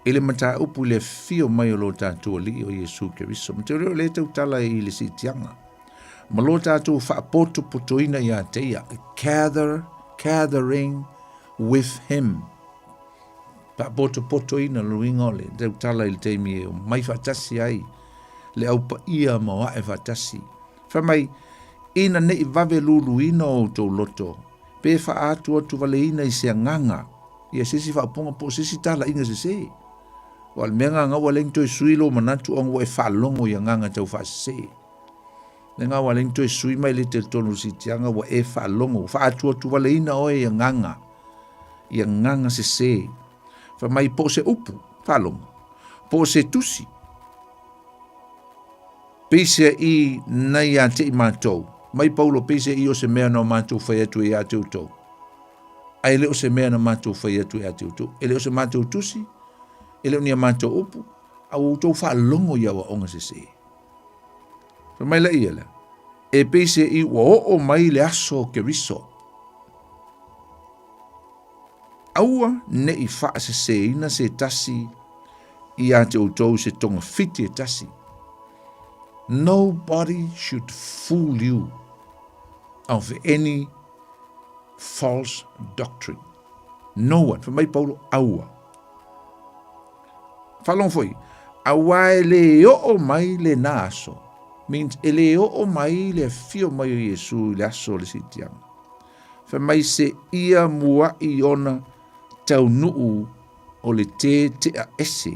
i le mataupu i le afio mai o lo tatou Alii o Iesu Keriso. Ma te o lea tautala i le siitiaga. Ma lo tatou faapotopotoina ia te ia, gather, gathering with him. Faapotopotoina le uiga o le tautala i le taimi e omai faatasi ai le au paia ma o ae faatasi. Fai mai, ina ne i vave luluina o outou loto, pe faaatuatuvaleina i se agaga, ia se isi faaupuga po o se isi talaiga sesē. Aua o le mea lena ua leai ni toe sui lou manatu ona ua e faalogo i agaga tau faasesē. Le lena ua leai ni toe sui mai le talitonu i le siitiaga ua e faalogo, ua faaatuatuvaleina oe i agaga, i agaga sesē. Fai mai po o se upu, faalogo, po o se tusi, Peiseai na ia te i matou. Mai Paulo, peiseai o se mea na o matou fai atu ai ia te outou. Ae le o se mea na matou fai atu ia te outou. E le o se matou tusi, e le o ni a matou upu, a ua outou faalogo i aoaoga sesē. Fai mai laia lea, e peiseai ua oo mai le aso o Keriso. Aua ne i faaseseina se tasi ia te outou se togafiti e tasi. Nobody should fool you of any false doctrine. No one. Fai mai Paulo, aua. Faalogo foi, aua e le oo mai lena aso. Means e le oo mai le afio mai o Iesu i le aso o le siitiaga. Fai mai se ia mua'i ona taunuu o le tetea ese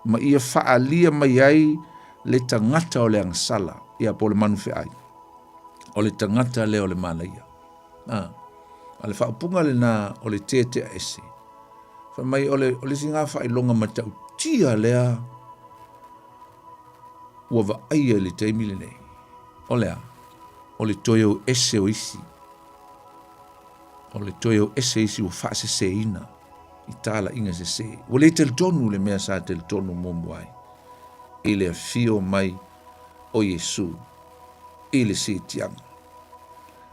ma ia faaalia mai ai le tagata o le agasala, ia po o le manu feai, o le tagata lea o le manaia. A, a le faaupuga lena o le tetea ese, fai mai o le, o le isi ngā faailoga matautia lea ua vaaia i le taimi lenei, o le a? O le toe o ese o isi. O le toe o ese isi ua faaseseina i talaiga sese. Ua le talitonu le mea sa talitonu muamua ai i le afio mai o Iesu i le siitiaga.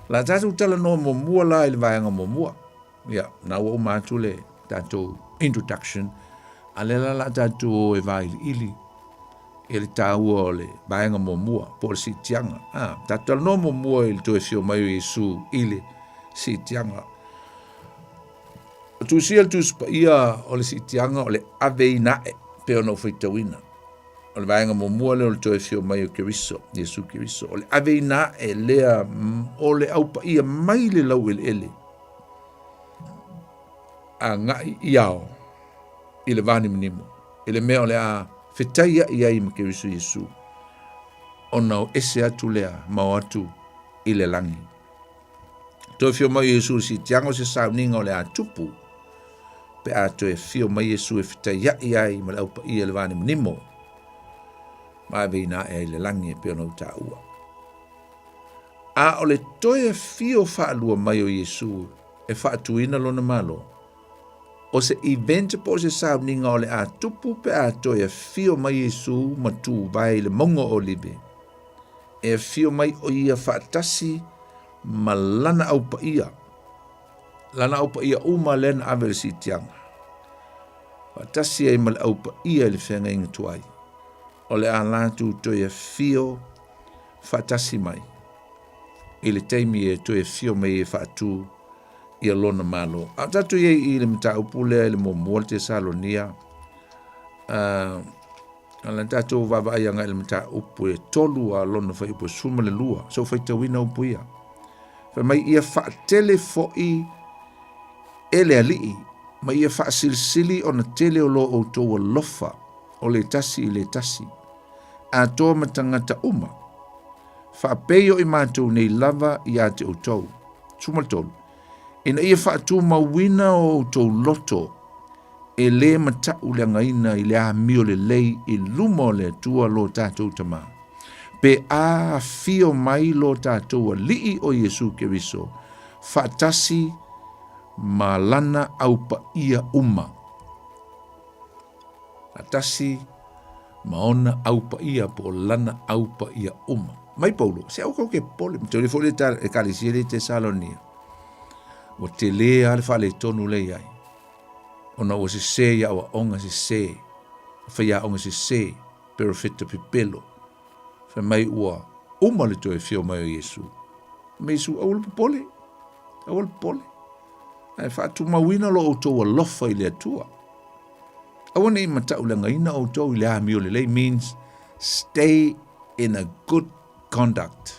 La tatou talanoa muamua la i le vaega muamua. Ia, na ua uma atu le tatou introduction, a lea la la tatou o e vailiili i le taua o le vaega muamua, po o le siitiaga. Ah, tatou talanoa muamua i le toe afio mai o Iesu i le siitiaga. O tusia le Tusi Paia o le siitiaga o le aveina ae, pei ona ou faitauina. O le vaega muamua lea o le toe afio mai o Keriso, Iesu Keriso. O le aveina ae lea o le au paia mai le laueleele agai i ao i le vanimonimo, i le mea o le a Fetaiaʻi ai ma Keriso Iesu, ona o ese atu lea ma o atu i le lagi. Toe afio mai o Iesu i le siitiaga o se sauniga o le a tupu, pe a toe afio mai Iesu e fetaiaʻi ai ma le au paia i le vanimonimo, ma aveina aʻe ai i le lagi e pei ona ou taua. A o le toe afio faalua mai o Iesu e faatuina lona Malo, o se event po o se sauniga o le a tupu pe a toe afio mai Iesu ma tuvae i le mauga o Olive. E afio mai o ia faatasi ma lana au paia, lana au paia uma lea na ave i le siitiaga, faatasi ai ma le au paia i le feagaiga tuai, o le a latou toe afio faatasi mai i le taimi e toe afio mai e faatu ia lona Malo. A o tatou i ai i le mataupu lea i le muamua le Tesalonia, a la tatou vaavaai agai i le mataupu e tolu a lona fuaiupu e 12, so faitauina upu ia. Fai mai ia faatele foi e le Alii, ma ia faasilisili ona tele o lo outou alofa o le tasi i le tasi, atoa ma tagata uma, faapei o i matou nei lava ia te outou. 13, ina ia faatumauina o outou loto e lē mataʻuleagaina i le amio lelei i luma o le Atua lo tatou Tamā, pe a afio mai lo tatou Alii o Iesu Keriso faatasi ma lana au paia uma. Faatasi ma ona au paia po o lana au paia uma. Mai Paulo, se aua kou ke popole, ma tau foi le ekalesia le Tesalonia. Ua tele lava le faaletonu lea i ai. Ona ua sese i aoaoga sese, faiaoga sese, perofeta pepelo. Fai mai ua uma le toe afio mai o Iesu. Mai Iesu, aua le popole, aua le popole. Ae faatumauina lo outou alofa i le Atua. Aua ne i matauleagaina outou i le amio lelei means stay in a good conduct.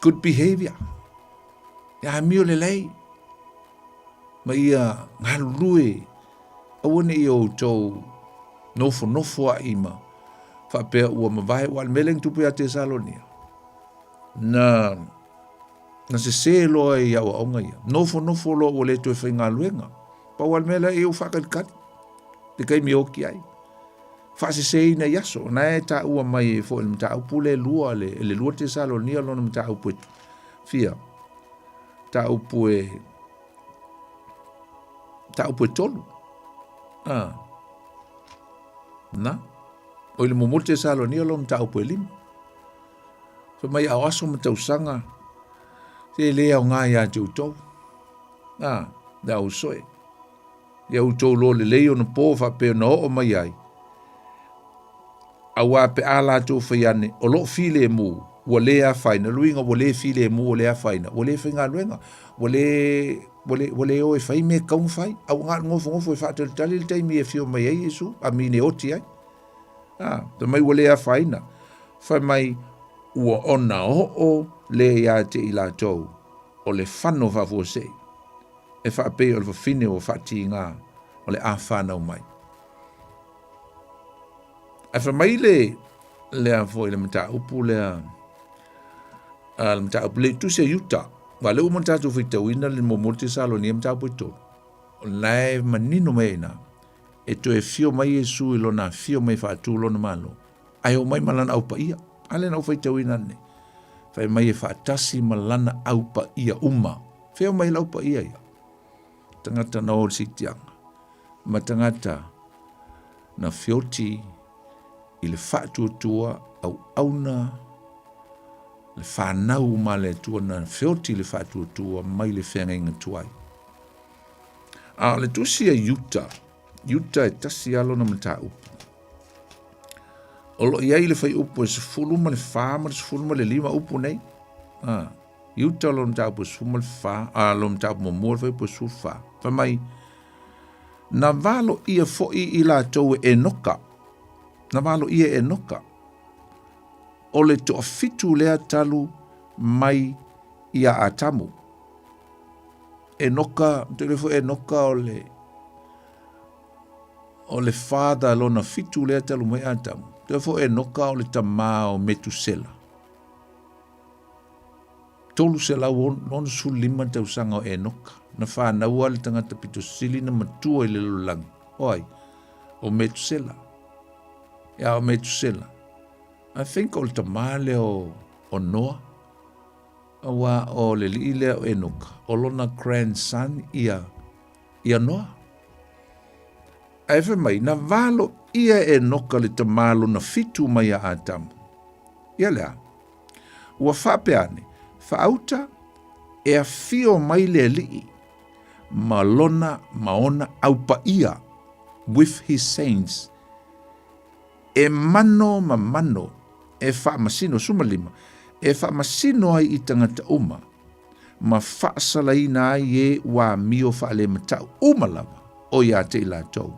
Good behavior. E amio lelei. Ma ia galulue. Aua ne i outou nofonofo ai ma faapea ua mavae ua le mea lea na tupu ia Tesalonia. Na na sese loa i aoaoga ia. Nofonofo loa ua le toe faigaluega. Pau lava le mea lea ia ua faakalikali le taimi e oki ai. Faaseseina i aso. Na e taua mai ai foi le mataupu le lua, le, le lua Tesalonia lona mataupu e fia. Mataupu e mataupu e tolu. Ah. Na. O i le muamua Tesalonia lona mataupu e lima. Fai mai a o aso ma tausaga, se le aoga ia te outou. A, le au soe. Ia outou loa lelei ona po faapea na oo mai ai. Auā pe a latou fai ane, o loo filemu, ua lē afaina, luiga ua lē filemu ua lē afaina, ua lē faigaluega, ua lē, ua lē, ua lē o e fai mea e tatau ona fai, a ua na o le nofonofo e faatalitali le taimi e afio mai ai Iesu, amine e oti ai. A, fai mai ua lē afaina, fai mai ua ona oo lea iā te i latou, o le fano faafuasei, e faapei o le fafine ua faatigā o le a fanau mai. Ae fai mai le, lea foi le mataupu lea, a le mataupu le tusi a Iuta, wa le uma tatou faitauina le muamua Tesalonia mataupu e tolu, o lena e manino mai ai i ina, e toe afio mai Iesu i lona afio mai e faatu lona Malo, ae oo mai ma lana au paia. A lea na ou faitauina nei. Fai mai e faatasi ma lana au paia uma. Fea o mai lau paia ia? Tagata na o le siitiaga. Ma tagata na feoti i le faatuatua auauna le whanau ma le Atua na feoti le faatuatua mai le feagaiga tuai. A o le tusi a Iuta, Iuta e tasi lava lona mataupu. O lo o i ai le fuaiupu e 14 ma le 15 upu nei. A, Iuta o lona mataupu e 14, a lona mataupu muamua le fuaiupu e 14. Fai mai, na valoia foi i latou e Enoka, na valoia e Enoka, o le toafitu lea talu mai ia Atamu. Enoka, te le foi Enoka o le O le father lona fitu lea talu mai Atamu. Toe foi Enoka o le tamā o Metusela. 365 tausaga o Enoka, na fānaua le tagata pito sili na matua i le lalolagi. O ai? O Metusela. Ia, o Metusela. I think o le tamā lea o, o Noa, auā o le alii lea o Enoka, o lona grandson ia, ia Noa. Ae fai mai, na valo ia e Enoka le tamā lona fitu mai a Atamu. Ia lea, ua faapea ane, Faauta e afio mai le Alii ma lona ma ona au paia, with his saints, e mano ma mano e faamasino, 15, e faamasino ai i tagata uma, ma faasalaina ai e ua amio faalematau uma lava o ia te i latou,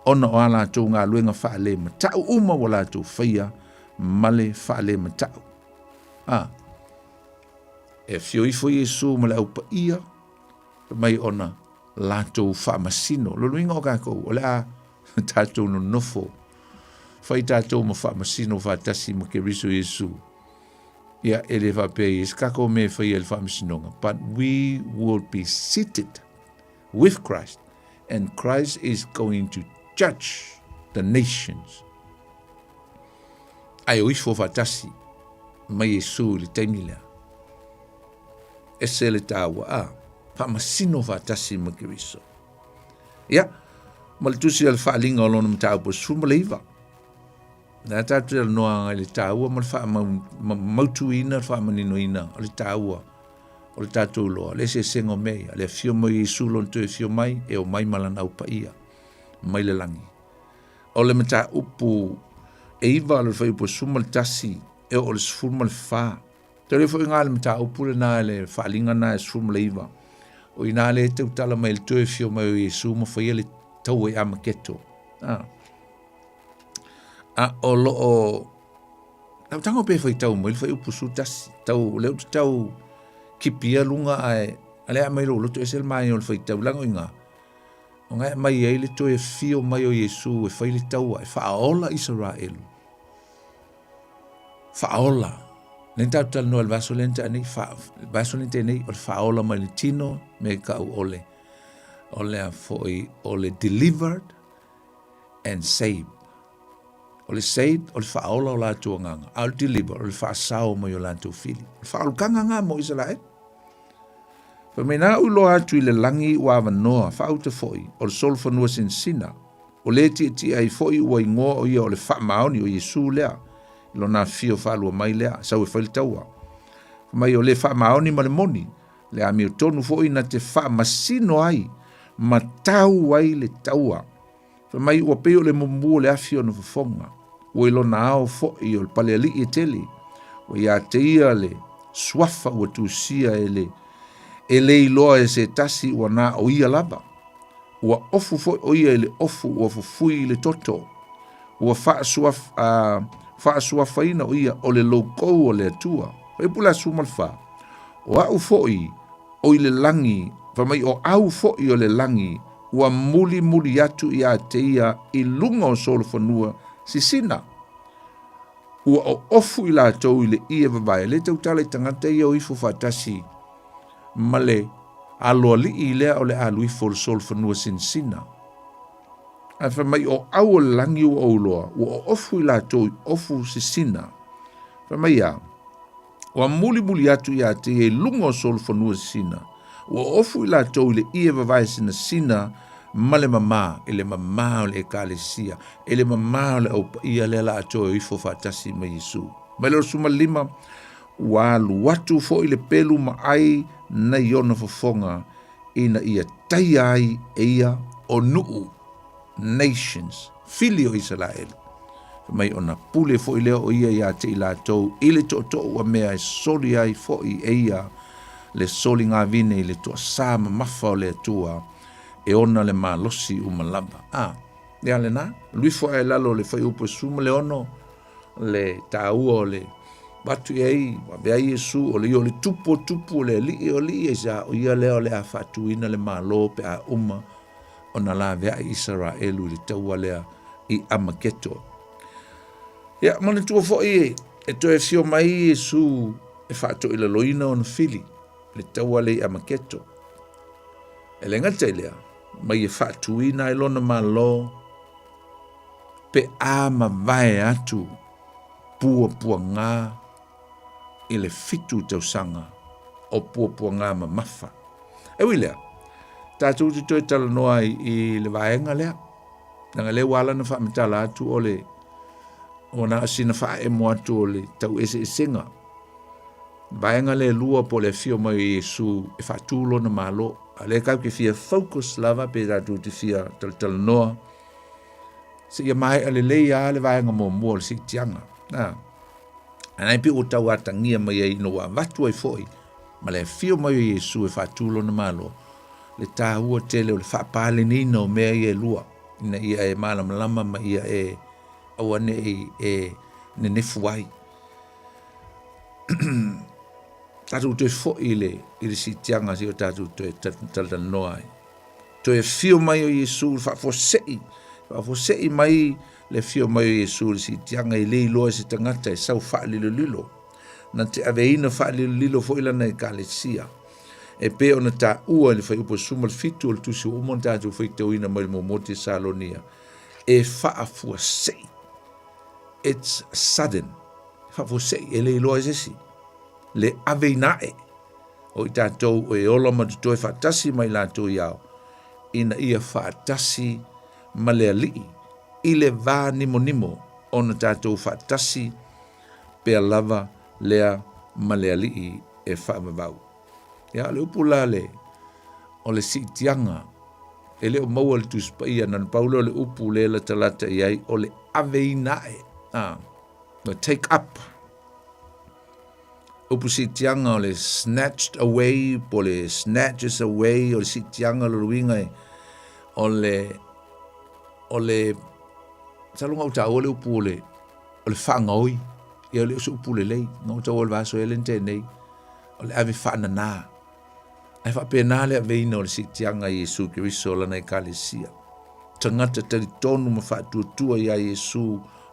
ona o a latou galuega faalematau uma ua latou faia ma le faalematau. A, e afio ifo Iesu ma le au paia, fai mai ona latou faamasino. Lona uiga o kakou, o le a tatou nonofo, fai tatou ma faamasino faatasi ma Keriso Iesu. Ia, e le faapea i se kakou mea e faia i le faamasinoga, but we will be seated with Christ, and Christ is going to judge the nations. Ae o ifo faatasi ma Iesu i le taimi lea. Ese le tāua, a, faamasino faatasi ma Keriso. Ia, ma le tusi a le faaaliga o lona mataupu e 19. Na tātou talanoa i le tāua ma le faamautuina, le faamaninoina o le tāua o le tātou loa, le eseesega o mea ia, le afio mai o Iesu lona toe afio mai, e o mai ma lana au paia mai le lagi. O le mataupu e iva o le fuaiupu e 11 e oo i le 14. Tau foi ngā le mataupu lenā le faaaliga na e 19. O inā le tautala mai le toe afio mai o Iesu ma faia le taua i Amaketo. Ah. A o lo o Lau tango pe faitau mai le fuaiupu 11. Tau le utu tau kipia lunga ae ale a mai lou loto ese le maia o le faitau leaga o inā. O nga e aumai ai le toe afio mai o Iesu e fai le taua e faaola Isaraelu. Faaola. Lea na tatou talanoa i le vaiaso lea na tea nei, fa, vaiaso lea na tea nei, o le faaola mai le tino me kau o le, o le a foi, o le delivered and saved. O le saved, o le faaola o latou agaga, a o le deliver, o le faasao mai o latou fili. O le faaolokanga nga mo Isaraelu. Fai mai na ou iloa atu i le lagi ua avanoa, faauta foi, o le solofanua sinasina, o le tietie ai foi ua igoa o ia o le Faamaoni o Iesu lea, i lona afio faalua mai lea, sau e fai le taua. Fai mai o le faamaoni ma le moni, le amiotonu foi na te faamasino ai ma tau ai le taua. Fai mai ua pei o le mumu o le afi ona fofoga, ua i lona ao foi o le palealii e tele, ua ia te ia le suafa ua tusia e le e le iloa e se tasi ua na o ia lava. Ua ofu foi o ia i le ofu ua fufui i le toto. Ua faasuafaina o ia o le loukou o le Atua. Fuaiupu le aso 14. O au foi o i le lagi, fai mai o au foi o le lagi, ua mulimuli atu ia te ia i luga o solofanua sisina. Ua oofu i latou i le ie vavae, le tautala i tagata ia o ifo faatasi ma le aloalii lea o le alu ifo o le solofanua sinasina. Ae fai mai o au o le lagi ua ou loa, ua oofu i latou i ofu sisina. Fai mai ia, Ua mulimuli atu ia te ia i luga o solofanua sisina, ua ofu i latou i le ie vavae sinasina ma le mamā, i le mamā o le Ekalesia, i le mamā o le au paia lea la a toe ifo faatasi ma Iesu. Mai le 15, ua alu atu foi le pelu ma ai nai ona fofoga ina ia taia ai e ia o nuu, nations, fili o Isaraelu. Fai mai ona pule foi lea o ia ia te i latou i le tootoo ua mea e soli ai foi e ia le soligavine i le toasā mamafa o le Atua e ona le malosi uma lava. A, ia lena, luifo ae lalo o le fuaiupu e 16, le taua o le avatu i ai, avea ai Iesu, o le ia o le tupu o tupu, o le alii o alii, aisea, o ia lea o le a faatuina le Malo pe a uma ona laveai Isaraelu i le taua lea i Amaketo. Ia, manatua foi e toe afio mai Iesu e faatoilaloina ona fili le taua lea i Amaketo. E le gata i lea, ma ia faatuina ai lona Malo pe a mavae atu puapuaga i le 7 tausaga o puapuaga mamafa. E ui lea, tatou te toe talanoa ai i le vaega lea, leaga lea ua ala ona faamatala atu o le ua na o sina faaemo atu o le taueseesega. Vaega lea e lua po o le afio mai o Iesu e faatu lona Malo. A o lea tatou te fia focus lava pe tatou te fia talatalanoa seia maea lelei lava le vaega muamua o le siitiaga. A na pei ua tau atagia mai ai ina ua avatu ai foi ma le afio mai o Iesu e faatu lona Malo, le taua tele o le faapaleniina o mea ia e lua, ina ia e malamalama ma ia e aua ne i e nenefu ai. Tatou toe foi i le, i le siitiaga seia o tatou toe talatalanoa ai. Toe afio mai o Iesu i le faafuasei, faafuasei mai le afio mai o Iesu i le siitiaga e le iloa e se tagata e sau faalilolilo. Na te aveina faalilolilo foi lana ekalesia. E pei ona taua i le fuaiupu 17 o le tusi ua uma ona tatou faitauina mai le muamua Tesalonia, e faafuasei. It's sudden. Faafuasei, e le iloa e se isi. Le aveina ae o i tatou e ola ma totoe faatasi ma i latou i ao, ina ia faatasi ma le Alii i le va nimonimo ona tatou faatasi pea lava lea ma le Alii e faavavau. Ia, o le upu la le, o le siitiaga, e le o maua i le Tusi Paia, na ona pau lea o le upu lea e latalata i ai, o le aveina ae, a, the take up. Upu siitiaga o le snatched away, po o le snatches away, o le siitiaga o le luiga e, o le, o le, masalo na ou taua le upu o le, o le faagaoi, ia e le o se upu lelei, na ou taua i le vaiaso ea lea na tea nei, o le ave faanana. Ae faapena le aveina o le siitiaga i Iesu Keriso lana Ekalesia. Tagata talitonu ma faatuatua iā Iesu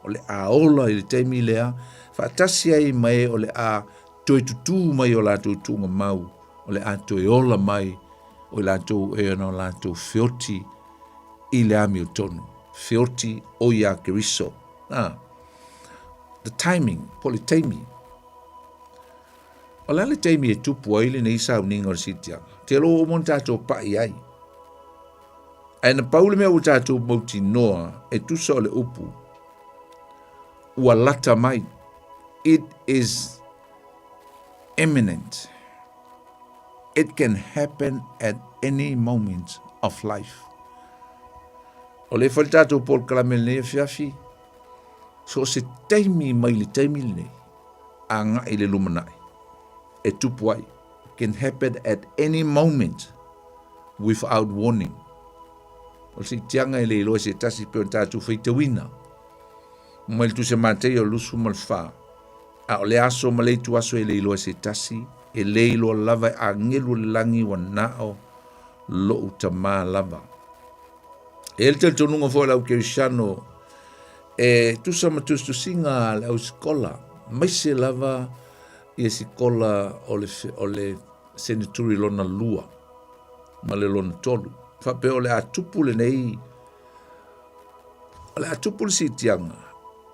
o le a ola i le taimi lea, faatasi ai ma e o le a toe tutū mai o latou tuugamau, o le a toe ola mai o i latou e ona o latou feoti i le amiotonu, feoti o iā Keriso. Ah, the timing, po o le taimi. O le a le taimi e tupu ai lenei sauniga o le siitiaga? Te iloa ua uma ona tatou pai ai. Ae na pau le mea ua tatou mautinoa e tusa o le upu, ua lata mai. It is imminent. It can happen at any moment of life. O le fai le tatou polokalame lenei afiafi, so o se taimi mai le taimi lenei, agai i le lumanai e tupu ai. Can happen at any moment without warning. O le siitiaga e le iloa e se tasi pei ona tatou faitauina mai le Tusi a Mateia o le 24, a o le aso ma le ituaso e le iloa e se tasi, e le iloa lava e agelu o le lagi ua na o lou Tama lava. E i ai le talitonuga foi o le au Kerisiano E tusa ma tusitusiga a le au sikola, maise lava ia sikola o le, o le seneturi lona lua ma le lona tolu. Faapea o le a tupu lenei, o le a tupu le siitiaga,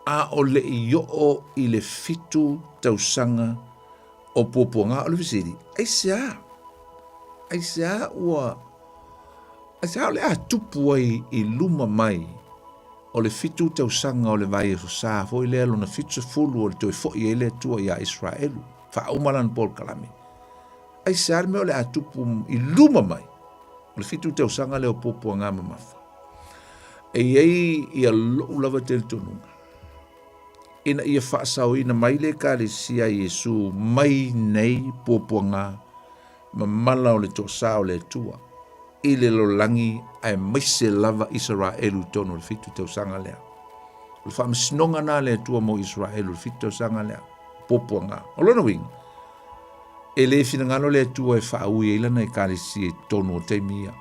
a o le i oo i le 7 tausaga o puapuaga. O le fesili, aisea? Aisea ua, aisea o le a tupu ai i luma mai o le 7 tausaga o le vaiaso sa foi lea lona 70 o le toe foi ai le Atua iā Iseraelu, faauma lana polokalame. Aisea le mea o le a tupu i luma mai o le 7 tausaga lea o puapuaga mamafa? E i ai ia lou lava talitonuga, ina ia faasaoina mai le Ekalesia a Iesu mai nei puapuaga mamala o le toasa o le Atua i le lalolagi aemaise lava Isaraelu i totonu o le 7 tausaga lea. O le faamasinoga na a le Atua mo Isaraelu i le 7 tausaga lea, puapuaga. O lona uiga, e le finagalo le Atua e faaui ai lana ekalesia i totonu o taimi ia.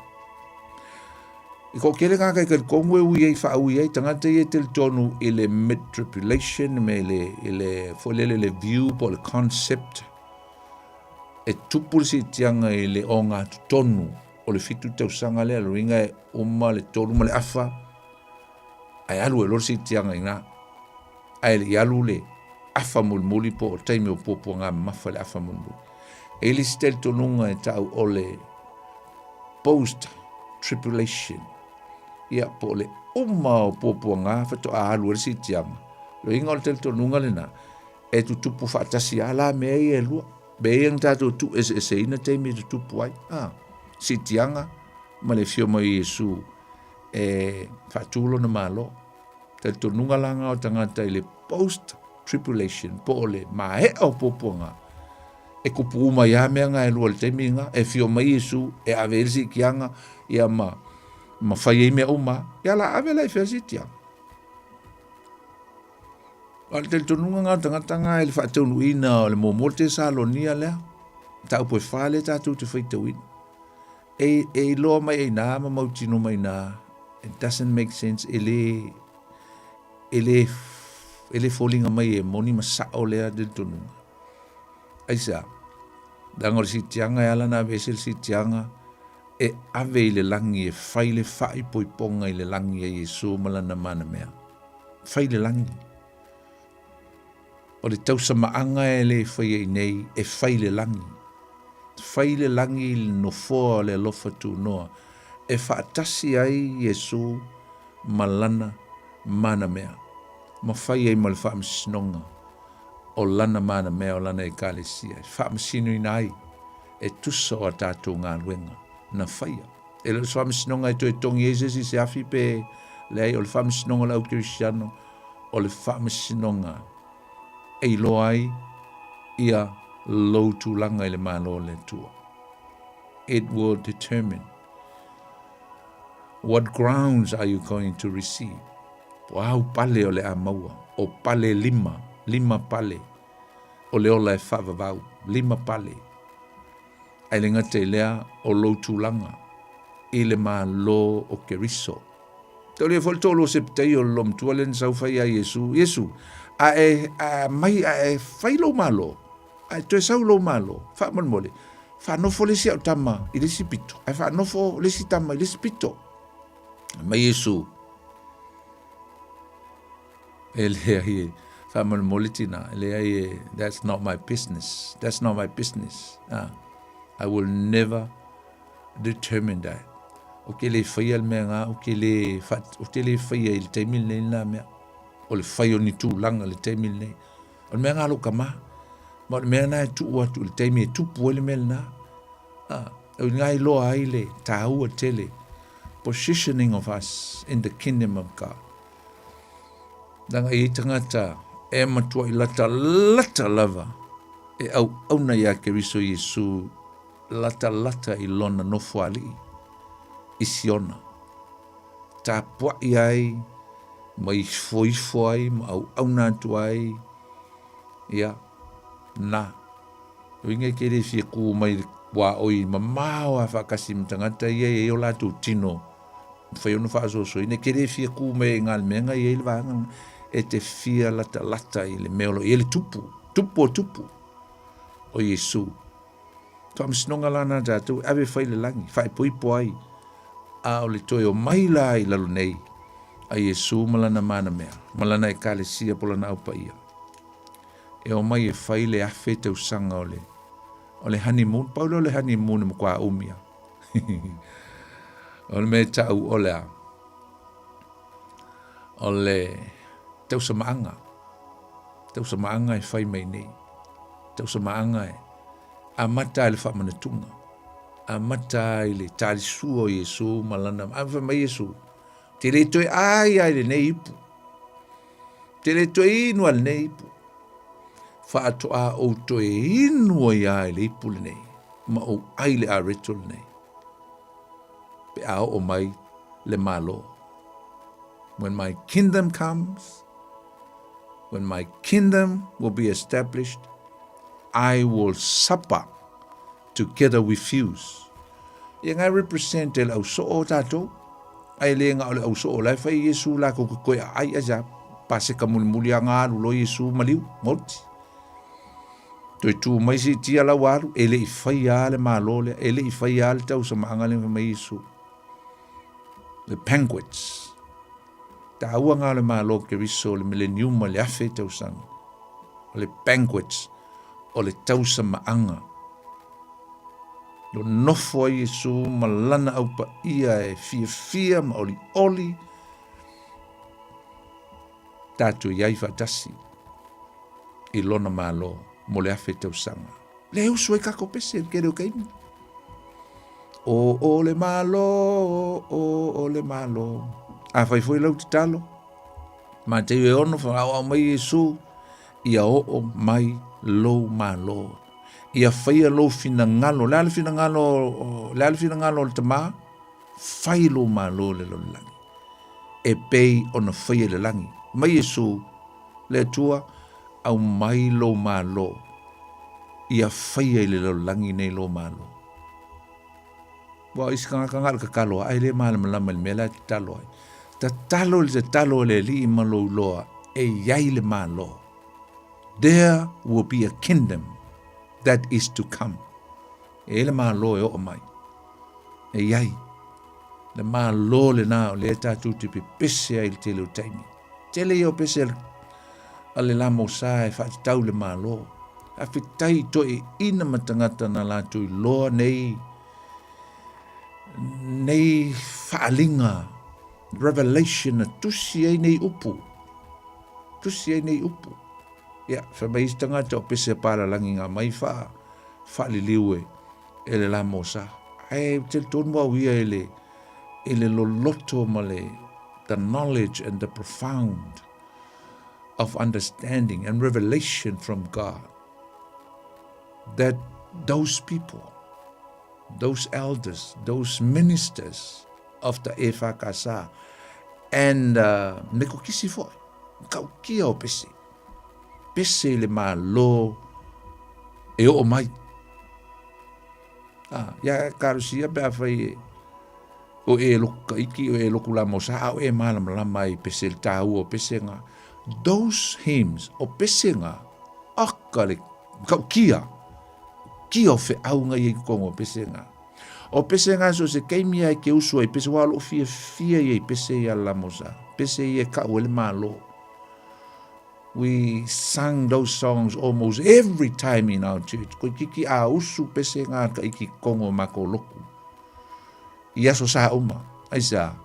I toatele tagata e talitonu e ui ai faaui ai tagata ia e talitonu i le mid tribulation me le i le foi lele le view po o le concept e tupu le siitiaga i le ogatotonu o le fitu tausaga lea lona uiga e uma le tolu ma le afa ae alu ai loa le siitiaga i ina ae le i alu le afa mulimuli po o taimi o puapuaga mamafa le afa mulimuli. E i ai le isi talitonuga e tau o le post tribulation ia po o le uma o puapuaga faatoa alu ai le siitiaga. Loiga o le talitonuga lena e tutupu faatasi lava la mea ia e lua. Mea ia na tatou tuueseeseina taimi e tutupu ai. Ah, siitiaga ma le afio mai o Iesu e faatu lona Malo. Talitonuga la nga o tagata i le post tribulation po o le maea o puapuaga e kupu uma ai lava mea nga e lua i le taimi nga e afio mai Iesu e ave ai le siitiaga ia ma ma fai ai mea uma ia la ave la i fea le siitiaga. A o le talitonuga nga o tagata nga i le faataunuuina o le muamua o le Tesalonia lea, mataupu e fa lea tatou te faitauina. E, e iloa mai ai ina ma mautino mai ina, it doesn't make sense, e le, e le, e le foliga mai e moni ma sao lea talitonuga. Aisea? Leaga o le siitiaga e ala ona aveese le siitiaga e ave i le lagi e fai le faaipoipoga i le lagi a Iesu ma lana manamea. Fai i le lagi. O le tausamaaga e le faia i nei e fai i le lagi. Fai i le lagi i le nofoa o le alofa tunoa e faatasi ai Iesu ma lana manamea, ma fai ai ma le faamasinoga o lana manamea o lana Ekalesia e faamasinoina ai e tusa o a tatou galuega na faia. E le o se faamasinoga e toe togi ai se isi se afi pe leai, o le faamasinoga o le au kerisiano, o le faamasinoga e iloa ai ia lou tulaga i le Malo o le Atua. It will determine what grounds are you going to receive. Po a au pale o le a maua, o pale lima, lima pale o le ola e faavavau, lima pale. Ae le gata i lea o lou tulaga i le Malo o Keriso. Taulia foi le toalua o Sepetaio o le loomatua lea na sau fai ia Iesu, Iesu, a e a mai a e fai lou Malo, a e toe sau lou Malo, faamolemole, faanofo le isi au tama i le isi pito, ae faanofo le isi tama i le isi pito. Fai mai Iesu, E leai e, faamolemole tina, e leai e, that's not my business, that's not my business. Ah, I will never determine that. Ou te le faia le mea ngā, ou te le, ou te le faia i le taimi lenei lena mea. O le fai o ni tulaga i le taimi lenei. O le mea ngā lou kamā. Ma o le mea na e tuu atu i le taimi e tupu ai le mea lena. Ah, o ngā iloa ai le tāua tele positioning of us in the kingdom of God. Leaga e i ai tagata e matuai latalata lava e auauna iā Keriso Iesu latalata i lona nofoalii i Siona, tapuai ai ma ifoifo ai ma auauna atu ai, ia, na. Uiga e ke le fia kū mai le wā oi mamao a whaakasi ma tangata ia e i o lātou tino mawhai ono whaasoasoina, ke le fia kū mai e ngā le mea ngai e i le vānga e te fia latalata i le mea o lo i le tupu, tupu o tupu o Iesu. Faamasinoga la na tātou, ave whai le langi, whaepoipo ai, a o le toe o mai la i lalo nei, a Iesu ma lana mana mea, ma lana ekalesia po lana au paia. E o mai e whai le afe tausaga o le, o le honeymoon, pau lea o le honeymoon e matua umi a. o le mea tau o le a, o le tausamaaga, tausamaaga e whai mai nei, tausamaaga e amata ai le faamanatuga, amata ai le talisua o Iesu ma lana, a fai mai Iesu, te le toe ai ai lenei ipu, Te le toe inu a lenei ipu. Faatoa ou toe inu ai a i le ipu lenei, ma ou ai le areto lenei. Pe a oo mai le Malo. When my kingdom comes, when my kingdom will be established, I will supper together with you. Ia ngai represent e le au soo o tatou. Ae le na o le ausoo la e fai Iesu latou te toe aai aisea? Paseka mulimuli a na alu loa Iesu maliu, gaoti. Toe tu mai siitia la ua alu, e le i faia lava le malo lea, e le i faia lava le tausamaaga lea na fai mai Iesu. The banquets. Taua nga o le malo o Keriso, le mileniuma, le 1000 tausaga. O le banquets, o le tausamaaga. Nonofo ai Iesu ma lana au paia e fiafia ma olioli, tatou i ai faatasi i lona Malo mo le 1000 tausaga. Lea e usu ai tatou pese i le tele o taimi. O o le Malo, o o le Malo. Afai foi lau tatalo, Mateu e ono whaaoao mai Iesu, ia oo mai lou Malo. Ia faia lou finagalo. Le a le finagalo, le a le finagalo o le Tama? Fai lou Malo i le lalolagi, e pei ona faia i le lagi. Mai Iesu, le Atua, aumai lou Malo, ia faia i le lalolagi nei lou Malo. Ua o isi tagata na o le tatalo lava, ae le malamalama i le mea la e tatalo ai. Tatalo i le tatalo a le Alii ma lou iloa e i ai le Malo. There will be a kingdom that is to come. E i ai le Malo e oo mai. E i ai. Le Malo lena o lea tatou te pepese ai i le tele o taimi. Tele ia o pese a le la Mosa e faatatau le Malo. Faafetai i toeaiina ma tagata na latou iloa nei nei faaaliga revelation na tusi ai nei upu. Tusi ai nei upu. Ia, fai mai isi tagata o pese a palalagi nga mai faa faaliliu e e le la Mosa. Ae talitonu au ia i le i le loloto ma le the knowledge and the profound of understanding and revelation from God that those people, those elders, those ministers of the EFKS and uh, me kokisi foi, kaukia o pese, pese i le malo e oo mai. Ah, ia karusia pe a fai e, o e loku kaiki, o e loku la mosa, a o e malamalama i pese le tāua o pesega. Those hymns, o pesega, aka le kaukia, kia o feauga i totonu o pesega. O pesega so se keimi ai ke usu ai pese, wa o loo fiafia i ai pese ia la mosa, pese ia kau e le malo. We sang those songs almost every time in our church. Koe kiki a usu pese ngā ka iki kongo mako loku. I aso sa uma, ai sa,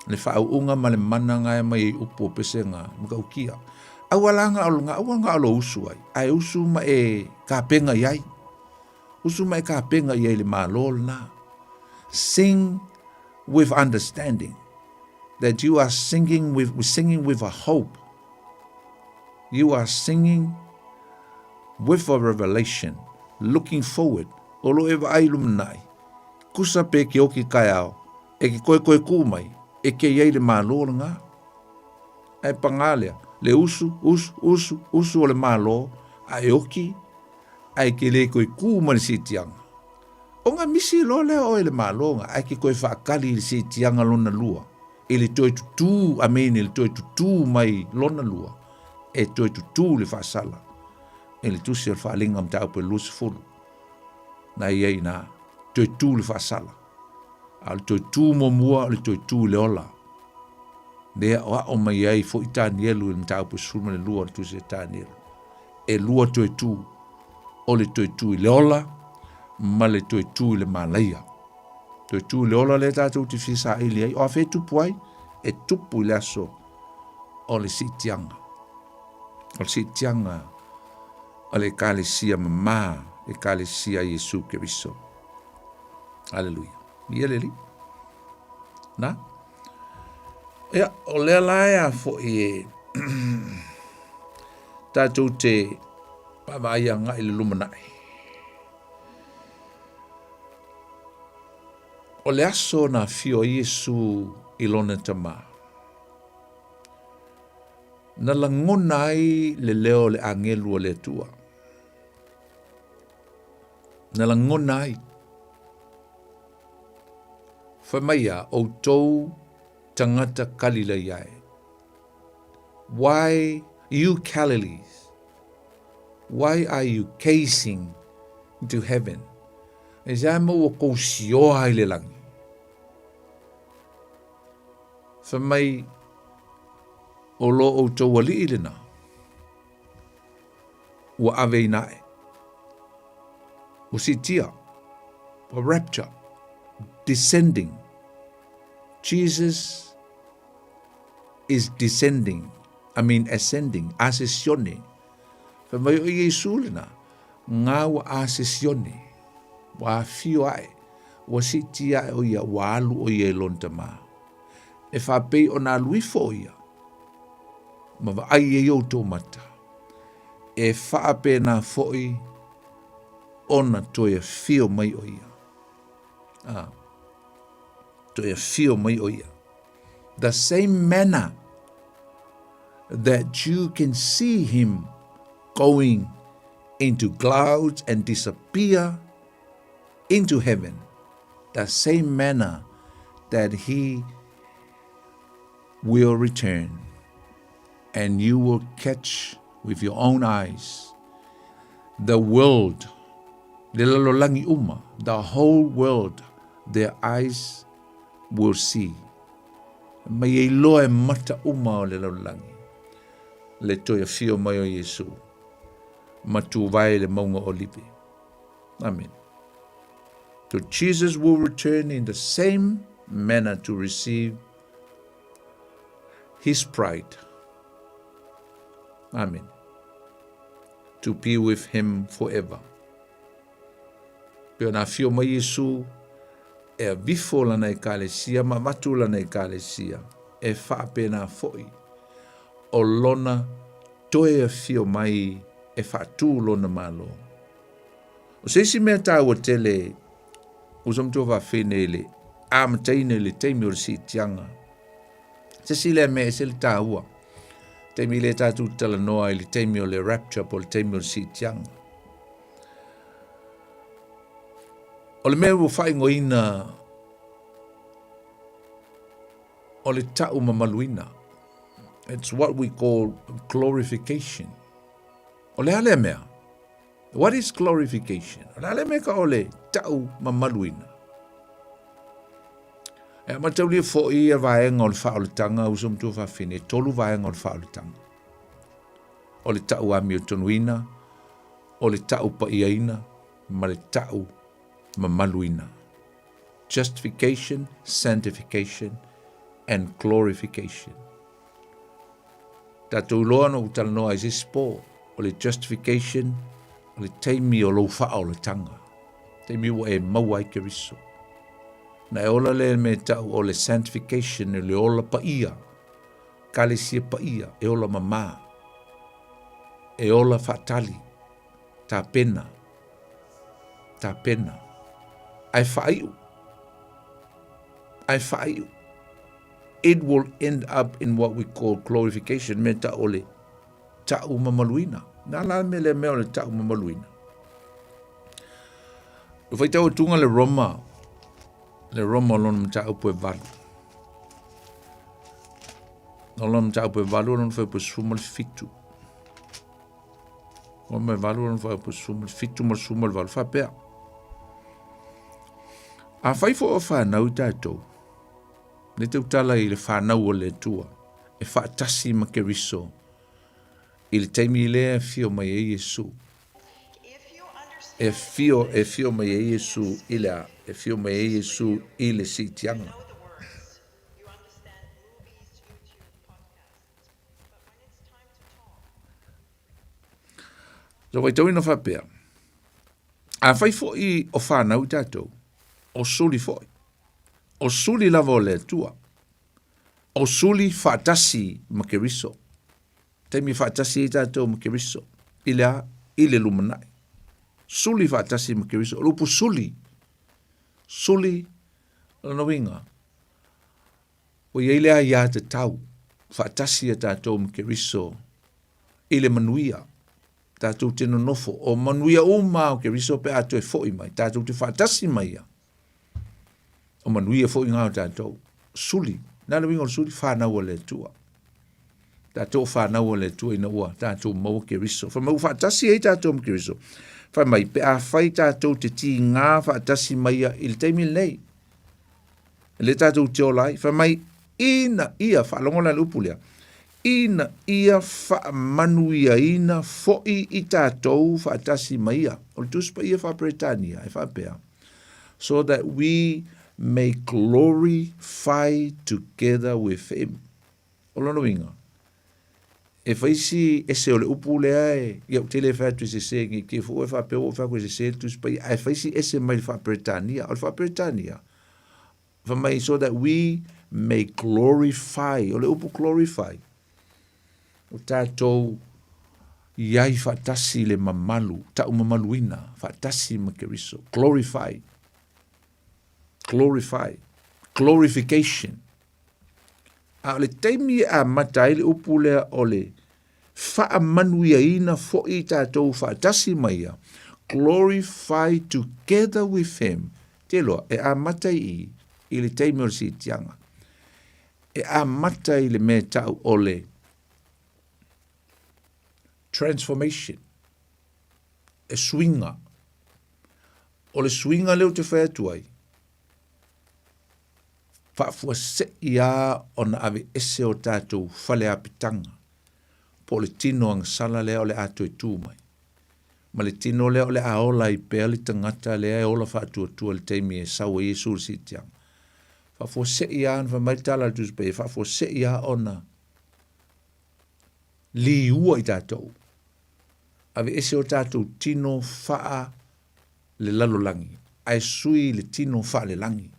le whaauunga ma le mana ngā e mai i upu o pese ngā, maka ukia. Aua la ngā olo ngā, aua ngā olo usu ai. Ai usu ma e ka penga i ai. Usu ma e ka penga i ai le malo lena. Sing with understanding. That you are singing with, singing with a hope. You are singing with a revelation, looking forward. O lo e vaai lumanai. Kusa pe ke oki kaeao, e ke koekoe kū mai, e ke i ai le malo le ngā. Ae pangā lea, le usu, usu, usu, usu o le malo, a e oki, ae ke le koe kū mai le siitiaga. O nga misi loa lea oe le malo nga, ae ke koe faakali i le siitiaga lona lua, i le toe tutū, amene, i le toe tutū mai lona lua, e toe tutū le faasala, i le tusi o le Faaaliga mataupu e 20, na i ai ina, toe tū le faasala. A o le toe tū muamua o le toe tū i le ola. Lea o ao mai ai foi Tanielu i le mataupu e 12 o le tusi a Tanielu. E lua toe tū, o le toe tū i le ola ma le toe tū i le malaia. Toe tū i le ola lea tātou te fia saili ai. O a whe tupu ai? E tupu i le aso o le siitiaga. O le siitiaga o le ekalesia mamā, ekalesia Iesu Keriso. Aleluia. Ia le Alii. Na? Ia, o lea la e a foi e tātou te vaavaai agai i le lumanai. O le aso na afio ai Iesu i lona Tama, na lagona ai le leo o le agelu o le Atua. Na lagona ai. Fai mai a outou tagata Kalileia e. Why you Galilees? Why are you gazing into heaven? E se a mo ua kou sioa i le langi. Fai mai o lo outou aliʻi lena, ua ave ina aʻe. Ua siitia, ua rapture, descending. Jesus is descending, I mean ascending, ascessione. Fai mai o Iesu lena, ngā ua ascessione, ua afio aʻe, ua siitia aʻe o ia, ua alu o ia i lona tamā. E faapei ona alu ifo o ia, ma vaai ai outou mata, e faapena foi ona toe afio mai o ia. Ah, toe afio mai o ia. The same manner that you can see him going into clouds and disappear into heaven, the same manner that he will return, and you will catch with your own eyes the world, le lalolagi uma, the whole world, their eyes will see. Mai e iloa e mata uma o le lalolagi, le toe afio mai o Iesu, ma tuvae le mauga o Olive. Amen. So Jesus will return in the same manner to receive his pride. Amen. To be with him forever. Pe ona afio mai Iesu e avifo lana ekalesia ma avatu lana ekalesia e faapena foi o lona toe afio mai e faatū lona Malo. O se isi mea taua tele uso matua faafine i le amataina i le taimi o le siitiaga, se isi lea mea e ese le taua, taimi lea tatou talanoa i le taimi o le rapture po o le taimi o le siitiaga. O le mea ua faaigoaina o le ta'u mamaluina. It's what we call glorification. O le a lea mea? What is glorification? O le a lea mea ka o le ta'u mamaluina? E amataulia fo'i ia vaega o le faaolataga uso matua faafine, e tolu vaega o le faaolataga. O le ta'u amiotonuina, o le ta'u pa'iaina, ma le ta'u mamaluina. Justification, sanctification, and glorification. Tatou iloa na ou talanoa ai se isi po, o le justification, o le taimi o lou faaolataga, taimi ua e maua ai Keriso. Na e ola lea me tau o le sanctification, o le ola paia, kalesia paia, e ola mamā, e ola faatali, tapena, tapena, ae faaiu, ae faaiu. It will end up in what we call glorification, me ta o le ta'u mamaluina. Na la me le mea o le ta'u mamaluina. O faitau atuga le Roma, le Roma o lona mataupu e valu. O lona mataupu e valu, o lona fuaiupu e 17. Roma e valu, o lona fuaiupu e 17 ma le 18. Faapea. Afai foi o fanau i tatou, le tautala i le fanau o le Atua, e faatasi ma Keriso, i le taimi lea e afio mai ai Iesu. E afio, e afio mai ai Iesu i le a? E afio mai ai Iesu i le siitiaga. So faitauina faapea, afai foi o fanau i tatou, o suli foi, o suli lava o le Atua, o suli faatasi ma Keriso. Taimi faatasi ai tatou ma Keriso, i le a? I le lumanai. Suli faatasi ma Keriso. O le upu suli, suli, o lona uiga, Ua i ai le aiatatau faatasi a tatou ma Keriso i le manuia, tatou te nonofo, o manuia uma o Keriso pe a toe fo'i mai, tatou te faatasi mai ia. O manuia foʻi gā o tatou. Suli, na le uiga o le suli, fanau a le Atua. Tatou o fanau a le Atua ina ua tatou maua Keriso. Fai mai ua faatasi ai tatou ma Keriso. Fai mai pe afai tatou te tigā faatasi ma ia i le taimi lenei. E le tatou te ola ai. Fai mai ina ia, faalogo la i le upu lea, ina ia faamanuiaina foʻi i tatou faatasi ma ia. O le Tusi Paia faa-Peretania e faapea, so that we may glorify together with him. O lona uiga, e fai si ese o le upu lea e, ia ou te le fai atu e sese, nei te foi oe faapea ua ou fai atu e sese le Tusi Paia, ae fai si ese mai le faa-Peretania. O le faa-Peretania, fai mai, so that we may glorify. O le upu glorify, o tatou i ai faatasi le mamalu, taumamaluina faatasi ma Keriso. Glorify. Glorify. Glorification. A o le taimi e amata ai le upu lea o le faamanuiaina foʻi i tatou faatasi ma ia, glorify together with him, te iloa, e amata i i, i le taimi o le siitiaga. E amata i le mea e tau o le transformation, e suiga. O le suiga lea ou te fai atu ai, faafuasei lava ona aveese o tatou faleapitaga po o le tino agasala lea o le a toe tu mai, ma le tino lea o le a ola ai pea le tagata lea e ola faatuatua i le taimi e sau ai Iesu i le siitiaga. Faafuasei lava ona fai mai le tala a le Tusi Paia, faafuasei lava ona liua i tatou, aveese o tatou tino faa le lalolagi, ae sui le tino faalelagi.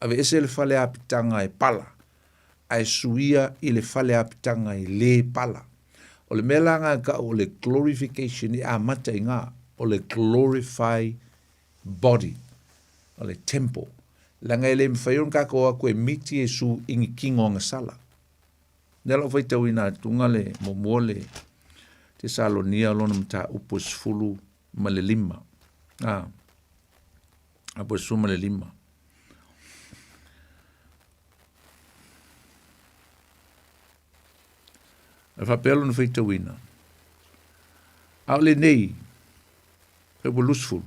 Aveese le fale apitaga e pala, ae suia i le fale apitaga e lē pala. O le mea la gā e ta'u o le glorification e amata i gā, o le glorify body, o le temple. Leaga e le mafai ona tatou o atu e miti Iesu i ni tino agasala. Lea la ua faitauina atuga le muamua le Tesalonia lona mataupu e 15. A, apo e 15. E faapea lona faitauina. A o lenei, e ua lusifulu,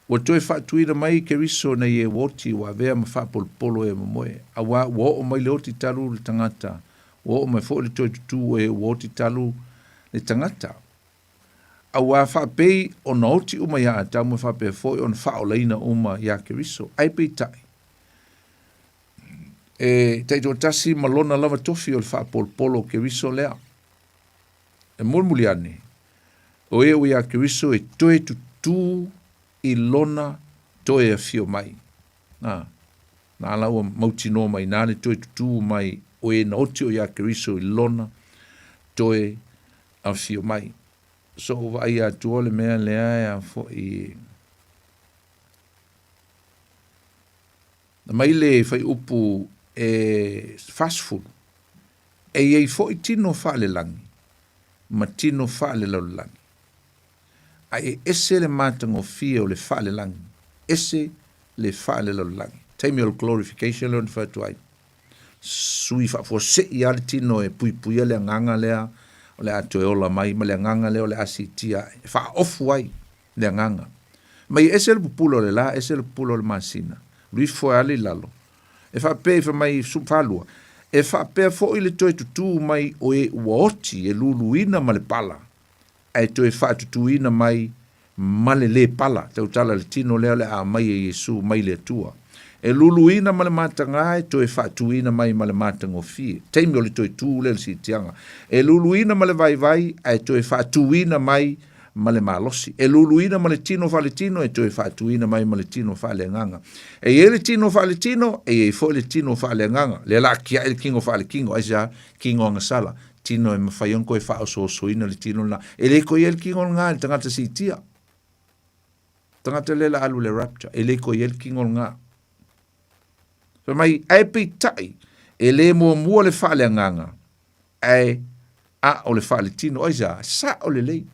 ua toe faatuina mai Keriso nei e ua oti ua avea ma faapolopolo e momoe, auā ua oo mai le oti talu le tagata, ua oo mai foi le toe tutū o e ua oti talu le tagata. Auā faapei ona oti uma iā Atamu e faapea foi ona faaolaina uma iā Keriso. Ae peitai, e taitoatasi ma lona lava tofi o le faapolopolo o Keriso lea. E mulimuli ane, o e ua iā Keriso e toe tutū i lona toe afio mai. Nā, nā la ua mautinoa mai nā le toe tutū mai o e na oti o iā Keriso i lona toe afio mai. So ou vaai atua le mea lea e a foʻi na mai le faiupu e 40, e i ai foʻi tino faalelagi ma tino faalelalolagi, ae e ese le matagofie o le faalelagi, ese le faalelalolagi. Taimi o le glorification lea na fai atu ai. Sui faafuasei lava le tino e puipuia le agaga lea o le a toe ola mai ma le agaga lea o le a siitia ae, e faaofu ai le agaga. Mai e ese le pupula o le la, ese le pupula o le masina. Luifo e ala i lalo. E faapea i fai mai falua, e faapea foʻi le toe tutū mai o e ua oti e luluina ma le pala, ae toe faatutūina mai ma le lē pala, tautala le tino lea o le a aumai e Iesu mai le Atua. E luluina ma le matagā e toe faatūina mai ma le matagofie. Taimi o le toe tū lea le siitiaga. E luluina ma le vaivai ae toe faatūina mai ma le malosi. E luluina ma le tino faaletino e toe faatūina mai ma le tino faaleagaga. E i ai le tino faaletino, e i ai foi le tino faaleagaga. Lea la akiaʻi le tino faaletingo, aisea? Tino agasala. Tino e mafai ona toe faaosoosoina le tino lena. E le toe i ai le tino lena i le tagata siitia. Tagata lea la alu i le rapture, e le toe i ai le tino lena. Fai mai, ae peitai, e le muamua le faaleagaga, ae a o le faaletino. Aisea? Sao lelei.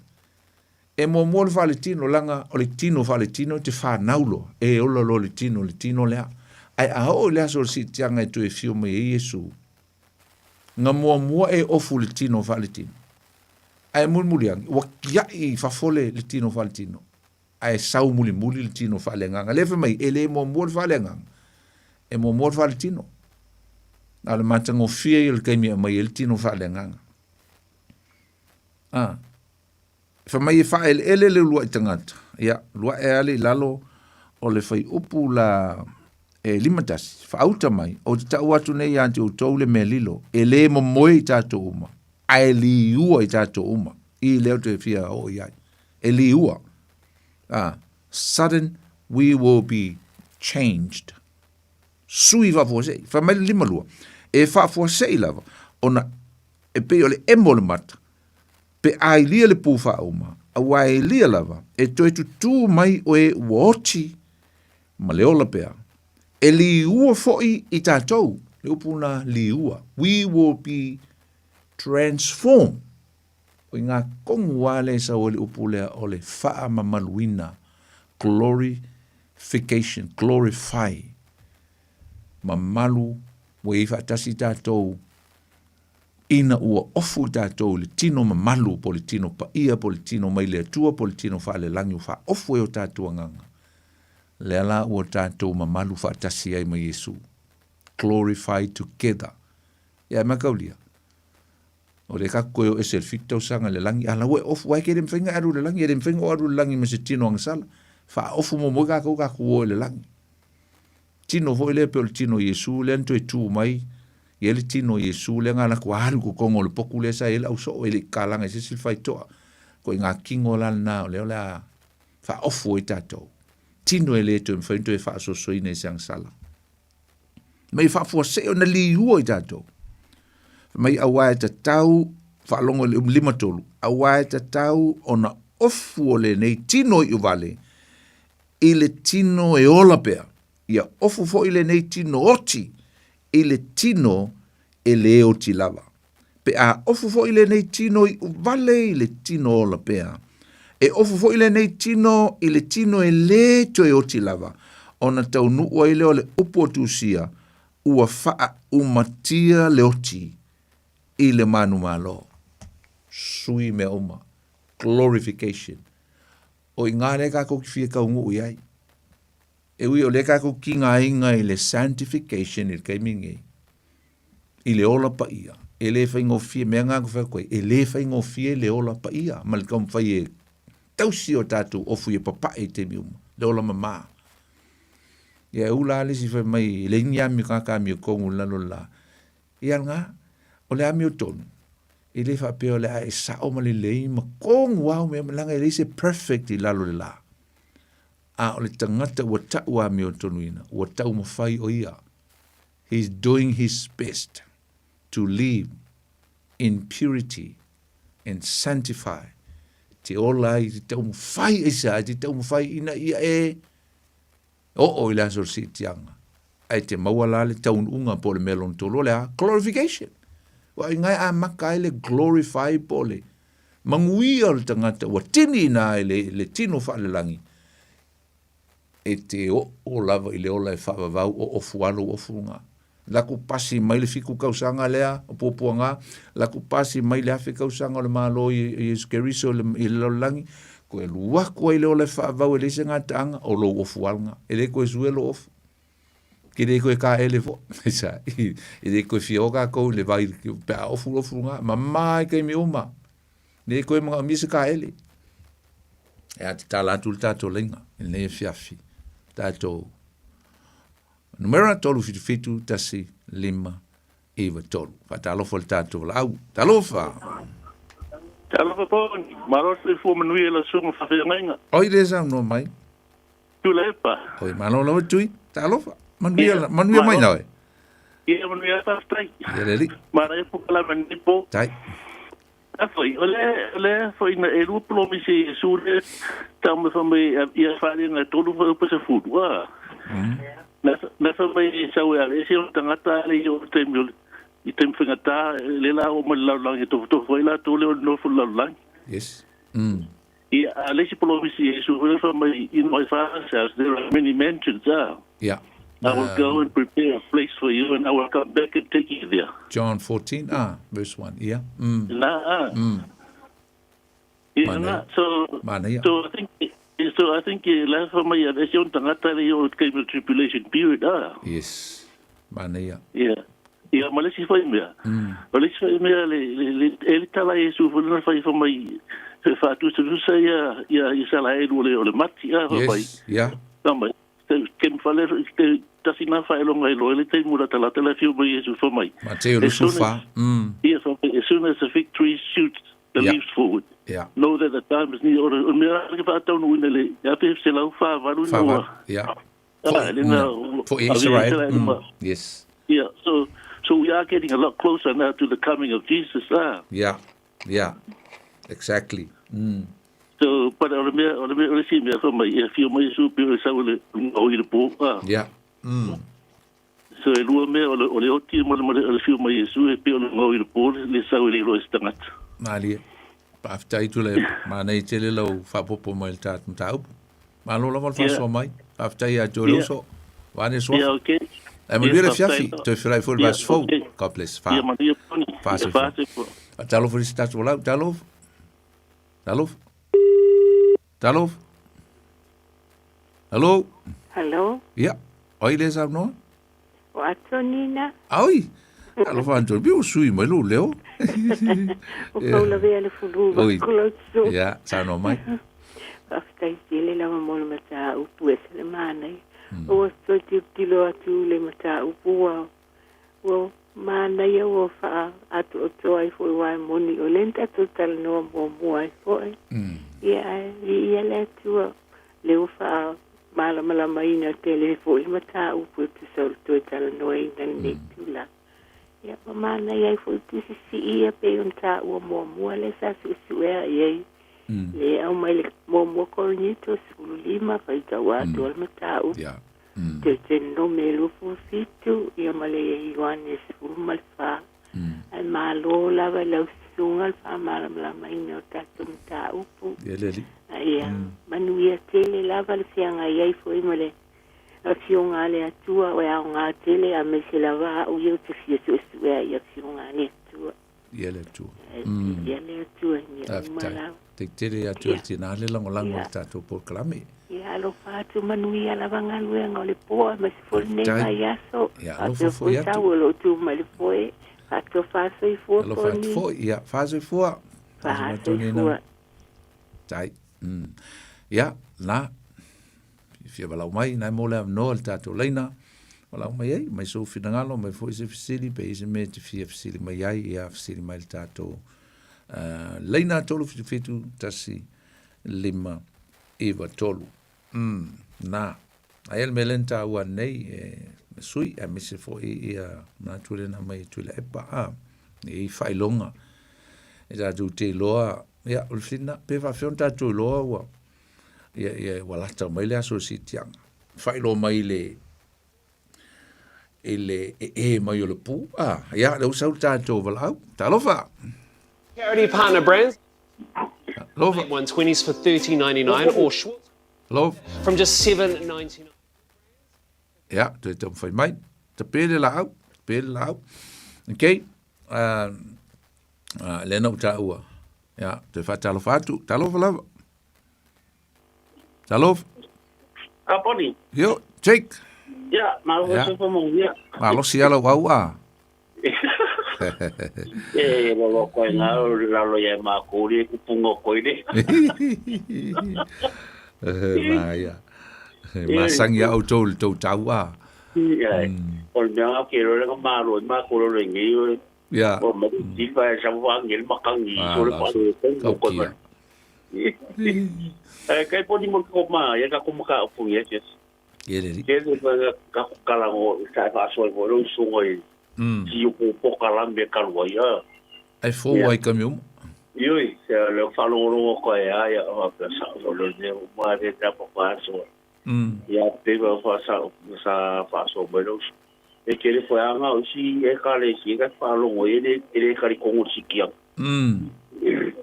E muamua le faaletino, leaga o le tino faaletino e te fanau loa, e ola loa le tino, le tino lea. Ae a oo i le aso o le siitiaga e toe afio mai ai Iesu, na muamua e ofu i le tino faaletino. Ae mulimuli ane, ua tiai i fafo le, le tino faaletino, ae sau mulimuli le tino faaleagaga. Lea fai mai, e le muamua le faaleagaga, e muamua le faaletino. Na o le matagofie ia o le taimi e aumai ai le tino faaleagaga. Ah. Fai mai e faaeleele le uluai tagata, ia, luae ale i lalo o le fuaiupu la e 51, faauta mai, ou te tau atu nei ia te outou le mea lilo, e lē momoe i tatou uma, ae liua i tatou uma. I lea ou te fia oo i ai. E liua. Ah, sudden we will be changed. Sui faafuasei. Fai mai le 52, e faafuasei lava, ona e pei o le emo o le mata, Pe a ilia le pū faauma, auā e ilia lava, e toe tutū mai o e ua oti ma le ola pea. E liua foi i tatou, le upu na liua, we will be transformed. O i ngā kongu a le sau le upu lea o le faamamaluina, glorification, glorify, mamalu ua i ai faatasi tatou Ina ua ofu i tatou i le tino mamalu po o le tino paia po o le tino mai le Atua po o le tino faalelagi ua faaofu ai o tatou agaga, lea la ua tatou mamalu faatasi ai ma Iesu. Glorify together. Ia e mataulia, o lea tatou toe o ese i le 7 tausaga i le lagi, a la ua e ofu, aua e ke le mafai ona e alu i le lagi, e le mafai ona ou alu i le lagi ma se tino agasala. Faaofu muamua tatou, tatou o i le lagi. Tino foi lea pei o le tino o Iesu lea na toe tu mai, i ai le tino o Iesu lea na alu atu alu i totonu o le potu lea sa i ai le ausoo e le i tatalaga i se isi le faitoa. Ko i ngā tino la lena o lea o le a faaofu ai tatou. Tino e le toe mafai ona toe faasoasoaina i se agasala. Mai faafuasei ona liua i tatou. Mai auā e tatau, faalogo i le 53, auā e tatau ona ofu o lenei tino i uvale i le tino e ola pea, ia ofu foi lenei tino oti i le tino e lē oti lava. Pe a ofu foi lenei tino iʻu vale i le tino ola pea, e ofu foi lenei tino i le tino e lē toe oti lava, ona taunuu ai lea o le upu o Tusia, ua faaumatia le oti i le manumalo. Sui mea uma. Glorification. O i ngā lea kākou ki fia taunuu i ai. E ui o lea kākou kigaina i le sanctification i le taimi nei, i le ola paia, e le faigofie, mea ngā ku whai koe, e le faigofie le ola paia, ma le taumawhai e tausi o tātou ofu i e papae i taimi uma, le ola mamā. Ia e ula ale si whai mai, e le ingi ami kākā mi o kongu lalo la. Ia ngā, o le ami o tonu, e le faapea o le a e sao ma lelei ma kongu au mea, langa e leai se perfect i lalo le la. A o le tagata ua tau amiotonuina, ua taumafai o ia. He's doing his best to live in purity and sanctify. Te ola ai, te taumafai aisea, te taumafai ina ia e oo i le aso o le siitiaga. Ae te maua la le taunuuga po o le mea lona tolu o le a? Glorification. Ua i ngai amata ai le glorify po o le manuia o le tagata ua tini ina ai le, le tino faalelagi e te oo lava i le ola e faavavau o ofu alo ofu nga. Laku pasi mai le 7 kausaga lea o puapuaga, laku pasi mai le 1000 kausaga o le Malo i Iesu Keriso i le, i le lalolagi, koe alu aku ai le ola e faavavau e leai se gataaga, o lou ofu alga. E le koe sue lou ofu. Ke le koe kaele foʻi. E le koe fia o kākou i le vai pe a ofu ofu ngā. Mamā i taimi uma. Le koe manaomia se kaele. E a te tala atu le tātou laina i lenei afiafi. Tātou numera 377 1 5 9 3. Faatalofa le tātou valaau. Talofa! Talofa Tony, malo le soifua manuia i lau susuga faafeagaiga. Oi le saunoa mai. Tuilaepa. Oi, malo lava Tui. Talofa. Manuia, yeah. Manuia mai na oe. Ia, manuia, faafetai. Ia le alii. Manaia polokalame nei po. Tai. A foi, o le, o le foi na e lua polomisi e Iesu le taumafa mai ia wharenga e tolu foi upa se fulu, a. Na, na fa mai e sau e ale ese o tangata ale i o taimi o le, i taimi whaingatā, le la o mai le lalolagi e tofutofu ai latou le o le nofo le lalolagi. Yes. Ia, a le isi polomisi e Iesu foi le fa mai, in my father's house there are many mansions, a. Ia. I will go and prepare a place for you and I will come back and take you there. John 14, verse 1. Yeah. Na, ah. Ia, na, so, Manaia. so I think, so I think la fa mai a vese on tangata le o te kai tribulation period, ah. Yes. Manaia. Ia. Ia, ma le si fai mea. O le si fai mea, le, le, le, e le tala Iesu fo lena fai fa mai, fe whaatusa ia, ia, ia sala e o le mati, ah, fa mai. Yes. Yeah. Fa mai. Te, ke mwhale, te, tasi nā whaelonga e loe le te mura tala tala whio mai Iesu fa mai. Mateo As soon as- Lusufa. Ia, fa mai, as soon as the fig tree shoots the leaves forward. Yeah. Know that the time is near. O mea ke whaataunu ina le, ia pe se lau wha valu Wha ina valu, ua. yeah. Ah, le ngā, For a Israel. ma. Yes. Yeah, so we are getting a lot closer now to the coming of Jesus. Ah. Yeah. Yeah. Exactly. So, but o le mea, o le mea, o le si mea, fa mai, e whio mai su, pe o le sau le, o i le pō. Ah. Yeah. So, e lua mea, o le oti, mo le, mo le, o le whio mai Yesu, e pe o le ngau i le pō, le sau e le iloa i se tagata. Malie. Faafetai tule manai tele lau faapopo mai le tatou mataupu. Malo lava le faasoa mai. Faafetai ia te oe le uso. Vane soafa. Yeah, okay. Ae manuia le Yeah, fiafi. faafetai. Toe ferai foi le Yeah, vaiaso fou. okay. God bless. Ia, manuia poni. Fa Ia, soifua. fa soifua. Talofa le isi tatou lau. Talofa. Talofa. Talofa. Hello. Hello, Ia. Oi le saunoa. o Antonina. Ai. Alofa Antoni. Pe o sui mai lou leo. O kaula vea le fulu Oi. wa kulo Ia, saunoa mai. Faafetai tele lava mo le mataupu e se le manaia. Ua toe tilotilo atu le mataupu ua ua manaia ua faaatoatoa ai foʻi uae moni o lea na tatou talanoa muamua ai foʻi. Ia ae viia le Atua le ua faamalamalamaina tele foʻi le mataupu e tusa o le toe talanoaina lenei tulaga. Ia ma manaia ai foʻi tusisii ia pei ona taua muamua le sa suesuea i ai. Le au mai le muamua Korinito 15 faitau atoa le mataupu. Deuteronome 27 ia ma le Ioane 14. Ae malo lava i lau susuga le faamalamalamaina o tatou mataupu. Ia le alii. Ia, manuia tele lava le feagai ai foʻi ma le afioga a le Atua o e aogā tele aemaise lava a'u ia ou te fia suesuea i afioga a le Atua. Ia le Atua. Ia le Atua i mea uma Faafetai. lava. Te tele ia te oe tinā le lagolago i le tatou polokalame. Ia alofa atu manuia lava galuega o le poa ma se foʻi lenei Faafetai. vaiaso. Ia, alofa Faapea foi foʻi atu. tau o loo tu mai le foe. Faatoa faasoifua Alofa atu poni. foi. Ia, faasoifua. Faasoifua. Tai. Ia, na. Fia walau mai, nai mo le avanoa le tatou laina. Walau mai ai, mai sou finagalo, mai foi se fesili, pe i se mea te fia fesili mai ai, ia fesili mai le tatou laina 377 1 5 9 3. Na. Ai le mea lea na taua nei, e sui, aemaise foi ia manatu lena mai e Tuilaepa, a, e i faailoga. E tatou te iloa, ia, o le fesili pe faafefea ona tatou iloa ua, ia, ia, ua lata mai le aso o le siitiaga. Faailoa mai i le, i le ee mai o le pu, a, ia, le ua sau le tatou valaau. Talofa! Charity partner brands. Love. 120s for $30.99 or Schwartz Love. from just $7.99. Ia, toe taumafai mai. Tape le laau, tape le laau. Okay. Lea na ou taua. Ia, toe faatalofa atu. Talofa lava. Talofa. Ah, Poni. Yo, Jake. Ia, malo Ia. soifua manuia. Malosi ia lau au a. E, lolo koe ngā o lalo ia mā kōri e kupunga o koe le. Ma ia. Masangi ia outou le tou tau a. Ia, o le mea ngā ke rore ngā māro i mā kōrero i ngei o Ia. o ma ti fa e sa wa ngel makangi Ah, so le la pa so. le ko Kau ko kia. Eh kai poni mo ko ma ia ka ko maka o pungi yes. Ia le ri. Ke le pa ka ko kala ngo sa fa so mo lo so ngo ti o ko po kala me ka lo ia. Ai fō ai kami umu. Ioi, se le fa lo lo ko ia ia o pa sa so lo ne o ma re ta pa pa so. Ia pe va fa sa sa fa so mo lo. E ke le fo anga o si e ka le si ka fa lo ngo e le e le ka ri kongo si kia.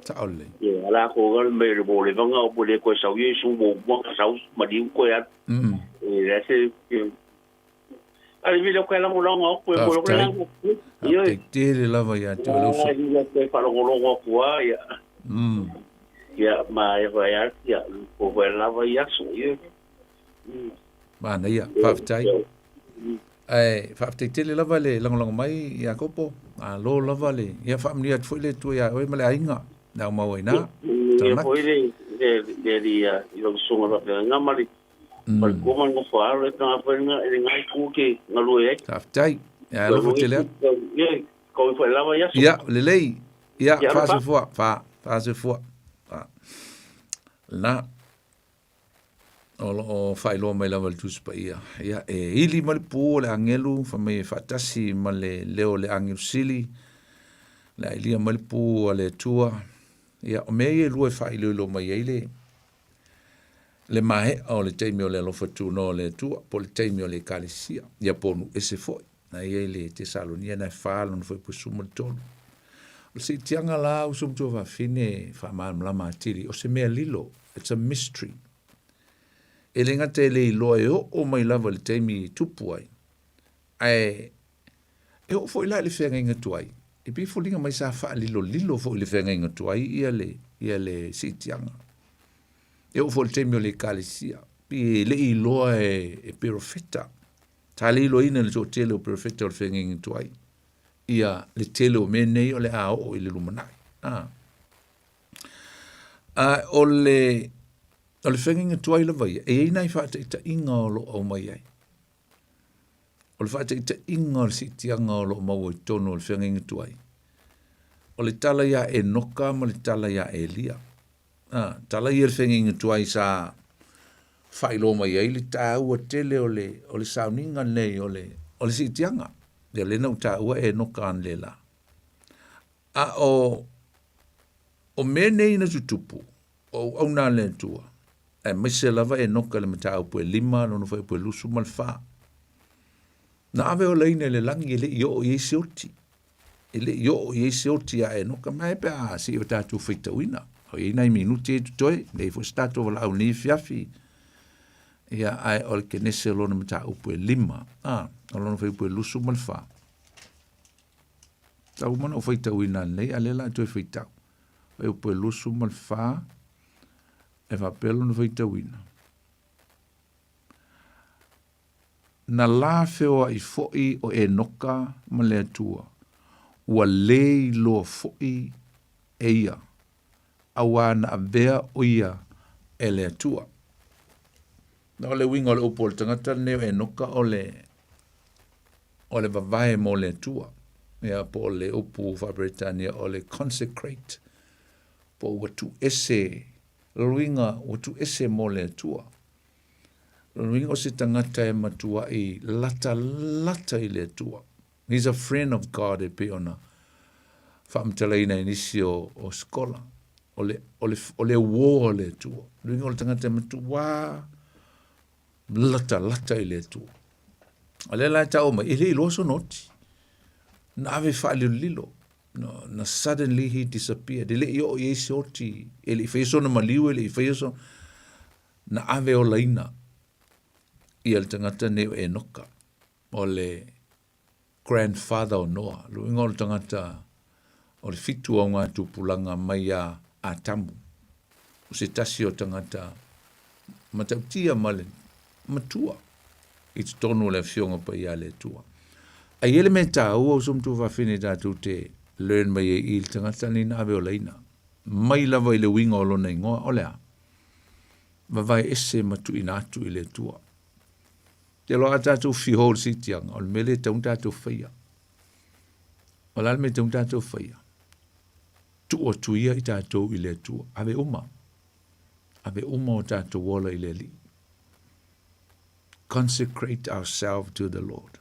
Sao le. Ia ala ko ga me le bo le vanga o bo le ko sa ye su bo mo ka sa ma di ko ya. E la se Ale vile o ka lagolago atu e mo le Faafetai. agaga. Ioe. Faafetai tele lava ia te oe le uso. Ai le toe faalogologo atu a ia. Ia ma e vai atu ia po vai lava i aso. Ioe. Manaia, faafetai. Ae faafetai tele lava le lagolago mai Iakopo. Malo lava le ia faamanuia atu foi le Atua ia oe ma le aiga le au mau ai ina. Ia Taranaki. foi le le le le ia i lau susuga faafeagaiga ma le ma le kua ma le nofo alo e tanga foi le le ngai ku ke galue ai. Faafetai. Ia alofa tele atu. Ia kau foi lava i aso. Ia, lelei. Ia, Ia, alofa. faasoifua. Fa, faasoifua. Fa. La. O lo o faailoa mai lava le Tusi Paia. Ia, e ili mai le pū o le agelu, fai mai e faatasi ma le leo o le agelu sili, le ailia mai le pū a le Atua. Ia, o mea ia e lua e faailoilo mai ai le, le maea o le taimi o le alofa tunoa o le Atua, po o le taimi o le Ekalesia, ia po o nuu ese foi. Na i ai le Tesalonia na e fa lona fuaiupu 13. O le siitiaga la uso ma tuafafine e faamalamalama atili, o se mea lilo, it's a mystery. E le gata e le iloa e oo mai lava i le taimi e tupu ai, ae e oo foi la i le feagaiga tuai, e pei e foliga mai sa faalilolilo foi i le feagaiga tuai ia le, ia le siitiaga. E oo foi i le taimi o le ekalesia, pei e le i iloa e, e perofeta Sa le iloaina e le toatele o perofeta o le feagaiga tuai ia le tele o mea nei o le a oo i le lumanai. A, a o le o le feagaiga tuai lava ia, e i ai nai faataitaiga o lo o aumai ai. O le faataitaiga o le siitiaga o lo o maua i totonu o le feagaiga tuai, o le tala iā Enoka ma le tala iā Elia. A, tala ia le feagaiga tuai sa faailoa mai ai le taua tele o le, o le sauniga lenei o le, o le siitiaga. Ia lea na ou taua Enoka analeila. A o, o mea nei na tutupu, o auauna a le Atua, aemaise lava Enoka i le mataupu e 5, lona fuaiupu e 24. Na ave olaina i le lagi e le i oo i ai se oti. E le i oo i ai se oti iā Enoka, mai pe a se i o tatou faitauina. O i ai nai minute e totoe, leai foi se tatou valaau i lenei afiafi. Ia, ae o le Kenese o lona mataupu e 5, a, o lona fuaiupu e 24. Tau uma ona ou faitauina ananei, a o lea o le a toe faitau. Fuaiupu e 24, e faapea lona faitauina. Na la feoai foi o Enoka ma le Atua, ua lē iloa foi e ia, auā na avea o ia e le Atua. Na o le uiga o le upu o le tagata lenei o Enoka o le, o le vavae mo le Atua, ia po o le upu faa-Peretania o le consecrate, po ua tuuese, o le uiga ua tuuese mo le Atua. Lona uiga o se tagata e matuai latalata i le Atua. He's a friend of God e pei ona faamatalaina e nisi o, o skola. O le, o le, o le uō a le Atua. Lona uiga o le tagata e matuā latalata i le Atua. A lea la e tau mai, e le iloa sona oti. Na ave faalilolilo. No, na suddenly he disappeared. E le i oo i ai se oti, e le i faia sona maliu, e le i faia sona... Na ave olaina ia le tagata nei o Enoka, o le grandfather o Noa, le uiga o le tagata o le fitu o ngā tupulaga mai iā Atamu, o se tasi o tagata matautia ma le matua i totonu o le Afioga Paia a le Atua. A i ai le mea taua uso ma tuafafine tatou te learn mai ai i le tagata lenei na ave olaina, mai lava i le uiga o lona igoa, o le a? Vavae ese ma tuuina atu i le Atua. Te loa a tatou whiho i le siitiaga, o le mea lea e tatau ona tatou faia. O le a le mea e tatau ona tatou faia? Tuu atu ia i tatou i le Atua. Ave uma. Ave uma o tatou ola i le Alii. Consecrate ourselves to the Lord.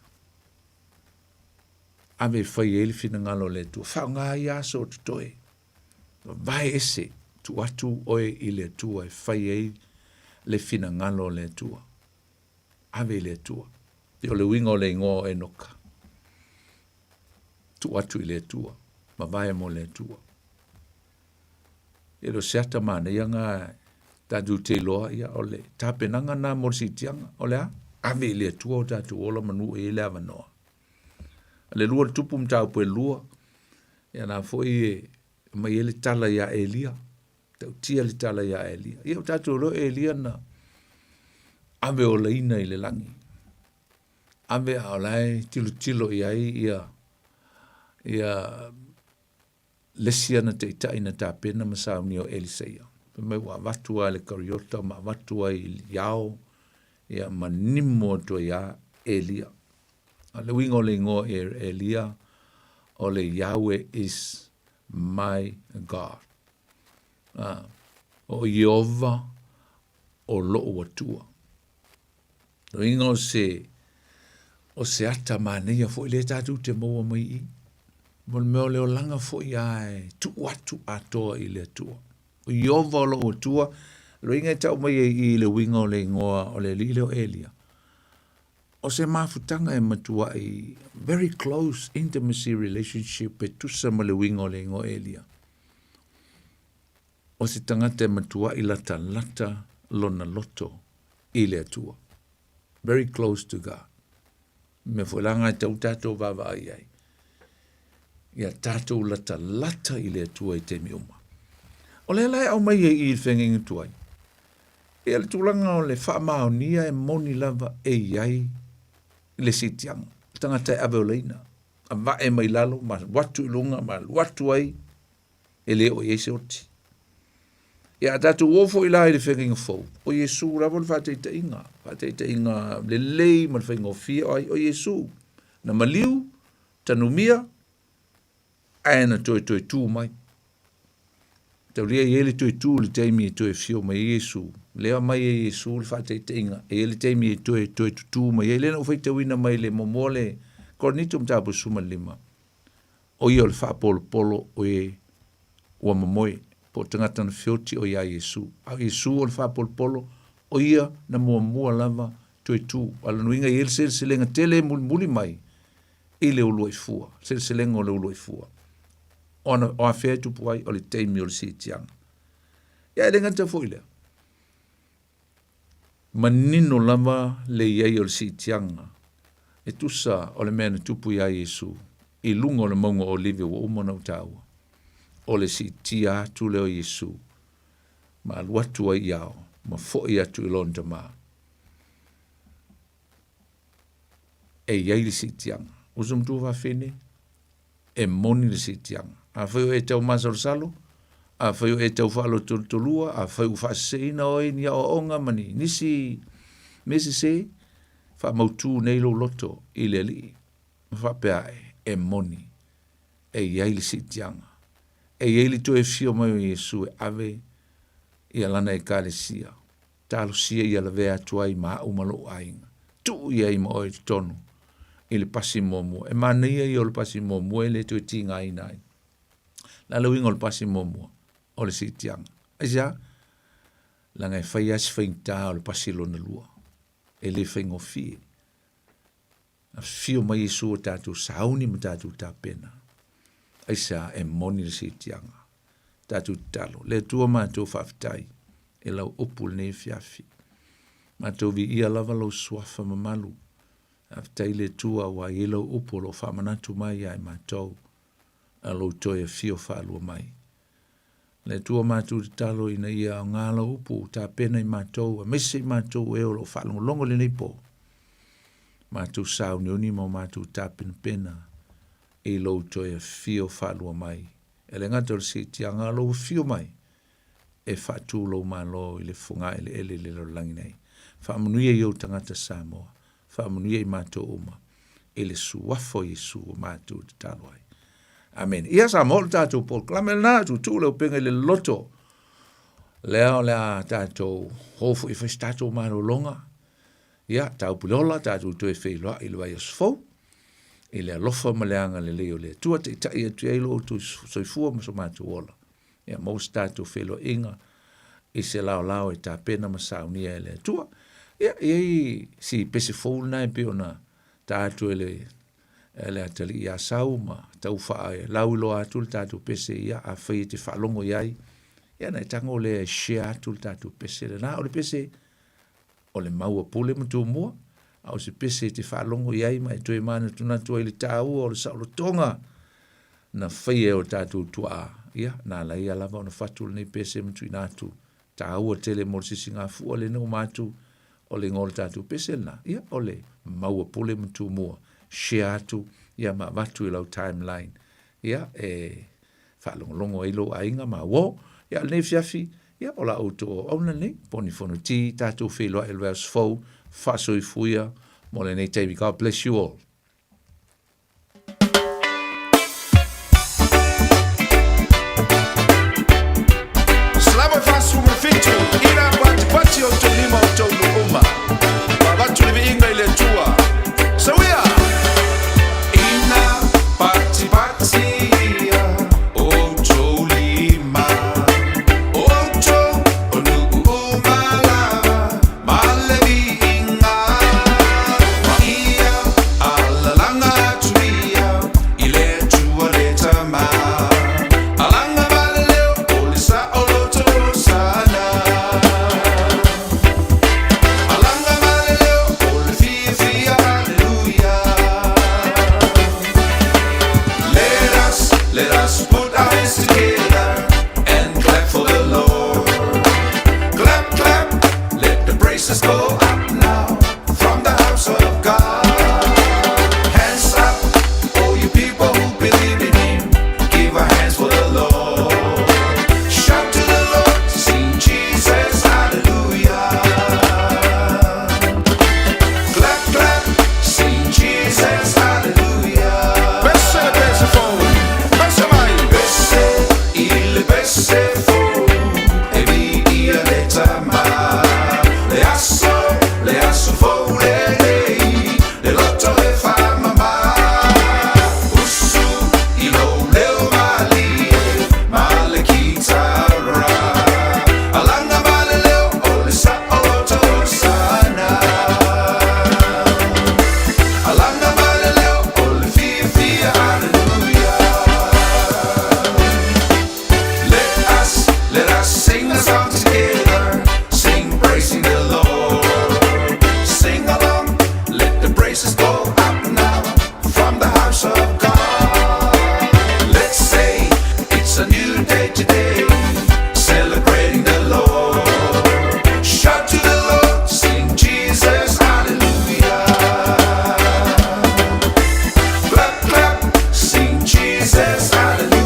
Ave e fai ai le finagalo o le Atua. Faaaoga ia aso o totoe. Vavae ese, tuu atu oe i le Atua e fai ai le finagalo o le Atua. Ave i le Atua. E o le uiga o le igoa o Enoka. Tuu atu i le Atua. Vavae mo le Atua. E le o se ata manaia nga tatou te iloa, ia, o le tapenaga na mo le siitiaga. O le a? Ave i le Atua o tatou ola manu e i le avanoa. Le lua le tupu mataupu e lua, ia na foi e mai ai le tala ia Elia, tautia le tala ia Elia. Ia o tatou loa Elia na ave olaina i le lagi. Ave a o lae tilotilo i ai ia ia lesi ana taitai na tapena ma saunia o Eliseia. Fai mai ua avatu lava i le kariota ma avatu ai i ao, ia ma nimo atu ai lava Elia. A o le uiga o le igoa o Elia, o le Yahweh is my God. A, o Ieova o lo'u Atua. Uiga o se, o se ata manaia foi lea tatou te maua mai i i. Mo le mea o le olaga foi a e tuu atu atoa i le Atua. O Ieova o lou Atua, le uiga e tau mai ai i i le uiga o le igoa o le alii lea o Elia. O se mafutaga e matuai very close intimacy relationship e tusa ma le uiga o le igoa Elia. O se tagata e matuai latalata lona loto i le Atua. Very close to God. Mea foi la ngai tau tatou vaavaai ai. Ia tatou latalata i le Atua i taimi uma. O lea la e aumai ai i le feagaiga tuai. Ia le tulaga o le faamaonia e moni lava e i ai le siitiaga. Le tagata e ave olaina, avae mai lalo ma alu atu i luga ma alu atu ai e le oo i ai se oti. Ia a tatou o foi la i le feagaiga fou, o Iesu lava le faataitaiga, faataitaiga lelei ma le faigofie o ai, o Iesu. Na maliu, tanumia, ae na toe toe tū mai. Taulia i ai le toe tū i le taimi e toe afio mai ai Iesu. Lea mai e Iesu le faataitaiga, e i ai le taimi e toe toe tutū mai ai. Lea na ou faitauina mai le muamua le Korinito mataupu 15. O ia o le faapolopolo o e ua momoe, po o tagata na feoti o iā Iesu. A o Iesu o le faapolopolo, o ia na muamua lava toe tu. A o lona uiga e i ai le seleselega tele e mulimuli mai i le uluai fua, seleselega o le uluai fua. O ana, o afea e tupu ai, o le taimi o le siitiaga. Ia e le gata foi i lea, Manino lava le i ai o le siitiaga e tusa o le mea na tupu iā Iesu i luga o le mauga o Olive ua uma ona ou taua, o le siitia atu lea o Iesu ma alu atu ai i ao ma foʻi atu i lona Tama. E i ai le siitiaga. Uso matua fafine, e moni le siitiaga. Afai o e tau masalosalo, afai o e tau faalotolotolua, afai ua faaseseina oe i ni aoaoga ma ni nisi mea sese, faamautu nei lou loto i le Alii, ma faapea ae, e moni, e i ai le siitiaga. E i ai le toe afio mai o Iesu e ave ia Lana Ekalesia Talosia ia lavea atu ai ma au ma lou aiga. Tuu i ai ma oe i totonu i le pasi muamua. E manaia ia o le pasi muamua e le toe tigaina ai. Le a le uiga o le pasi muamua? O le siitiaga. Aisea? Leaga e fai lava si faigata o le pasi lona lua. E le faigofie. Afio mai Iesu o tatou sauni ma tatou tapena. Aisea e moni le siitiaga. Tatou tatalo. Le Atua matou faafetai e lau upu lenei afiafi. Matou viia lava lou suafa mamalu. Faafetai le Atua ua i ai lau upu o lo o faamanatu mai ia i matou a lou toe afio faalua mai. Le Atua matou tatalo ina ia aoga lau upu tapena i matou aemaise i matou e o lo o faalogologo i lenei po. Matou sauniuni ma o matou tapenapena i lou toe afio faalua mai. E le gata o le siitiaga a lou afio mai e faatu lou Malo i le fogaeleele i le lalolagi nei. Faamanuia i ou tagata Samoa. Faamanuia i matou uma i le suafa o Iesu ua matou tatalo ai. Amene. Ia Samoa o le tatou polokalame lena, tuutuu le upega i le loto. Lea o le a tatou o foi e fai se tatou malologa. Ia, taupuleola, tatou toe feiloai i le vaiaso fou. I le alofa ma le agalelei o le Atua, taitai atu i ai lo outou soifua ma so matou ola. Ia maua se tatou feiloaiga i se laolao e tapena ma saunia e le Atua. Ia, e i ai si pese fou lena e pei ona ta atu e le e le atalii ia Sau ma tau faalauiloa atu le tatou pese ia afai e te faalogo i ai, ia na e tago lea e share atu le tatou pese lena. O le pese o le mau a Pule ma Tumua. A o se pese e te faalogo i ai ma e toe manatunatu ai le tāua o le saolotoga na faia e o tatou tuaa. Ia, na ala ia lava ona fatu lenei pese ma tuuina atu. Tāua tele mo le sisigafua lena uma atu o le igoa o le tatou pese lena. Ia, o le maua pule ma tumua. Share atu, ia ma avatu i lau timeline. Ia, e faalogologo ai lou aiga ma uo. Ia, o lenei afiafi, ia, o la outou auauna lenei, Poni Fonoti, tatou feiloai i le vaiaso fou, faasoifuia mo lenei taimi. God bless you all. Salama 47 ina patipati o tou lima o tou nuu uma. Ma avatu le viiga i le Atua. Sauia! Ina patipati ia o tou lima, o outou o nuu uma lava, ma le viiga. Ma ia alalaga atu ia i le Atua le Tama. Alaga ma le leo o le saoloto Hosana. Alaga ma le leo o le fiafia Haleluia. Let us, let us put our hands together and clap for the Lord. Clap, clap, let the praises go up now from the house of God. Hands up, all you people who believe in Him, give a hands for the Lord. Shout to the Lord, sing Jesus, hallelujah. Clap, clap, sing Jesus, hallelujah. Pese le pese fou, pese mai. Pese i le pese fou, e viia le Tama. Le aso, le aso fou lenei, le loto e faamamā. Usu i lou leo malie, ma le kitara. Alaga ma le leo o le saoloto Hosana. Alaga ma le leo o le fiafia Haleluia. Let us, let us sing a song together, sing praising the Lord. Sing along, let the praises go up now from the house of God. Let's say it's a new day today, celebrating the Lord. Shout to the Lord, sing Jesus, hallelujah. Clap, clap, sing Jesus, hallelujah.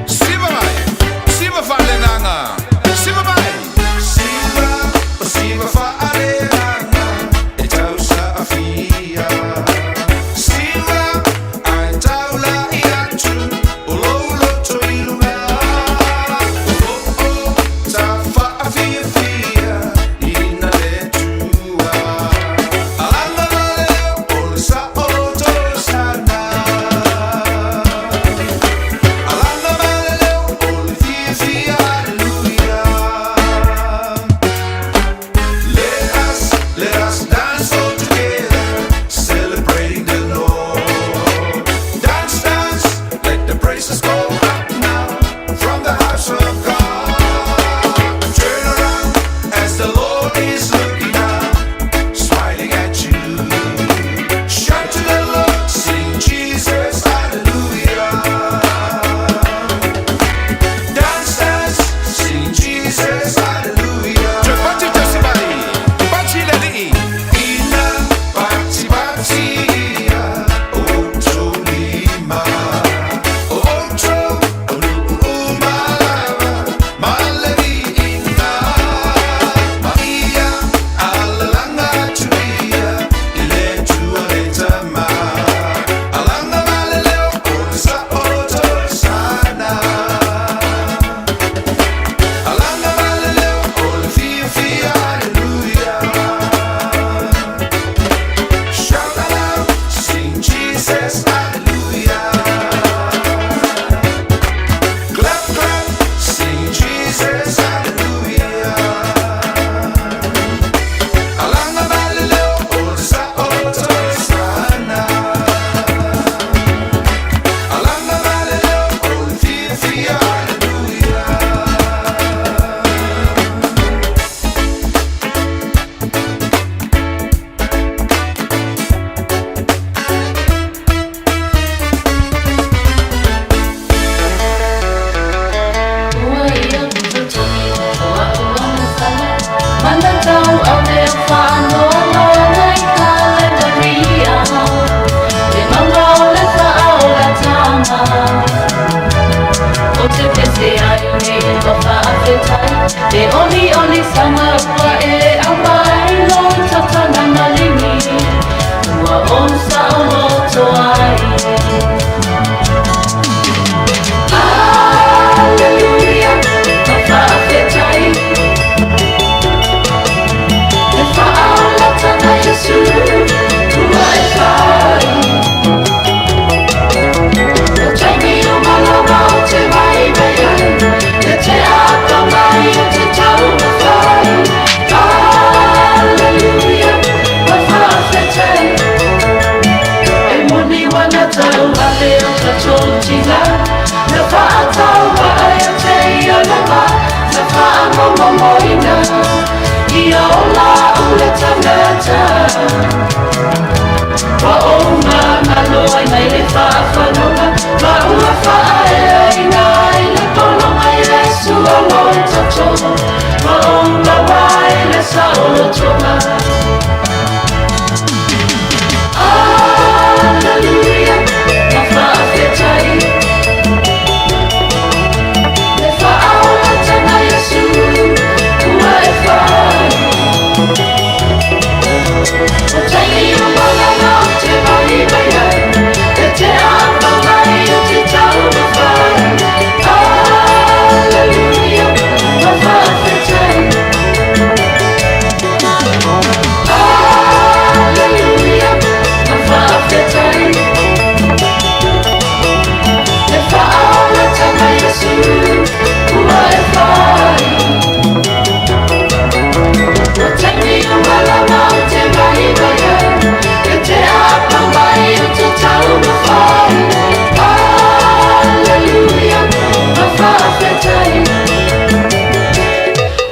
Siva mai, siva faaleagaga, siva mai. Siva, o siva faaleagaga, e tausaafia. Siva, ae taulai atu, o lou loto i luga. O loo tafaafiafia ina le Atua. Alaga ma le leo o le saoloto Hosana. Alaga ma le leo o le fiafia Haleluia. O te pese ai nei ma whaafetai E oli oli sanga ua e au mai Lo tatana malingi Ua o sa o loto ai Hallelujah Ma whaafetai E whaolatanga Yesu Ua e whai O taimi o malama o te mai mai ai E te apa mai o te tau mawhai Hallelujah Ma whaafetai E moni wana tau ale o ka Na whaatau wa ai o te ia lama Na whaamomomoina Ia ola ule tangata Wa o ngā ngalo ai mai le whaawhanonga Ma ua whaaea i ngā i le pononga Yesu o lo toto Ma o ngā wai le sa o tonga Hallelujah Ma whaafetai Le whaaolatanga Yesu Ua e whai O taimi o malama o te mai mai ai E te apa mai o te tau mawhai Hallelujah Ma whaafetai Hallelujah Ma whaafetai Le whaaolatanga Yesu Ua e whai O taimi o malama o te mai mai ai E te apa mai o te tau mawhai Hallelujah Ma whaafetai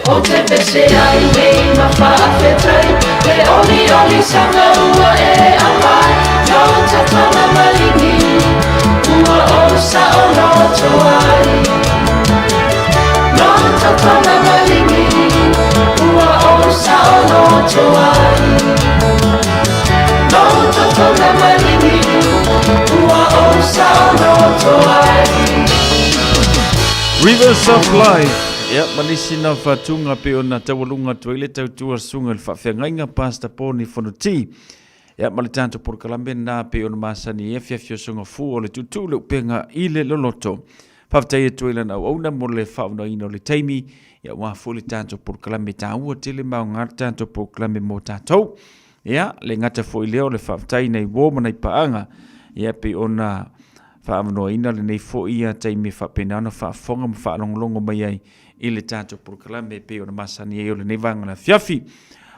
O te pese ai nei ma whaafetai Le oli oli sanga ua e amai No tatana malingi Ua o sa o loto ai No tatana malingi Ua o sa o loto ai No tatana malingi Ua o sa o loto ai Rivers of Life. Ia, ma nisi na whatunga pe o na taualunga atu ai le tautua susuga i le faafeagaiga Pastor Poni Fonoti. Ia, ma le tatou polokalame na pe o na masani ai afiafi o soga fua o le tuutuu le upega i le loloto. Faafetai atu ai lana auauna mo le faaonaina o le taimi, ia aua foi le tatou polokalame taua tele ma aoga le tatou polokalame mo tatou. Ia, le gata foi lea o le faafetai nai uo ma nai paaga, ia pei ona faaavanoaina lenei foi ia taimi e faapena ona faafofoga ma faalogologo mai ai i le tatou polokalame e pei ona masani ai o lenei vaega o le afiafi.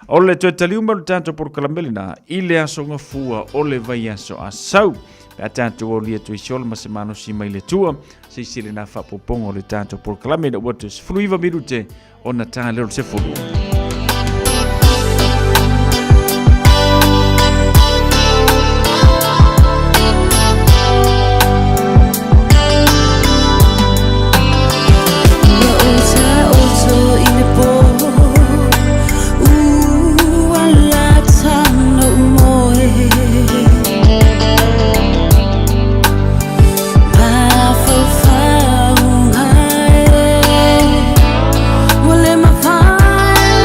O le toe taliu mai o le tatou polokalame lena i le aso gafua o le vaiaso Asau. Pe a tatou aulia atu i se ola ma se malosi mai le Atua, seisi lena faaopoopoga o le tatou polokalame ina ua toe 19 minute ona tā lea o le 10. Ua ou taoto i le pō Ua lata lou moe Mafaufauga e Ua le mafai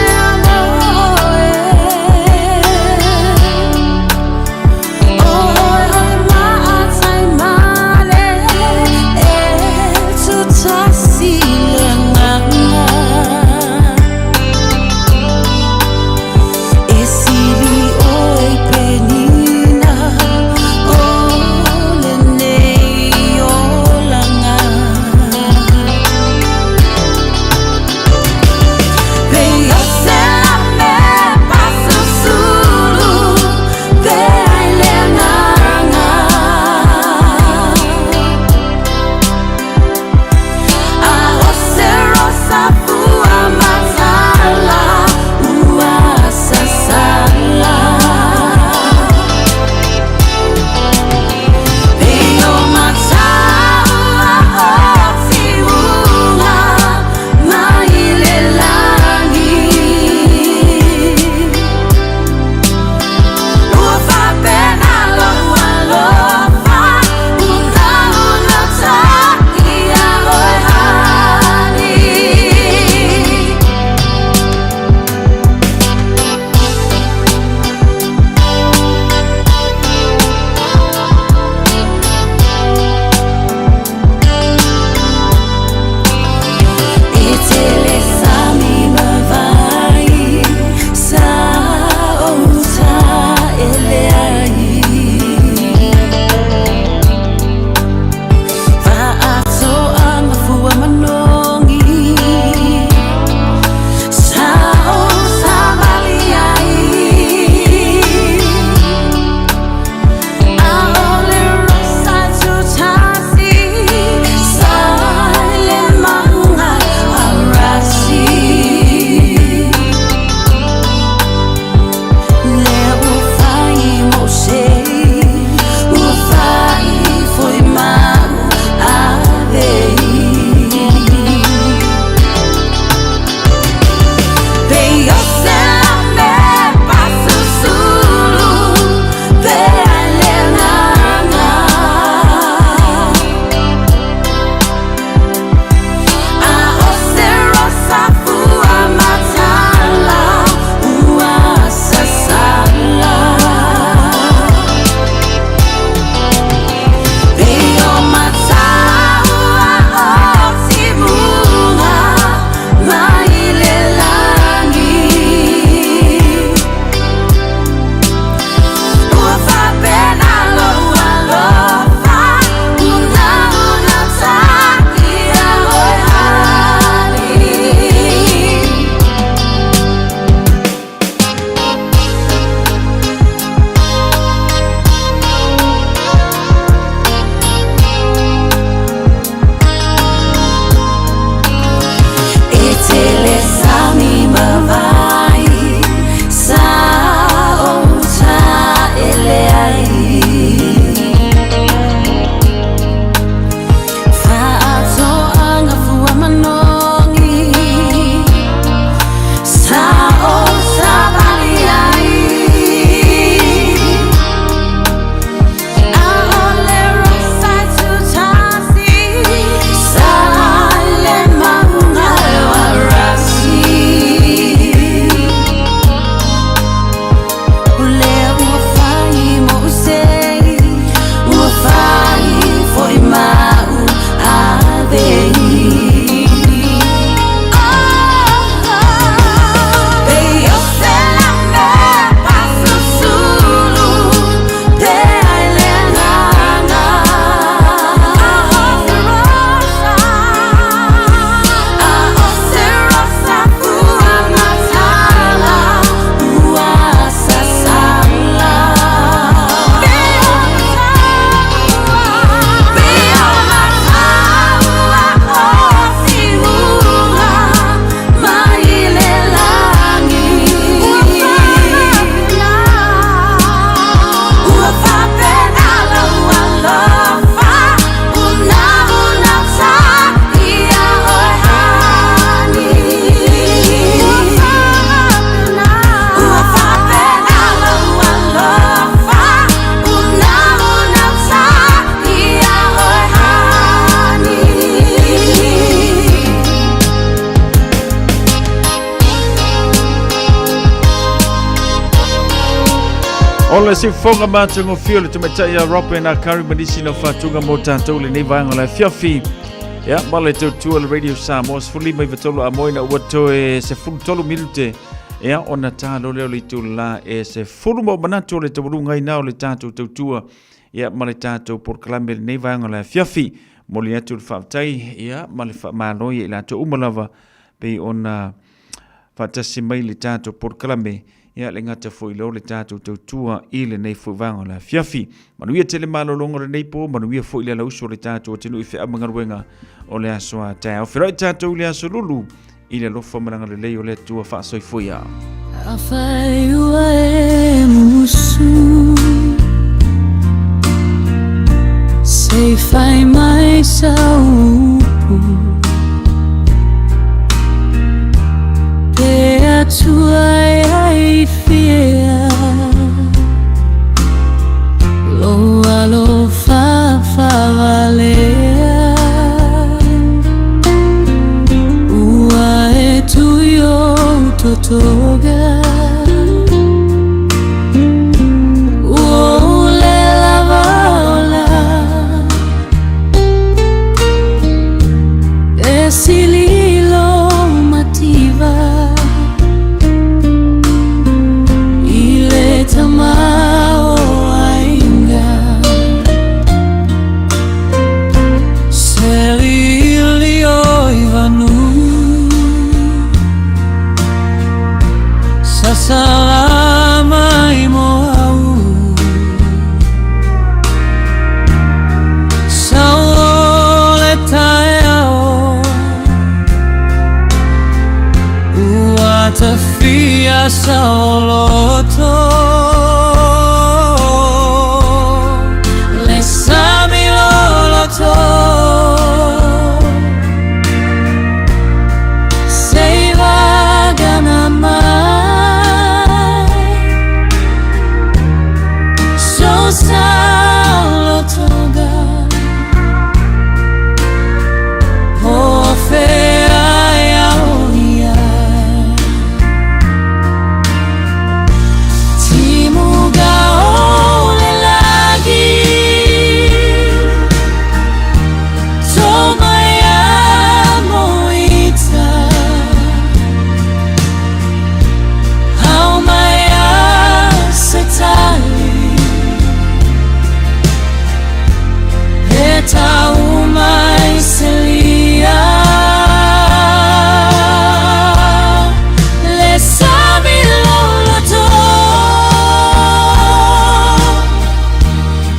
O le siufofoga matagofie o le tamaitai a Robin Akari ma nisi na faatuga mo tatou lenei vaega o le afiafi. Ia, ma le tautua le Radio Samoa, 15 i a moe ina ua toe 13 minute. Ia, ona ta loa lea o le itula e 10 ma ou manatu o le taualuga ai na o le tatou tautua ia, ma le tatou polokalame lenei vaega o le afiafi. Momoli atu le faafetai ia, ma le faamalo ia i latou uma lava pei ona faatasi mai le tatou polokalame, ia le gata foi lea o le tatou tautua i lenei foi vaega o le afiafi. Manuia tele malologa o lenei po, manuia foi le alausu o le tatou atunuu i feau ma galuega o le aso a taeao. Feiloai tatou i le aso Lulu i le alofa ma le agalelei o le Atua faasoifua ia. Afai ua e musu Se i fai mai sau upu Pe Atua e ai fia Lou alofa faavalea Ua e tui ou totoga Ua ou le lava ola E sili lou mativa I le tamaoaiga Seli o i vanu Sasala mai mo au Sau o le taeao Ua tafia saoloto Le sami loloto Se i vagana mai So saolotoga Po fea e ao i ai Timuga o le lagi Toma ia moita Hao mai a se tali E tau mai se lia Le sami loloto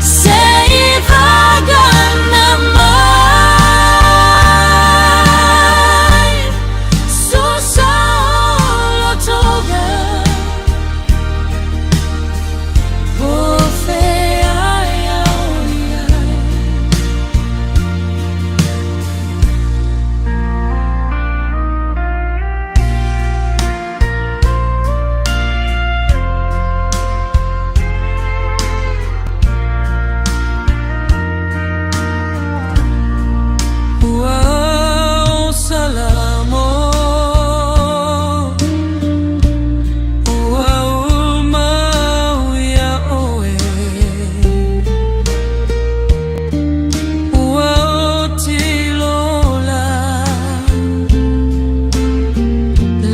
Se i vagana mai So saolotoga Po fea e ao i ai Ua ou salamo Ua uma au iā ʻoe Ua oti lou ola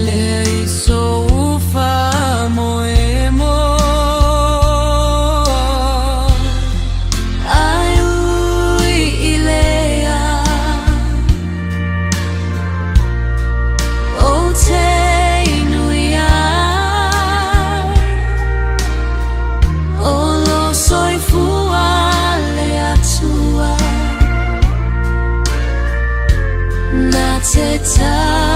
Leai sou faamoemoe Ai ui i lea Ou te inu i ai O lou soifua le Atua Na te tau.